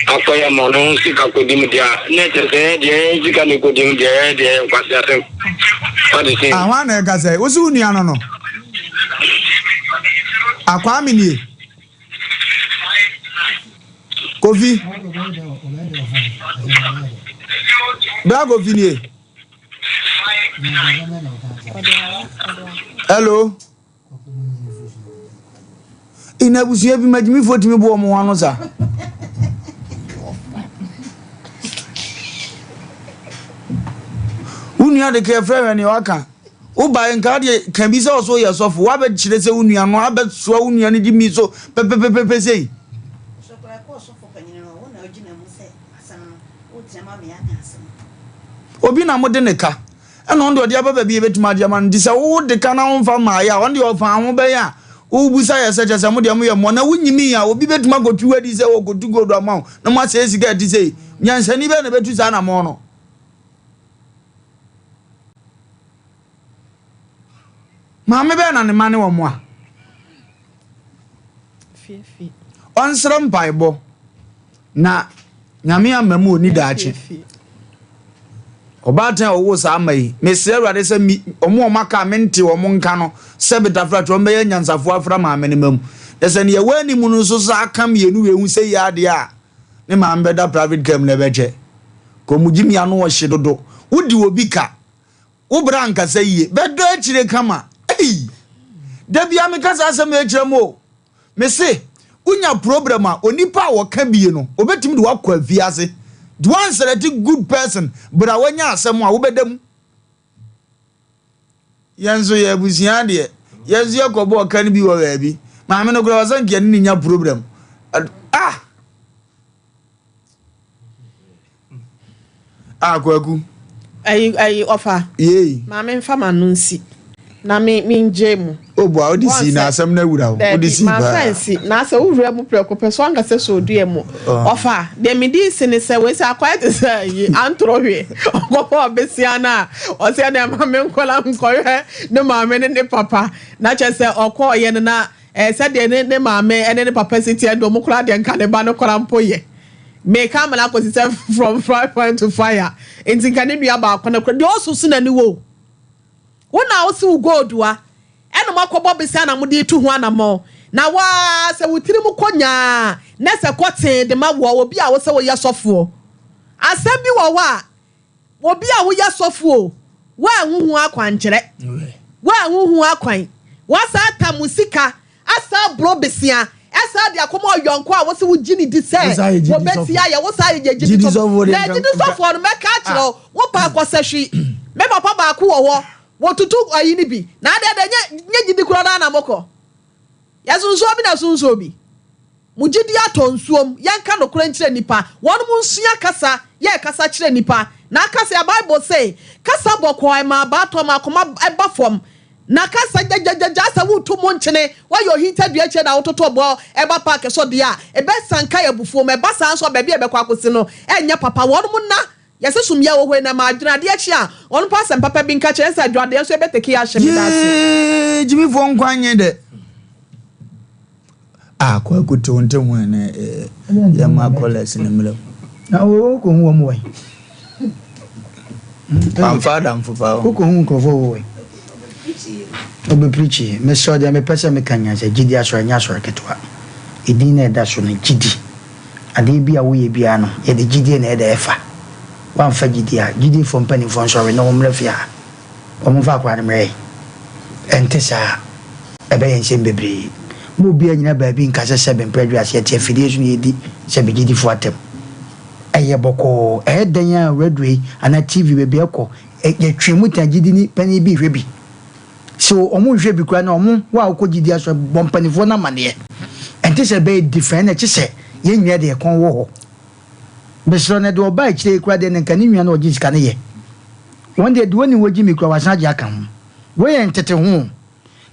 S: akɔyɛ ma ɔno sika kɔdi mu deɛ a na ɛkyɛ sɛ ɛyɛ deɛ ɛyɛ sika na ɛkɔdi mu deɛ ɛyɛ deɛ ɛyɛ nkwaseasɛm.
A: Ah, hwan na ɛkasa yi? Wo se wo nua no no? Ah, Kwame nie. Kofi. Bra Kofi nie. Hello. Ina abusua bi magyimifoɔ tumi bu wɔn ho ano saa. Wo nua de ka ɛfrɛ hwɛ nea waka. Wobae nka deɛ ka bi sɛ ɔso yɛ sɔfo woabɛkyerɛ sɛ wo nua no abɛsoa wo nua no gye mi so pɛpɛpɛpɛ sei. Obi na mode ne ka. Ɛna ɔno deɛ ɔde aba baabi a yɛbɛtumi agye ama no. Nti sɛ wode ka na womfa mmaeɛ a, ɔno deɛ ɔfaa ho bɛyɛ a wobisa yɛ sɛ kyerɛ sɛ mo deɛ moyɛ mmoa na wonyimii a obi bɛtumi akɔtu wo adi sɛ ɔkɔtu gold ama wo na moasɛe sika a ɛte sei. Nyansani bɛn na ɛbɛtu saa anammɔn no? Maame bɛn na ne mma ne wɔn a? Ɔnsrɛ mpaebɔ na Nyame ama mu ɔni daakye. Ɔbaatan a ɔwoo saa mma yi, mesrɛ Awurade sɛ mi, wɔn a wɔaka a mente wɔn nka no, sɛ betafra kyerɛ wɔn bɛyɛ anyansafoɔ afra maame no mma mu. Na sɛ nea ɛwɔ anim no nso saa ka mmienu wei ho sɛ yi adeɛ a, ne maame bɛda private car mu na ɛbɛkyɛ. Kɔmugye mi ano ɔhye dodo. Wodi obi ka. Wo bra ankasa yie. Bɛdɔ akyire kama. Ei! Da biara meka saa asɛm wei kyerɛ mo o. Mese, wonya problem a, onipa a ɔka bie no, obetumi de wo akɔ afiase. Nti woanselect good person bere a woanya asɛm a, wobɛda mu. Yɛn nso yɛ abusua deɛ, yɛn nso yɛkɔbɔ ɔka no bi wɔ baabi. Maame no koraa ɔsɛ nka yɛne no nya problem. Ah! Ah, Kwaku.
J: Ayi, ayi, ɔfa.
A: Yei.
J: Maame nfa m'ano nsi na me me ngye mu.
A: O boa, wode sii na asɛm no awura wo. Wode sii paa.
J: Daabi, manfa nsi. Na sɛ wowura mu prɛko pɛ so anka sɛ sɛ odua mu. Ɔfa, deɛ medi si ne sɛ wei sɛ akɔyɛ te sɛ ayi antorɔ hwe. Ɔkɔfa ɔbesia no a, ɔsɛ ɛna ɛma me nkɔla nkɔhwɛ ne maame ne ne papa. Na kyerɛ sɛ ɔkɔɔyɛ no na Ɛɛ sɛdeɛ ne ne maame ne ne papa si teɛ deɛ, wɔn koraa deɛ nka ne ba no koraa mpo yɛ. Meka ama no akɔsi sɛ from fry pan to fire. Nti nka ne nua baako no kora deɛ ɔsoso n'ani wɔ o. Wo na wose wo gold a ɛna moakɔbɔ bese na mode retu ho anammɔn. Na wo ara sɛ wo tirim kɔ nyaa na sɛ kɔ tee de ma woɔ obi a wose woyɛ sɔfoɔ. Asɛm bi wɔ hɔ a Obi a woyɛ sɔfo o, woanhu ho akwankyerɛ, woanhu ho akwan, woasan atam wo sika, asan aboro besea, ɛsan de akɔma ɔyɔnko a wose wogye no di sɛ wɔbɛtie ayɛ, wosan yɛ gyidi sɔfo. Na gyidi sɔfoɔ no, mɛka akyerɛ wo, wopɛ akɔsɛhwe. Me papa baako wɔ hɔ, wɔtutu ayi no bi, na adeɛ deɛ nyɛ gyidi korɔ no ara na mokɔ. Yɛsonsoɔ bi na ɛsonsoɔ bi. Mo gyidie atɔ nsuom. Yɛnka nokorɛ nkyerɛ nnipa. Wɔnom nsua kasa. Yɛ kasa kyerɛ nnipa. Na kasa a Bible se, kasa bɔkɔɔ ɛma abaa tɔ ma akoma ba fam. Na kasa gyagyagya sɛ woretu mo nkyene, woayɛ ohintadua akyire na wototo ɔboɔ ɛba park so deɛ a, ɛbɛsanka yɛ abufuo mu. Ɛba saa nso a baabi a ɛbɛkɔ akɔsi no ɛnyɛ papa. Wɔnom nna Yɛse som yɛ wɔ hɔ yi na ma adwene adeɛ kye a ɔno mpo asɛm papa bi nka kyerɛ ɛnsɛ adwadeɛ nso ɛbɛ teke ahyɛ me dase.
A: Yee gyimifoɔ nkwa nye dɛ. Ah kwaku te wo nte ho ɛ na yɛ ma callers ne mmerɛ mu.
D: Na wo kɔ hu wɔn wɔ he?
A: Wamfa adamfo pa o.
D: Wo kɔ hu nkurɔfoɔ wɔ he? Obi preachi. Mesrɛ deɛ mepɛ sɛ meka nyinaa sɛ gyidi asɔre nyɛ asɔre ketewa. Edin na ɛda so no gyidi. Adeɛ bi a woyɛ biara no, yɛde gyidie na ɛda ɛfa. Woamfa gyidie a, gyidiefoɔ mpanimfoɔ nsɔre na wɔmmra fie ha. Wɔmfa akwadaa no mmrɛ yɛn. Ɛnte saa a, ɛbɛyɛ nsɛm bebree. Mma obiara nnyina baabi nka sɛ sɛbe mprɛ aduasa yɛte afidie so na yɛdi sɛbe gyidifoɔ atɛm. Ɛyɛ bɔkɔɔ. Ɛyɛ dɛn ara a radio yi anaa TV baabi a ɛkɔ, yɛtwe mu taa gyidini panin bi rehwɛ bi. So ɔmo nhwɛ bi koraa na ɔmo wo a wokɔ gyidi asɔre bɔ mpaninfoɔ no amaneɛ ɛnte sɛ ɛbɛyɛ different ɛna kyesɛ yɛn nua deɛ kɔn wɔ hɔ mesrɛ no deɛ ɔba akyire yi koraa deɛ na nka ne nua no ɔgye sika no yɛ wɔn deɛ deɛ ɔni hɔ gye mi koraa wasan agye aka ho wei yɛ ntete ho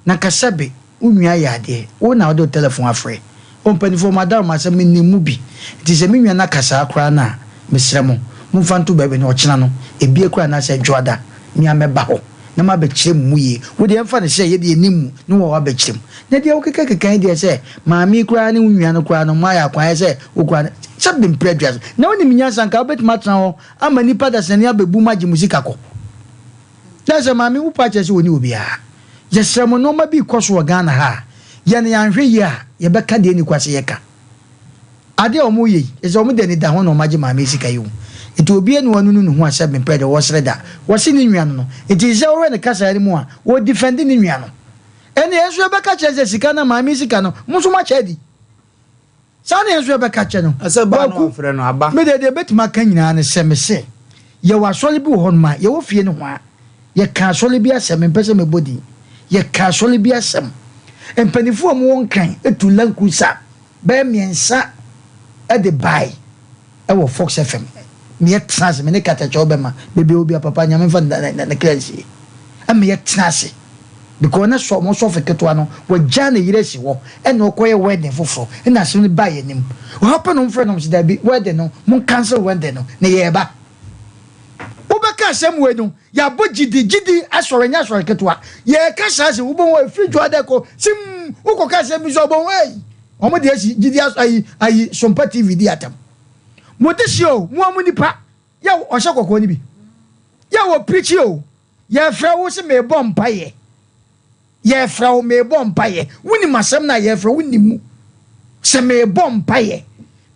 D: na nka sɛbe wo nua yɛ adeɛ wo na wode wo telephone afrɛ o mpaninfoɔ mo adawoma sɛ menim mu bi nti sɛ me nua no aka saa koraa no a mesrɛ mo momfa nto baabi na ɔkyena no ebie koraa anaasɛ dwoada me a mɛba hɔ na mabɛkyerɛ mo mu yie. Wo deɛ mfa no sɛ yɛdeɛ yɛnim mu ne wo a woabɛkyerɛ mu. Na deɛ wokekakeka yi deɛ sɛ maame yi koraa ne wo nua no koraa no moayɛ akwan ayɛ sɛ wo koraa no sɛ bemprɛ dua so. Na wonim nyansa nka wobɛtumi atena hɔ ama nnipa dasani abɛbu mu agye mo sika kɔ. Na sɛ maame wo pa kyerɛ sɛ ɔnni obiara. Yɛsrɛ mo nnoɔma bi rekɔ so wɔ Ghana ha a yɛn yɛanhwɛ yie a yɛbɛka deɛ ɛnni kwa sɛ yɛka. Adeɛ a wɔn yɛ yi, ɛsɛ wɔn de anidaho na wɔn agye maame yi sika yi o. Nti obiara ni wanunu ne ho a sɛ mempɛ deɛ wɔsere da. Wɔse ne nua no no. Nti sɛ wohwɛ ne kasaa no mu a, wɔ defend ne nua no. Ɛnneɛ yɛn nso yɛbɛka kyerɛ no sɛ sika no maame yi sika no, mo nso moakyɛ adi. Saa na yɛn nso yɛbɛka kyerɛ no.
A: Ɛsɛ ba no
D: Kwaku,
A: wɔfrɛ no aba.
D: me deɛ deɛ mɛtumi aka nyinaa ne sɛ mese yɛwɔ asɔre bi wɔ hɔnom a yɛwɔ fie nohoa. Yɛka asɔre bi asɛm, mempɛ sɛ mebɔ din. Yɛka asɔre bi asɛm. Mpanimfoɔ a wɔwɔ Nkran tu Land Cruiser bɛyɛ mmiɛnsa de bae wɔ Fox FM. Me yɛtena ase, me ne Katakyɛ ɔbɛma, baabi a ɔwɔ biara, papa Nyame mfa ne kra nsie. Ɛma yɛtena ase. Because na sɔ, wɔn sɔfo ketewa no, wagyaa ne yere asi hɔ, ɛna ɔkɔyɛ wedding foforɔ, ɛna asɛm no baa yɛn anim. Ɔha pɛ na wɔfrɛ no, wɔn sɛ dabi, wedding no, mon cancel wedding no, na yɛreba. Wobɛka asɛm wei no, yɛabɔ gyidi, gyidi asɔre nyɛ asɔre ketewa. Yɛreka saa asɛm, wobɛhu a ɛfiri dwoada kɔ sim, wokɔka asɛm bi so a wobɛhu ei, wɔn de asi gyidi as ayi ayi Sompa TV di atam. Mo de hyɛ o, mo a mo nipa, yɛ ɔhyɛ kɔkɔɔ no bi. Yɛ wɔ pirikyi o, yɛfrɛ wo se merebɔ mpaeɛ. Yɛrefrɛ wo, merebɔ mpaeɛ. Wonim asɛm no a yɛrefrɛ wo, wonim mu sɛ merebɔ mpaeɛ.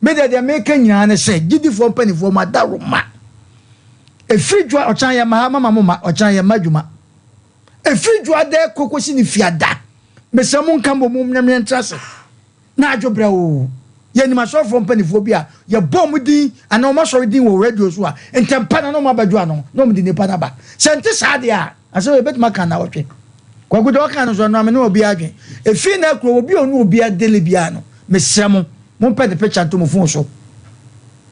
D: Me deɛ deɛ meka nyinaa ne sɛ, gyidifoɔ mpanimfoɔ mo adaworoma. Ɛfiri dwoa, ɔkyena yɛmma ha, mama mo mma, ɔkyena yɛmma adwuma. Ɛfiri dwoa dɛ kɔ kɔsi ne fiada. Mesrɛ mo nka mmɔ mu mmrɛ ntra ase. Na adwo brɛoo. Yɛnim asɔrefoɔ mpanimfoɔ bi a yɛbɔ wɔn din anaa wɔn asɔre din wɔ radio so a, ntɛmpa na na wɔn abɛdwo ano na wɔde nnipa no aba. Sɛ ɛnte saa deɛ a, asɛm yi yɛbɛtumi aka nnawɔtwe. Kwaku deɛ ɔka no nso, ɛno ara me ne obiara adwene. Ɛfiri nnɛ korɔ, obi a ɔne obiara dele biara no, mesrɛ mo, mompɛ ne picture nto mo phone so.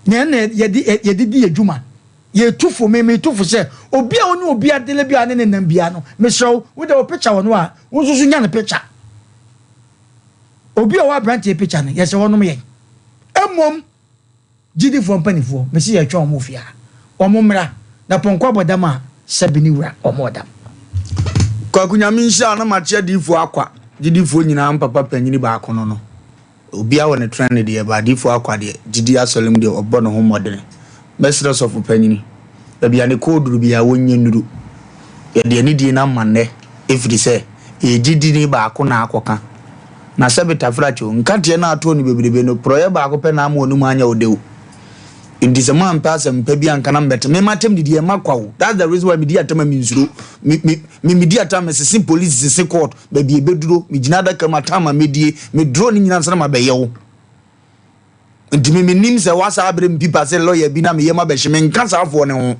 D: Na ɛno na yɛde yɛde di yɛn dwuma. Yɛtu fo, me metu fo sɛ, obi a ɔne obiara dele biara ne ne nam biara no, mesrɛ wo, wo deɛ wo picture wɔ no a, wo nso so nya ne picture. Obi a ɔwɔ aberanteɛ picture no, yɛsɛ wɔnom yɛn. Mmom, gyidifoɔ mpanifoɔ, mese yɛretwɛn wɔn wɔ fie ha. Wɔn mmra, na pɔnkɔ abɔ dam a, sɛbe ne wura, wɔn wɔ dam.
A: Kwaku Nyame nhyira wo na makye adiyifoɔ akwa gyidifoɔ nyinaa mpapa panyini baako no no. Obiara wɔ ne trend deɛ, but adiyifoɔ akwa deɛ, gyidie asɔre mu deɛ, ɔbɔ ne ho mmɔdene. Mɛsrɛ sɔfo panyini, baabi a ne kɔn duru biara, wɔnyɛ nnuru. Yɛde anidie no ama nnɛ, ɛfiri sɛ, ɛyɛ gyidini baako na akɔka. Na sɛbe tafrakye o, nkateɛ no a atoo no bebrebe no, porɔeɛ baako pɛ na ama ɔne mu anyɛ wo dɛ o. Nti sɛ moampɛ asɛm pa bi anka na mebɛte, me m'atɛm didi ɛmma kwa o. That's the reason why medi atɛm a mensuro. Me, me, me medi atɛm a mesese police, sese court, baabi ɛbɛduro, megyina adaka mu atam a mɛdie, me draw ne nyina ansa na mabɛyɛ wo. Nti me menim sɛ woasa abrɛ me pipa sɛ lawyer bi na meyɛ ma bɛhye, menka saa afoɔ no ho.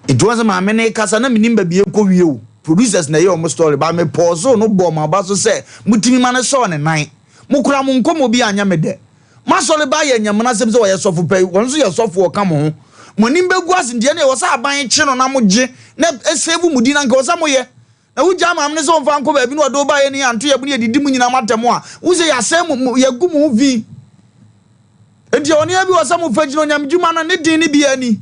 A: Nti wɔn sɛ maame no kasa na menim baabi ɛkɔ wie o. Producers na ɛyɛ wɔn story, but me pause no bɔɔ m'aba so sɛ motumi ma no sɔɔ ne nan. Mo koraa mo nkɔmmɔ bi anyɛ me dɛ. M'asɔre ba yɛ nyamena asɛm sɛ ɔyɛ sɔfo pɛ, wɔn nso yɛ sɔfo ɔka mo ho. Mo anim bɛgu ase nti ɛne ɛwɔ sɛ aban kye no na mo gye na ɛsave mo din na nka ɛwɔ sɛ mo yɛ. Na wo gyaa maame no sɛ ɔmfa nkɔ baabi na ɔde wo baeɛ ne yɛanto yɛbo ne yɛdidi mo nyinaa mo atɛm a, wo sɛ yɛasɛe mo, yɛagu mo ho fi. Enti ɛwɔ nneɛma bi wɔ sɛ mo fa gyina onyame dwuma no ne den ne bi ani.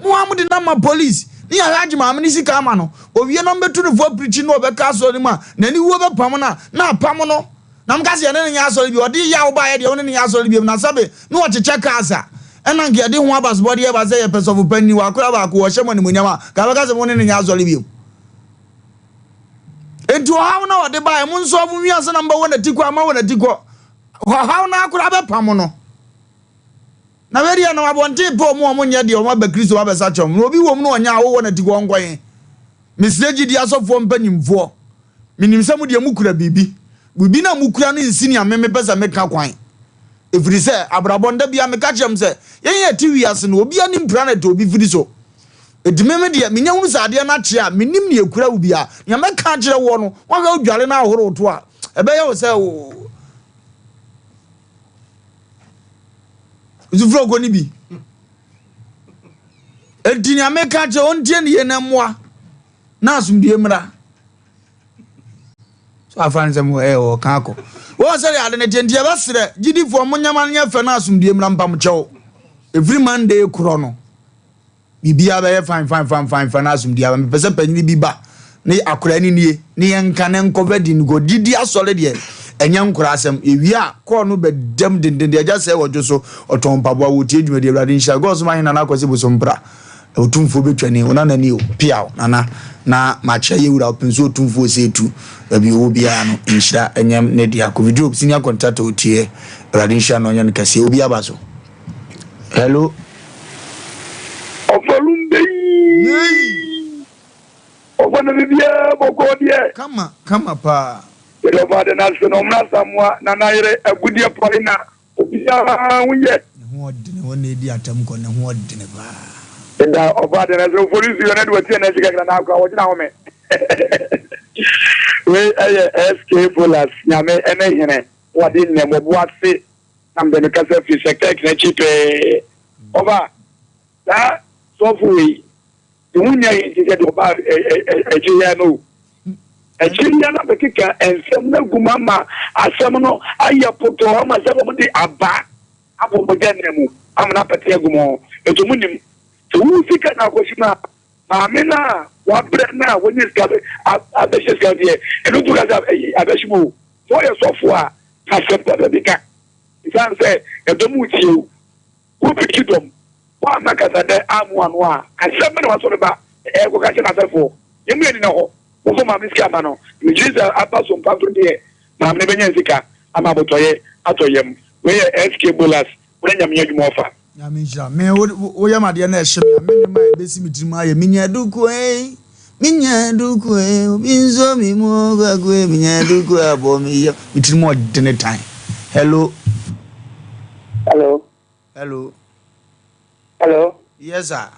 A: Mo ara mo de no ama police ne yɛahwɛ agye maame no sika ama no. Owie na ɔmbɛtu no fo apirikyi na ɔbɛka asɔre no mu a, n'aniwuo bɛpam no a, na apam no. Na meka sɛ yɛne no nyɛ asɔre bio. Ɔde yaw baeɛ deɛ wo ne no nyɛ asɔre bio. Na sɛbe na ɔkyekyɛ cars a, ɛna nka yɛde ho abasobɔdeɛ ba sɛ yɛpɛ sɔfo panin, wakora baako, ɔhyɛ mo animuonyam a, nka bɛka sɛ mo ne no nyɛ asɔre bio. Enti ɔhaw no a ɔde baeɛ, mo nso mo nwi ansa na mobɛwɔ n'atikɔ ama wɔ n'atikɔ. Ɔhaw no akora bɛpam no. Na wei deɛ nam abɔnten pɛ ɔmo a ɔmo nyɛ deɛ ɔmo aba Kristo abɛsa kyɛm. Na obi wɔ mu na ɔnyɛ a wowɔ n'atikɔ ɔnkɔ he. Mesrɛ gyidie asɔfoɔ mpanyimfoɔ, menim sɛ mo deɛ mokura biribi. Biribi no a mokura no nsi nea me mepɛ sɛ meka kwan. Ɛfiri sɛ, abrabɔ no, da biara meka kyerɛ mo sɛ, yɛn a yɛte wiase no, obiara nim planet a obi firi so. Enti me me deɛ, menya hunu sɛ adeɛ no akye a, mennim nea ɛkura wo biara. Nea mɛka akyerɛ woɔ no, woahwɛ wodware na ahohoro wo to a, ɛbɛyɛ wo sɛ wo sufrɛ ɔkɔ no bi. Enti nea meka kyerɛ wɔn ntie ne yie na mmoa na asomdue mmra. So afa nsɛm wɔ ɛyɛ wɔ kan akɔ. Wɔn sɛ de ade ne tie nti yɛbɛsrɛ gyidifoɔ mo nyɛma no nyɛ fɛ na asomdue mmra mpam kyɛw. Ɛfiri Monday korɔ no biribiara bɛyɛ fine fine fine fine fine na asomdue aba. Mepɛ sɛ panyini bi ba ne akora ne nie ne yɛnka ne nkɔ bɛdi no kɔ gyidi asɔre deɛ ɛnyɛ nkora asɛm. Yɛwie a kɔɔ no bɛdam denden deɛ agya sɛ wɔdwo so ɔtɔn mpaboa wɔtie dwumadi awurade nhyira God soma hena na akɔsi bosompra otumfoɔ bɛtwani wo nana ni o piaw nana na makyɛ yɛ wura ɔpem so otumfoɔ sɛ etu baabi ɔwɔ biara no nhyira ɛnyɛ ne dea Kofi Job senior contractor otie awurade nhyira na ɔnyɛ no kɛseɛ obi aba so hello.
R: Ɔfɔlum bɛyi. Ɔfɔ no biribiara bɔkɔɔ deɛ.
A: Kama kama paa.
R: Yɛde ɔfɔ ade no ase na ɔmena Asamoah Nana yere agudeɛ pɔre na obiara ho yɛ.
A: Ne ho ɔdene wɔn na edi atam kɔ ne ho ɔdene paa.
R: Yɛda ɔfɔ ade no ase ɔfɔ no nsuo no de wati ɛna akyi kakra na akora wɔgyina home. Wei ɛyɛ SK Bolas Nyame ɛne hene wɔde nnɛ mɔbo ase na mede me kasa firi sɛ kɛk n'akyi pɛɛ ɔfa saa sɔfo wei Ne ho nni ahe nti sɛ deɛ ɔbaa akyire yi ara no o. Akyire yi ara bɛkeka nsɛm no agu mu ama asɛm no ayɛ potɔɔ ama sɛ wɔde aba abɔ mogya nna mu ama no apɛte agu mu. Nti wɔn nim sɛ wo sika na akɔsi mu a maame no a wabrɛ no a wɔnyɛ sika abɛhyɛ sika deɛ ɛno nso ka sɛ abɛhyɛ mu o. Sɛ ɔyɛ sɔfo a asɛm papa bi ka ɛsiane sɛ ɛdɔm retie wo. Wobegye dɔm. Woamma kasa dɛ ammoa ano a, asɛm bɛn na w'asɔre ba rekɔka akyerɛ n'asɛfoɔ? Yɛn mu yɛn nna hɔ. Momfa maame sika mma no. Megye di sɛ aba so mpa so deɛ, maame no bɛnya sika ama abotɔyɛ atɔ yam. Wei yɛ SK Bolas, wo ne Nyame nyɛ adwuma ɔfa.
A: Nyame nhyira me wo woyɛ me adeɛ na ɛhye me a me nnwom a ɛbɛsi me tirim ayɛ menya duku ei menya duku ei obi nsɔ me mu o kwaku ei menya duku abɔ me yam me tirim ɔdene tan hello.
T: Hello.
A: Hello.
T: Hello.
A: Yes sir.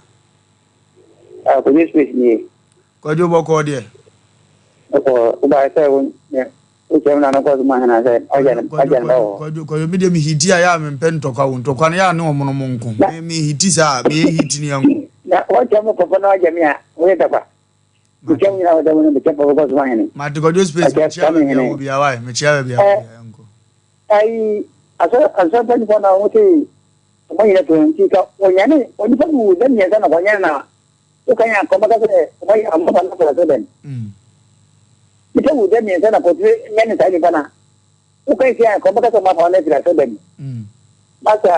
T: Ah, Kwadwo space nie.
A: Kwadwo bɔkɔɔ deɛ.
T: Bɔkɔɔ, wobaeɛ sɛ wo ne wokyerɛ me na no kɔ so ma hena sɛ ɔgya ne ɔgya ne ba wɔ hɔ.
A: Kwadwo kwadwo me deɛ me hiti a yɛ a mempɛ ntɔkwa wo ntɔkwa no yɛ a ne ɔmo no mo nko me me hiti saa me yɛ hiti ne yɛnko.
T: Na wɔkyerɛ mo papa na ɔgya me a woyɛ ntɔkwa. Mekyerɛ mo nyinaa wɔkyerɛ mo no mekyerɛ papa kɔ so ma hene.
A: Mate kwadwo space mekyerɛ baabi a wɔ biara wae mekyerɛ baabi a wɔ biara yɛnkɔ.
T: Ayi, asɔre asɔre mpanyinfoɔ na wɔn se wɔn nyina to nti ka wɔnyane onipa bi wu dɛ mmiɛnsa na wɔnyane na woka yɛn akɔm bɛka sɛ wɔn ayɛ wɔn afa no asɔ dɛm. Nipa wu dɛ mmiɛnsa na kɔtire nyane saa nipa na. Woka ntia a nka wɔbɛka sɛ wɔafa wɔn afiri asɔrdan mu. Masa,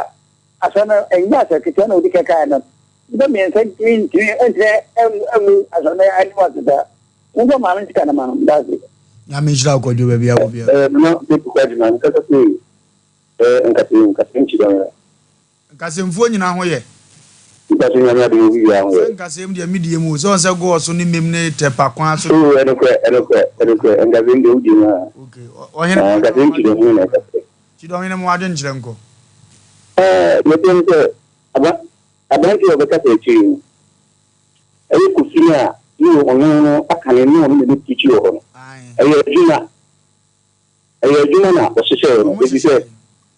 T: asɔre no ɛnyɛ asɔre ketewa na odi kan kaeɛ no. Nnipa mmiɛnsa ntumi ntumi ntena ngu asɔre no anim ase saa. Momfa maame no sika no ma no. Meda ase.
A: Nyame nhyira wo Kwadwo baabi a wɔ biara.
U: Eh, mena me kɔ adwuma, mekasa sei, eh, nkasɛm, nkasɛm kyidɔn ya.
A: Nkasɛmfoɔ nyinaa ho yɛ.
U: Nkasɛm Nyame adom obi biara ho yɛ.
A: Sɛ nkasɛm deɛ me deɛ mu o, sɛ wɔn sɛ gɔɔ so ne mem ne tɛpa kwan so.
U: Oo ɛnokorɛ ɛnokorɛ ɛnokorɛ nkasɛm deɛ wodie mu aa.
A: Okay, ɔhene.
U: Ah nkasɛm kyidɔn ho na ɛkasɛ.
A: Kyidɔn hene mo adwenkyerɛ nkɔ.
U: Ɛɛ deɛ ɛteɛ ne sɛ aba aberanteɛ a ɔbɛkasa akyire no ɛyɛ Kofi no a ne ɔno no aka ne ne ɔno na ɛbɛ preachi wɔ hɔ no ɛyɛ adwuma. Ɛyɛ adwuma na wɔhyehyɛɛ no efisɛ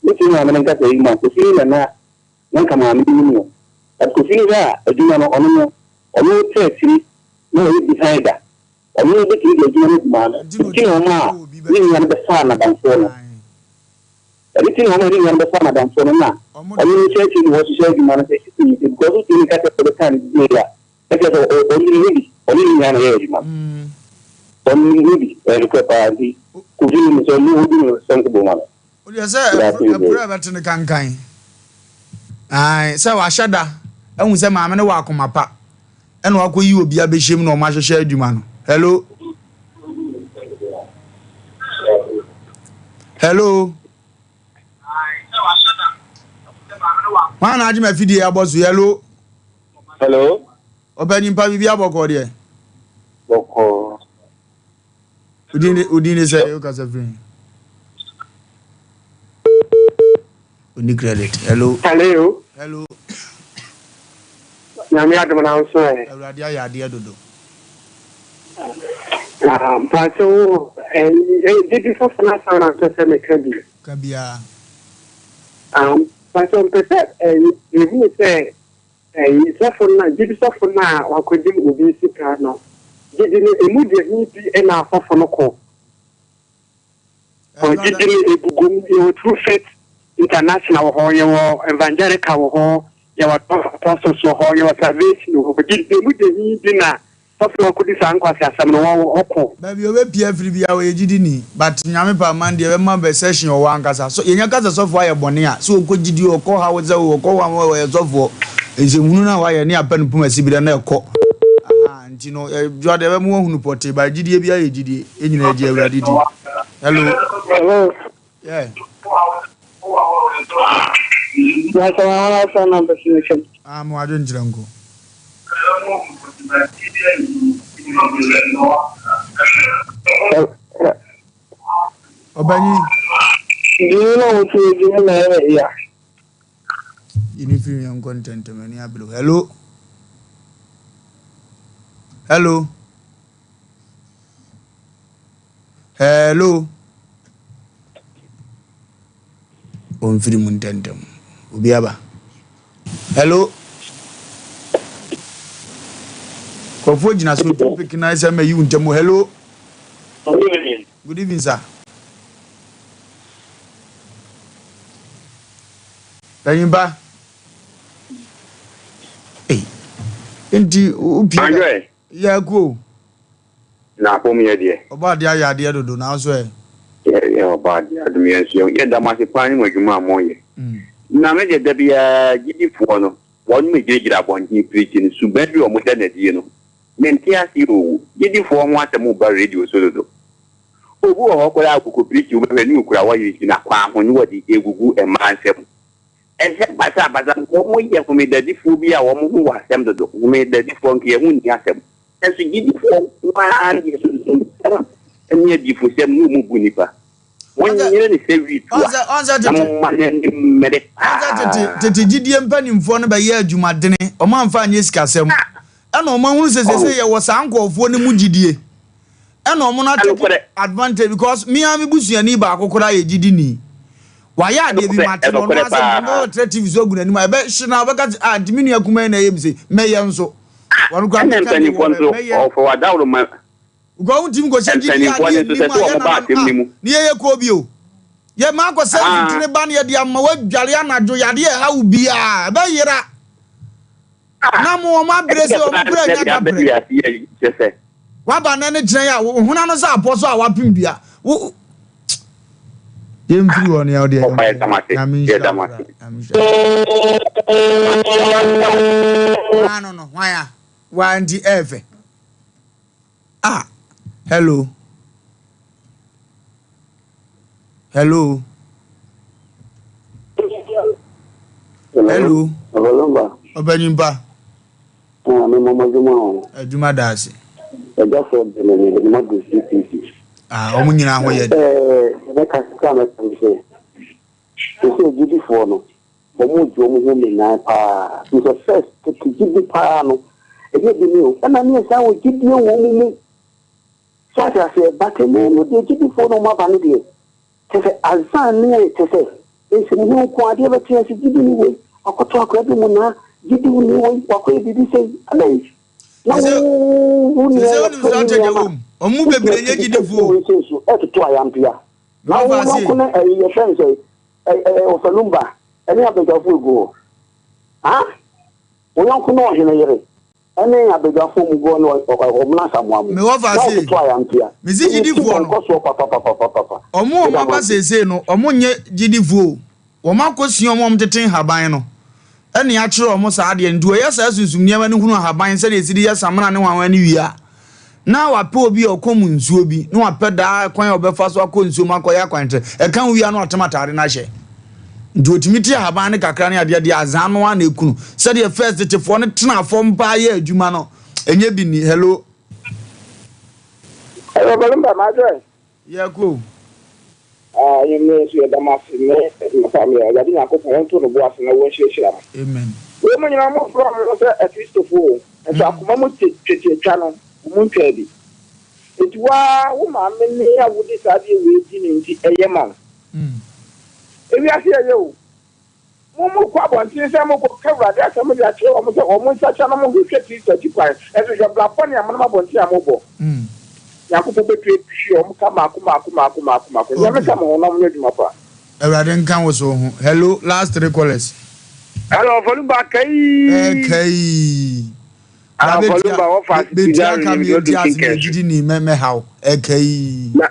U: me tee maame no nkasa yi ma Kofi no na na na nka maame no nim no but Kofi no hwɛ a adwuma no ɔno no ɔno tra akyiri na ɔyɛ behind a ɔno no bɛtumi de adwuma no agu maame nti na ɔmaa ne nua no bɛfaa nadamfoɔ no ɛno ti na ɔmaa ne nua no bɛfaa nadamfoɔ no na ɔno no hyɛ akyiri na wɔhyehyɛ adwuma no sɛ ɛsisi because wotumi nka sɛ ɔbɛka no yie a Na kyerɛ sɛ ɔnim ho bi, ɔne ne nua na ɛyɛ adwuma no. Ɔnim ho bi, ɛyɛ nokorɛ paa, nti Kofi nim sɛ ɔno ɔdi no responsible ma no.
A: Wodeɛ sɛ ɛpere a ɛbɛte no kankan. Ae, sɛ wahyɛ da ahu sɛ maame no wɔ akoma pa ɛna wakɔyi obi abɛhyɛ mu na ɔmo ahyehyɛ adwuma no. Hello? Hello? Hwan na agye m'afidie abɔ so? Hello?
U: Hello.
A: Ɔbɛ nyimpa biribi abɔkɔ deɛ.
U: Bɔkɔ.
A: Odin de odin de sɛ yɛ kasa firi. Oni credit. Hello.
V: Hello.
A: Hello.
V: Nyame adom na nso ɛ.
A: Awurade ayɛ adeɛ dodo.
V: Ah, mpakyɛ wo ɛ gyidi foforo na asan na mpɛ sɛ meka bi.
A: Ka biara.
V: Ah, mpakyɛ mpɛ sɛ ɛ ehu sɛ Ɛyi, sɔfo no a, gyidi sɔfo no a wakɔgye obi sika no, gyidi no, emu deɛ he bi na asɔfo no kɔ? Ɔ, gyidi no, egugu mu, yɛwɔ True Faith International wɔ hɔ, yɛwɔ Evangelical wɔ hɔ, yɛwɔ Apostles wɔ hɔ, yɛwɔ Salvation wɔ hɔ, gyidi no, emu deɛ he bi na Sɔfo no akɔdi saa nkwaseasɛm no, wɔ ɔko.
A: Baabi a ɔbɛpie afiri biara ɔyɛ gyidini but Nyame pɛ aman deɛ ɛbɛma bɛ session ɔwɔ ankasa so yɛnya ka sɛ sɔfoɔ ayɛ bɔne a sɛ ɔkɔ gyidie o ɔkɔ haw sɛ o ɔkɔ hwan o ɔyɛ sɔfoɔ nsɛmhunu no a wayɛ ne apɛ no poma sibirɛ na ɛkɔ ahaa nti no dwoa deɛ ɛbɛma wahunu pɔtee but gyidie biara yɛ gyidie yɛn nyinaa yɛgye Awurade di hello.
V: Hello.
A: Yeah. Ah, mo adwenkyerɛ nko. Ɔbanyin.
V: Dini na wotu dini na ɛyɛ ya.
A: Yini firi yɛn nkɔ ntɛntɛm ani abere. Hello. Hello. Hello. Ɔmfiri mu ntɛntɛm. Obi aba. Hello. Nkurɔfoɔ gyina so topic na sɛ mɛyi wo ntɛm. Hello.
U: Good evening.
A: Good evening, sir. Panyimpa. Ei. Nti, wopie.
U: Anjoy.
A: Yɛ kuo.
U: Na apɔm yɛ deɛ.
A: Ɔbɔ adeɛ ayɛ adeɛ dodo nanso ɛ.
U: Yɛ yɛ ɔbɔ adeɛ adom yɛn nso yɛ da mo ase paa ne mo adwuma a mo yɛ. Na me deɛ da biara gyidifoɔ no wɔn mo gyinagyina abɔnten pirikyi no suban bi a wɔn da no adie no me nte aseɛ oo gyidifoɔ ho asɛm ba radio so dodo obi wɔ hɔ koraa ɔkɔ pirikyi wobɛhwɛ ne okura wɔyere gyina kwan ho ne wɔde egugu mmaa nsam ɛsɛ basabasa wɔn yɛ homedadifoɔ bi a wɔn ho wɔ asɛm dodo homedadifoɔ nka yɛn ho nni asɛm Nanso gyidifoɔ nko ara deɛ sunsumsɛm ne adiyifosɛm ne wɔn bu nnipa. Monyere no sɛ wii toa, na momma no ani mmere
A: Ɔnsɛ tete
U: paa.
A: tete gyidie mpanimfoɔ no bɛyɛɛ adwumadene, wɔn amfa anyɛ sikasɛm. Ɛna wɔn ahunu sɛ seesei yɛwɔ saa nkorɔfoɔ no mu gyidie. Ɛna wɔn no atake advantage because me ara me busuani baako koraa yɛ gyidini. Wayɛ adeɛ bi mate no ɔno ara sɛ mebɛbɛtra TV so agu n'anim a ɛbɛhye no a ɔbɛka sɛ ah nti me nua kumaa yi na ɛyɛ me sei, mɛyɛ nso. Wɔn kura
U: Ɛna
A: meka deɛ
U: mpanimfoɔ
A: wɔ
U: nso
A: mɛyɛ.
U: ɔfɔ adaworoma.
A: Because wontumi nkɔhyɛ gyidi
U: Mpanimfoɔ
A: adeɛ
U: no nso
A: nnim
U: sɛ
A: a
U: sɛ
A: yɛ
U: wɔn ba
A: nananom
U: asɛm
A: a
U: no mu.
A: ne yɛyɛ kɔɔ bio. Yɛ ma akɔ sɛ
U: Ah.
A: mfitiri ba no yɛde ama woadware anadwo yadeɛ ɛha wo biara ɛbɛyera. Na mo wɔn abrɛ sɛ wɔn kura nya kaprɛ. Waba nɛ ne kyerɛ a wo hona no sɛ apɔ so a wapem dua. Wo. Yɛmfiri hɔ no yɛ wodeɛ
U: Ɔfa yɛda mo ase.
A: Nyame nhyira
U: Yɛda
A: wo
U: mo
A: bra.
U: ase.
A: Nyame nhyira wo. Hwan no no hwan a waa nti ɛɛfɛ ah hello hello hello ɔbɛnyimpa.
U: Ah, me mama adwuma o.
A: Adwuma da ase.
U: Ɛdafo de me me ma do CPC.
A: Ah, wɔn nyinaa ho yɛ de.
U: Ɛɛ, mɛka kakra mɛka ne sɛ, sɛ gyidifoɔ no, wɔn gye wɔn ho menan paa. Sɛ first tete gyidi paa no, ɛnyɛ bi ne o. Ɛna ne yɛ saa wɔ gyidie wɔ wɔn mu. So ate aseɛ, but ɛnɛ no deɛ gyidifoɔ no wɔn aba no deɛ, Kyerɛ sɛ azan ne ayɛ kyerɛ sɛ nsɛmhunu nko adeɛ bɛte ase gyidi ni wei wakɔto akora bi mu naa gyidi ni wei wakɔyɛ biribi sei adɛn na wo wo nua
A: Sɛ wonim
U: yɛfrɛ
A: saa
U: ne
A: kyɛkyɛ
U: nua ma
A: wom ɔmo mu
U: wotumi
A: bebree nyɛ
U: ate
A: gyidifoɔ o.
U: wei sei so ɛtoto ayampea na wo
A: Mewɔ
U: yɔnko ne ɛyi yɛfrɛ no sɛ ɛɛ ɔfalumba ɛne abadwafoɔ egu hɔ ha wo yɔnko ne ɔhene yere Ɛne abadwafoɔ mu guɔ ne Ɔmena Asamoah mu.
A: Me wɔ
U: Na
A: fa sei.
U: ɔtoto ayampea.
A: Me se gyidifoɔ no.
U: Nkɔsoɔ papapapapapa.
A: Ɔmo a ɔmo aba seesei no ɔmo nyɛ gyidifoɔ o. Wɔn akɔ sua ɔmo a ɔmo tete nhaban no ɛne akyerɛ ɔmo saa adeɛ no. Nti wɔyɛ saa sunsum nneɛma no hunu ahaban sɛdeɛ yɛsi de yɛ samena ne hwanhwan no wie a, na wapɛ obi a ɔkɔm nsuo bi na wapɛ daa kwan a ɔbɛfa so akɔ nsuo mu akɔyɛ akwankyerɛ. Ɛka ho wie a na watem ataade no ahyɛ. Nti ɔtumi te ahaban no kakra ne adeɛ deɛ azaa no ara na ɛku no. Sɛdeɛ first tetefoɔ no tenaa fam paa yɛɛ adwuma no, ɛnyɛ bi ni. Hello.
R: Hello, Balimba, m'adwoɛ.
A: Yɛkɔ o.
R: Ah, anwummerɛ nso yɛda mo ase ne adwuma pa a moyɛ. Awurade Nyankopɔn ɔnto ne bo ase na wɔnhyirahyira mo.
A: Amen.
R: Wei mo nyinaa mo frɛ mo ho sɛ Akristofoɔ o, nso akoma mu te twetiatwa no, mo ntwaa bi. Enti wo ara wo maame ne a wode saa adeɛ wei di no nti ɛyɛ ma wo. Ewiase yɛ yɛ o. Mo mo kɔ abɔnten sɛ mo kɔ ka Awurade asɛm de akyerɛ wɔn sɛ wɔn nsakyera na wɔn nhwehwɛ Kristo akyi kwan, nanso hwɛ bra bɔne a monam abɔnten a mo bɔ. Nyankopɔn bɛtue hwie wɔn ka maako maako maako maako maako. Nyame nka mo ho na monyɛ adwuma pa.
A: Awurade nka wo so ho. Hello last 3 callers.
R: Hello Ɔfɔlumba kaii.
A: Eh kaii.
R: Ah Ɔfɔlumba wɔfa ase ti
A: Betua ka mi enti ase mi gyidi ni mɛ mɛ haw. Eh kaii.
R: Na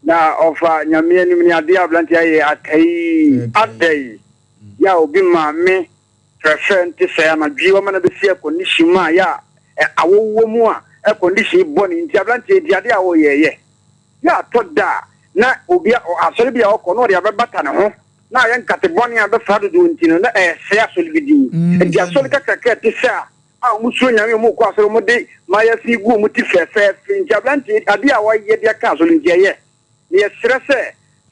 R: Na ɔfa Nyame anim ne adeɛ a abranteɛ ayɛ atai adɛn yɛ a obi maame frɛfrɛ nte sɛɛ anadwo yi wama no abɛsi air condition mu a yɛ a awɔ wɔ mu a air condition yi bɔ ne nti abranteɛ nti adeɛ a ɔyɛ yɛ yɛ atɔ da a na obi asɔre bi a ɔkɔ na ɔde abɛbata ne ho na ayɛ nkate bɔne a bɛfra dodoɔ nti no na ɛsɛe asɔre bi din nti asɔre kakraka ɛte sɛ a a wɔn suro Nyame wɔn kɔ asɔre wɔn de mayafi gu wɔn ti fɛfɛɛfɛ nti aberanteɛ adeɛ a wɔayɛ de aka asɔre nti ɛyɛ na yɛsrɛ sɛ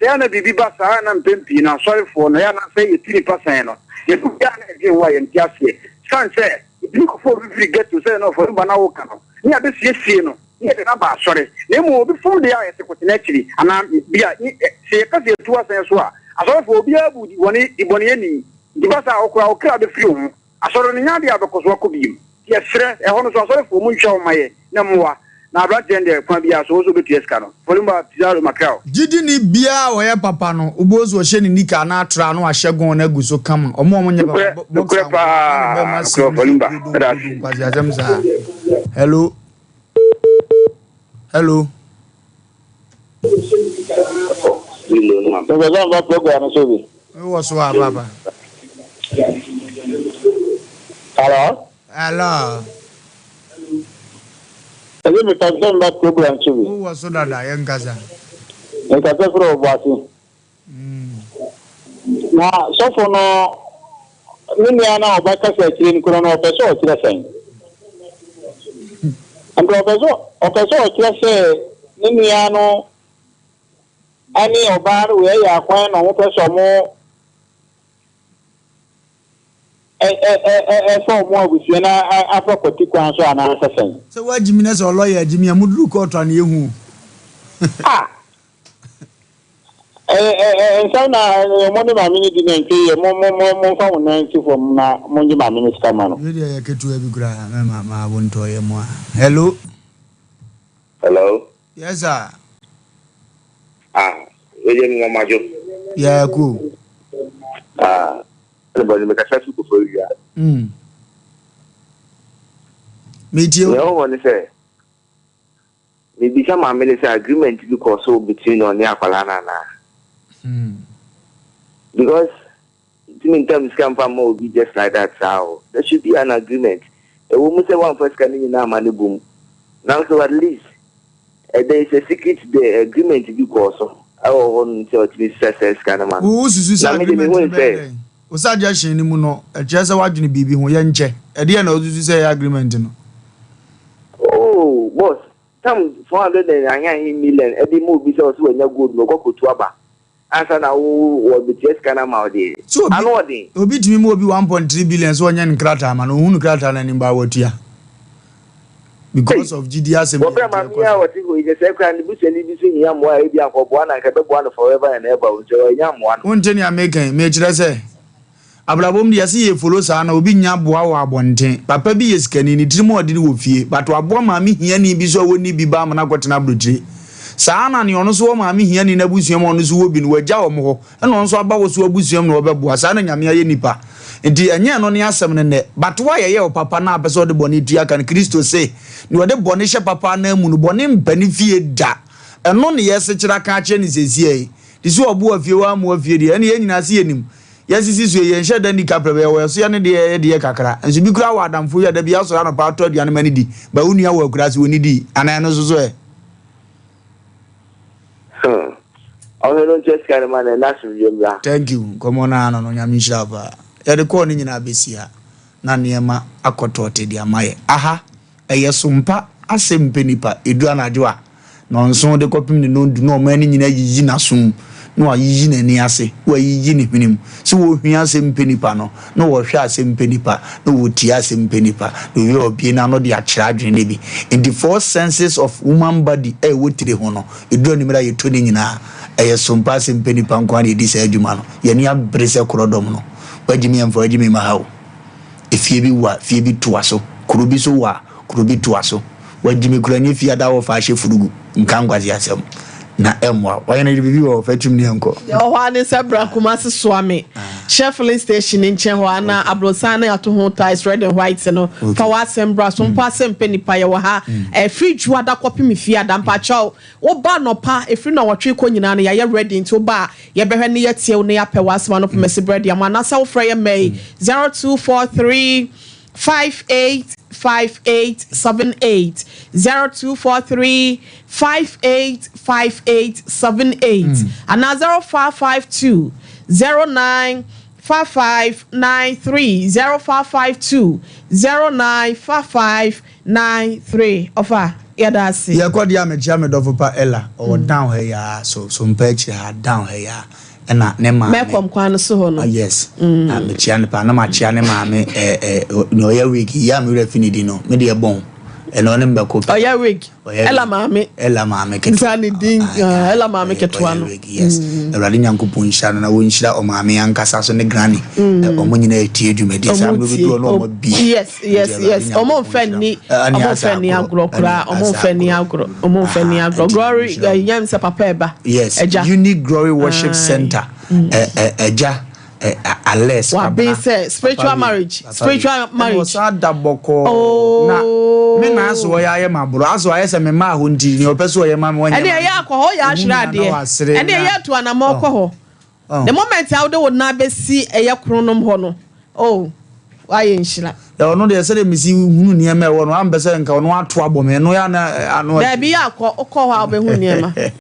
R: sɛ ɛyɛ na biribi ba saa na mpɛn pii no asɔrefoɔ no ɛyɛ na sɛ yɛtu nipa sɛn no yɛn biara na ɛdwen ho a yɛnte aseɛ san sɛ yɛtumi kɔfɔ obi firi ghetto sɛ na ɔfɔ ba na woka no ne yɛabɛsiesie no ne yɛde no aba asɔre na mmom obi fom deɛ a yɛte kɔtena akyiri anaa bia sɛ yɛka sɛ yɛtu asɛn so a asɔrefoɔ obiara bu dibɔne ni nti ba saa ɔkora ɔkra bɛfiri ho Asɔre no nyɛ adeɛ a bɛkɔ so akɔ bio. Nti yɛsrɛ, ɛhɔ no nso asɔrefoɔ monhwɛ hɔ mma yɛ na mmoa. Na aberanteɛ no deɛ kwan biara so ɔwɔ sɛ ɔbɛtua sika no. Volume Pizarro Macau.
A: Gyidini biara a ɔyɛ papa no, wobɛhu sɛ ɔhyɛ ne nika anaa atra na wahyɛ gɔn no agu so kama. Wɔn a wɔnyɛ
R: Nokorɛ,
A: papa, boxer
R: nokorɛ
A: nko ara na ne
R: paa,
A: bɛma
R: nokorɛ
A: sɛm sɛ
R: Volume
A: kurodon
R: meda
A: kurodon
R: ase.
A: nkwaseasɛm saa. Hello. Hello.
U: Mepɛ sɛ mfa program no so bi.
A: Wowɔ so a papa.
U: Hello.
A: Hello.
U: Ɛsɛ mepɛ sɛ mba program so bi.
A: Wowɔ so dada yɛn kasa.
U: Mekasa firi Ɔboase. Na sɔfo no ne nua no a ɔbɛkasa akyire no koro no ɔpɛ sɛ ɔkyerɛ sɛn? Nti ɔpɛ sɛ ɔpɛ sɛ ɔkyerɛ sɛ ne nua no ne ɔbaa no wei yɛ akwan na wɔpɛ sɛ wɔn ɛfa wɔn abusua no afa kwati kwan so anaasɛ sɛn?
A: Sɛ woagyimi na sɛ ɔlɔya agyimi a moduru kɔɔto a na yɛhu o.
U: Ah! Nsɛm na mo ne maame no di no ntwe yie. Mo mo mo momfa mo nan nsi fam na mongye maame no sika ma no.
A: Wei deɛ yɛ ketewa bi koraa mɛma ma abo ntɔ yɛ mu a. Hello.
B: Hello.
A: Yes sir.
B: Ah, wei deɛ mi mama dwo.
A: Yeah, cool.
B: Ah, ɛna bɔ ne mekasa fi kofo wia.
A: Metie o.
B: Nea ɔwɔ ne sɛ. Mebisa maame no sɛ agreement bi kɔɔ so between ɔne akwadaa no anaa? Because ntumi ntam sika mfa mma obi just like that saa o. There should be an agreement. Ɛwɔ mu sɛ woamfa sika no nyinaa amma no bom, nanso at least eh, there is a secret there, agreement bi kɔɔ so ɛwɔ hɔ nom sɛ ɔtumi sisa saa sika no ma no.
A: Wo susu sɛ
B: Na me de
A: agreement
B: mehui
A: no bɛyɛ
B: sɛ.
A: dɛn? Wo suggestion no mu no, ɛkyerɛ sɛ woadwene biribi ho. Yɛnkyɛ. Ɛdeɛn na wosusu sɛ ɛyɛ agreement no?
B: Oh, boss, tam 400 and ahe ahe million ɛde ma obi sɛ ɔsɛ wanya gold no ɔkɔ kɔtu aba. Ansa na wo wɔbetua sika no ama wo deɛ,
A: So obi
B: ano ɔden.
A: obi tumi ma obi 1.3 billion sɛ ɔnyɛ ne nkrataa ma no, ohunu krataa no anim baa watua because of gyidi asɛm
B: Wɔ berɛ a
A: nti
B: maame
A: ɛkɔ
B: yi a
A: so.
B: ɔte hɔ yi, sɛ sɛɛ koraa ne busuani bi nso hia mmoa a ebia anka ɔboa no a, anka ɛbɛboa no forever and ever o, nso wannya ammoa no.
A: Wonte nea meka yi? Mekyerɛ sɛ, abrabɔ mu de yɛse yɛ follow saa na obi nnya boa wɔ abɔnten. Papa bi yɛ sikani, ne tirim ɔden wɔ fie, but waboa maame hiani bi so a ɔnni bi ba ama no akɔtena abrokyire. Saa ara na nea ɔno nso wɔ maame hiani no abusua mu a ɔno nso wɔ bi no, wagya wɔn hɔ, ɛna ɔno nso aba wo so abusua mu na ɔbɛboa. Saa na Nyame ayɛ nnipa. Nti ɛnyɛ ɛno ne asɛm no nnɛ. But wo a yɛyɛ wo papa na apɛ sɛ ɔde bɔne tua ka no, Kristo se, nea ɔde bɔne hyɛ papa ananmu no, bɔne mpa ne fie da. Ɛno ne yɛsekyere aka akyerɛ no seesei yi. Te sɛ ɔboa fie, wammoa fie deɛ, ɛne yɛn nyinaa se yɛnim. Yɛasisi so yi, yɛnhyɛ da nni kaprɛ, bɛyɛ wɔ ɛso yɛ ne deɛ yɛyɛ deɛ kakra. Nso bi koraa wɔ adamfo yi a da biara ɔsɔre anɔpa atɔ aduane ma no di, but wo nua wɔ akuraase ɔnnidii, anaa ɛno nso so ɛ?
B: Hmm. Ɔhene no ntua sika no ma no na asomdwoeɛ mmra.
A: Thank you nkɔmmɔ no ara no no Nyame nhyira wo paa. Yɛde kɔɔ no nyinaa bɛsi ha na nneɛma akɔ tɔɔte de ama yɛ. Aha ɛyɛ sompa asɛm mpɛ nipa ɛduru anadwo a Nnɔnson de kɔpem ne nnɔndu na ɔman no nyinaa yiyi n'aso mu, na wayiyi n'ani ase, na wayiyi ne hwene mu, sɛ wɔhua asɛm pɛ nipa no, na wɔhwɛ asɛm pɛ nipa, na wɔtie asɛm pɛ nipa, na owie a ɔbue n'ano de akyerɛ adwene no bi. Nti four senses of human body a ɛwɔ tire ho no, ɛduru anwummerɛ a yɛtɔ ne nyinaa. Ɛyɛ sompa asɛm pɛ nipa nko ara na ɛdi saa adwuma no. Yɛn ani abere sɛ korɔdɔm no. Wagye me amfa wagye me mma ha o. Efie bi wa, fie bi toa so. Kuro bi so wa, kuro bi toa so. Wagye me kura nyɛ fie ada wɔ fa ahyɛ furugu. Nka nkwaseasɛm na ɛmmoa wo. Ɔhene de biribi wɔ hɔ, fa tum ne yɛnkɔ.
J: Deɛ ɛwɔ hɔ ara ne sɛ bra Kumasi soa me hyɛ filling station no nkyɛn hɔ ara na aborosan no yɛato ho tiles red and white no fa w'asɛm bra so mpo asɛm pɛ nipa yɛwɔ ha ɛfiri dwoada kɔpem fiada mpakyɛw woba anɔpa ɛfiri nnɔnwɔtwe kɔ nyinaa no yɛayɛ ready nti woba a Yɛbɛhwɛ na yɛatie wo na yɛapɛ w'asɛm ano pemasi berɛ de ama. Anaasɛ wofrɛ yɛn mma yi, 0243 58 58 78, 0243 58 58 78, anaa 0552 09 5593, 0552 09 5593. Ɔfa, yɛda ase.
A: Yɛkɔ deɛ a mekyia me dɔfo pa Ella ɔwɔ down ha yi aa so so mpa akyire ha down ha yi aa ɛna ne maame
J: Mɛkɔm kwan no so hɔ no.
A: Ah yes na mekyia no paa na makyia ne maame eh eh nea ɔyɛ wig yi a me werɛ fi ne din no me deɛ bɔn ɛna ɔne me bɛkɔ pɛ
J: Ɔyɛ wig.
A: Ɔyɛ
J: Ella maame.
A: Ella maame ketewa.
J: Nsa ne din ah, Ella maame ketewa no.
A: Yes. Mm. Awurade Nyankopɔn nhyira no na wɔnhyira ɔmaame ankasa so ne granny. Mm. Ɔmo nyinaa etie dwumadi saa mmerɛ bi doɔ no ɔmo bi.
J: Yes, yes, yes. Ɔmo nfɛ ni, ɔmo nfɛ ni agorɔ koraa, ɔmo nfɛ ni agorɔ, ɔmo nfɛ ni agorɔ. Glory, yɛn sɛ papa ɛba.
A: Yes, Unique Glory Worship Center. Ɛgya. Alex
J: Waben
A: Kwabena.
J: sɛ spiritual
A: Papa wei,
J: marriage,
A: papa wei.
J: spiritual
A: Ɛna
J: marriage.
A: ɔsan da bɔkɔɔ na me na asɛ ɔyɛ ayɛ ma aboro asɛ ɔayɛ sɛ me maa hɔ nti nea ɔpɛ sɛ ɔyɛ ma me ɔnyɛ
J: Ɛne
A: ma
J: ɛyɛ
A: me.
J: akɔ hɔ yɛ
A: Ohu
J: ahwere
A: me a na
J: adeɛ.
A: wasere
J: Ɛne
A: na
J: ɛyɛ atu anamɔ kɔ
A: oh
J: hɔ.
A: oh.
J: The moment a wode wo nan bɛsi ɛyɛ kronom hɔ no, oh, woayɛ nhyira.
A: Ɛ ɔno deɛ sɛdeɛ mesi hunu nneɛma ɛwɔ no ampɛ sɛ nka ɔno ato abɔ me ɛno yɛ a na ano
J: Daabi yɛ akɔ, wokɔ hɔ a wobɛhu nneɛma.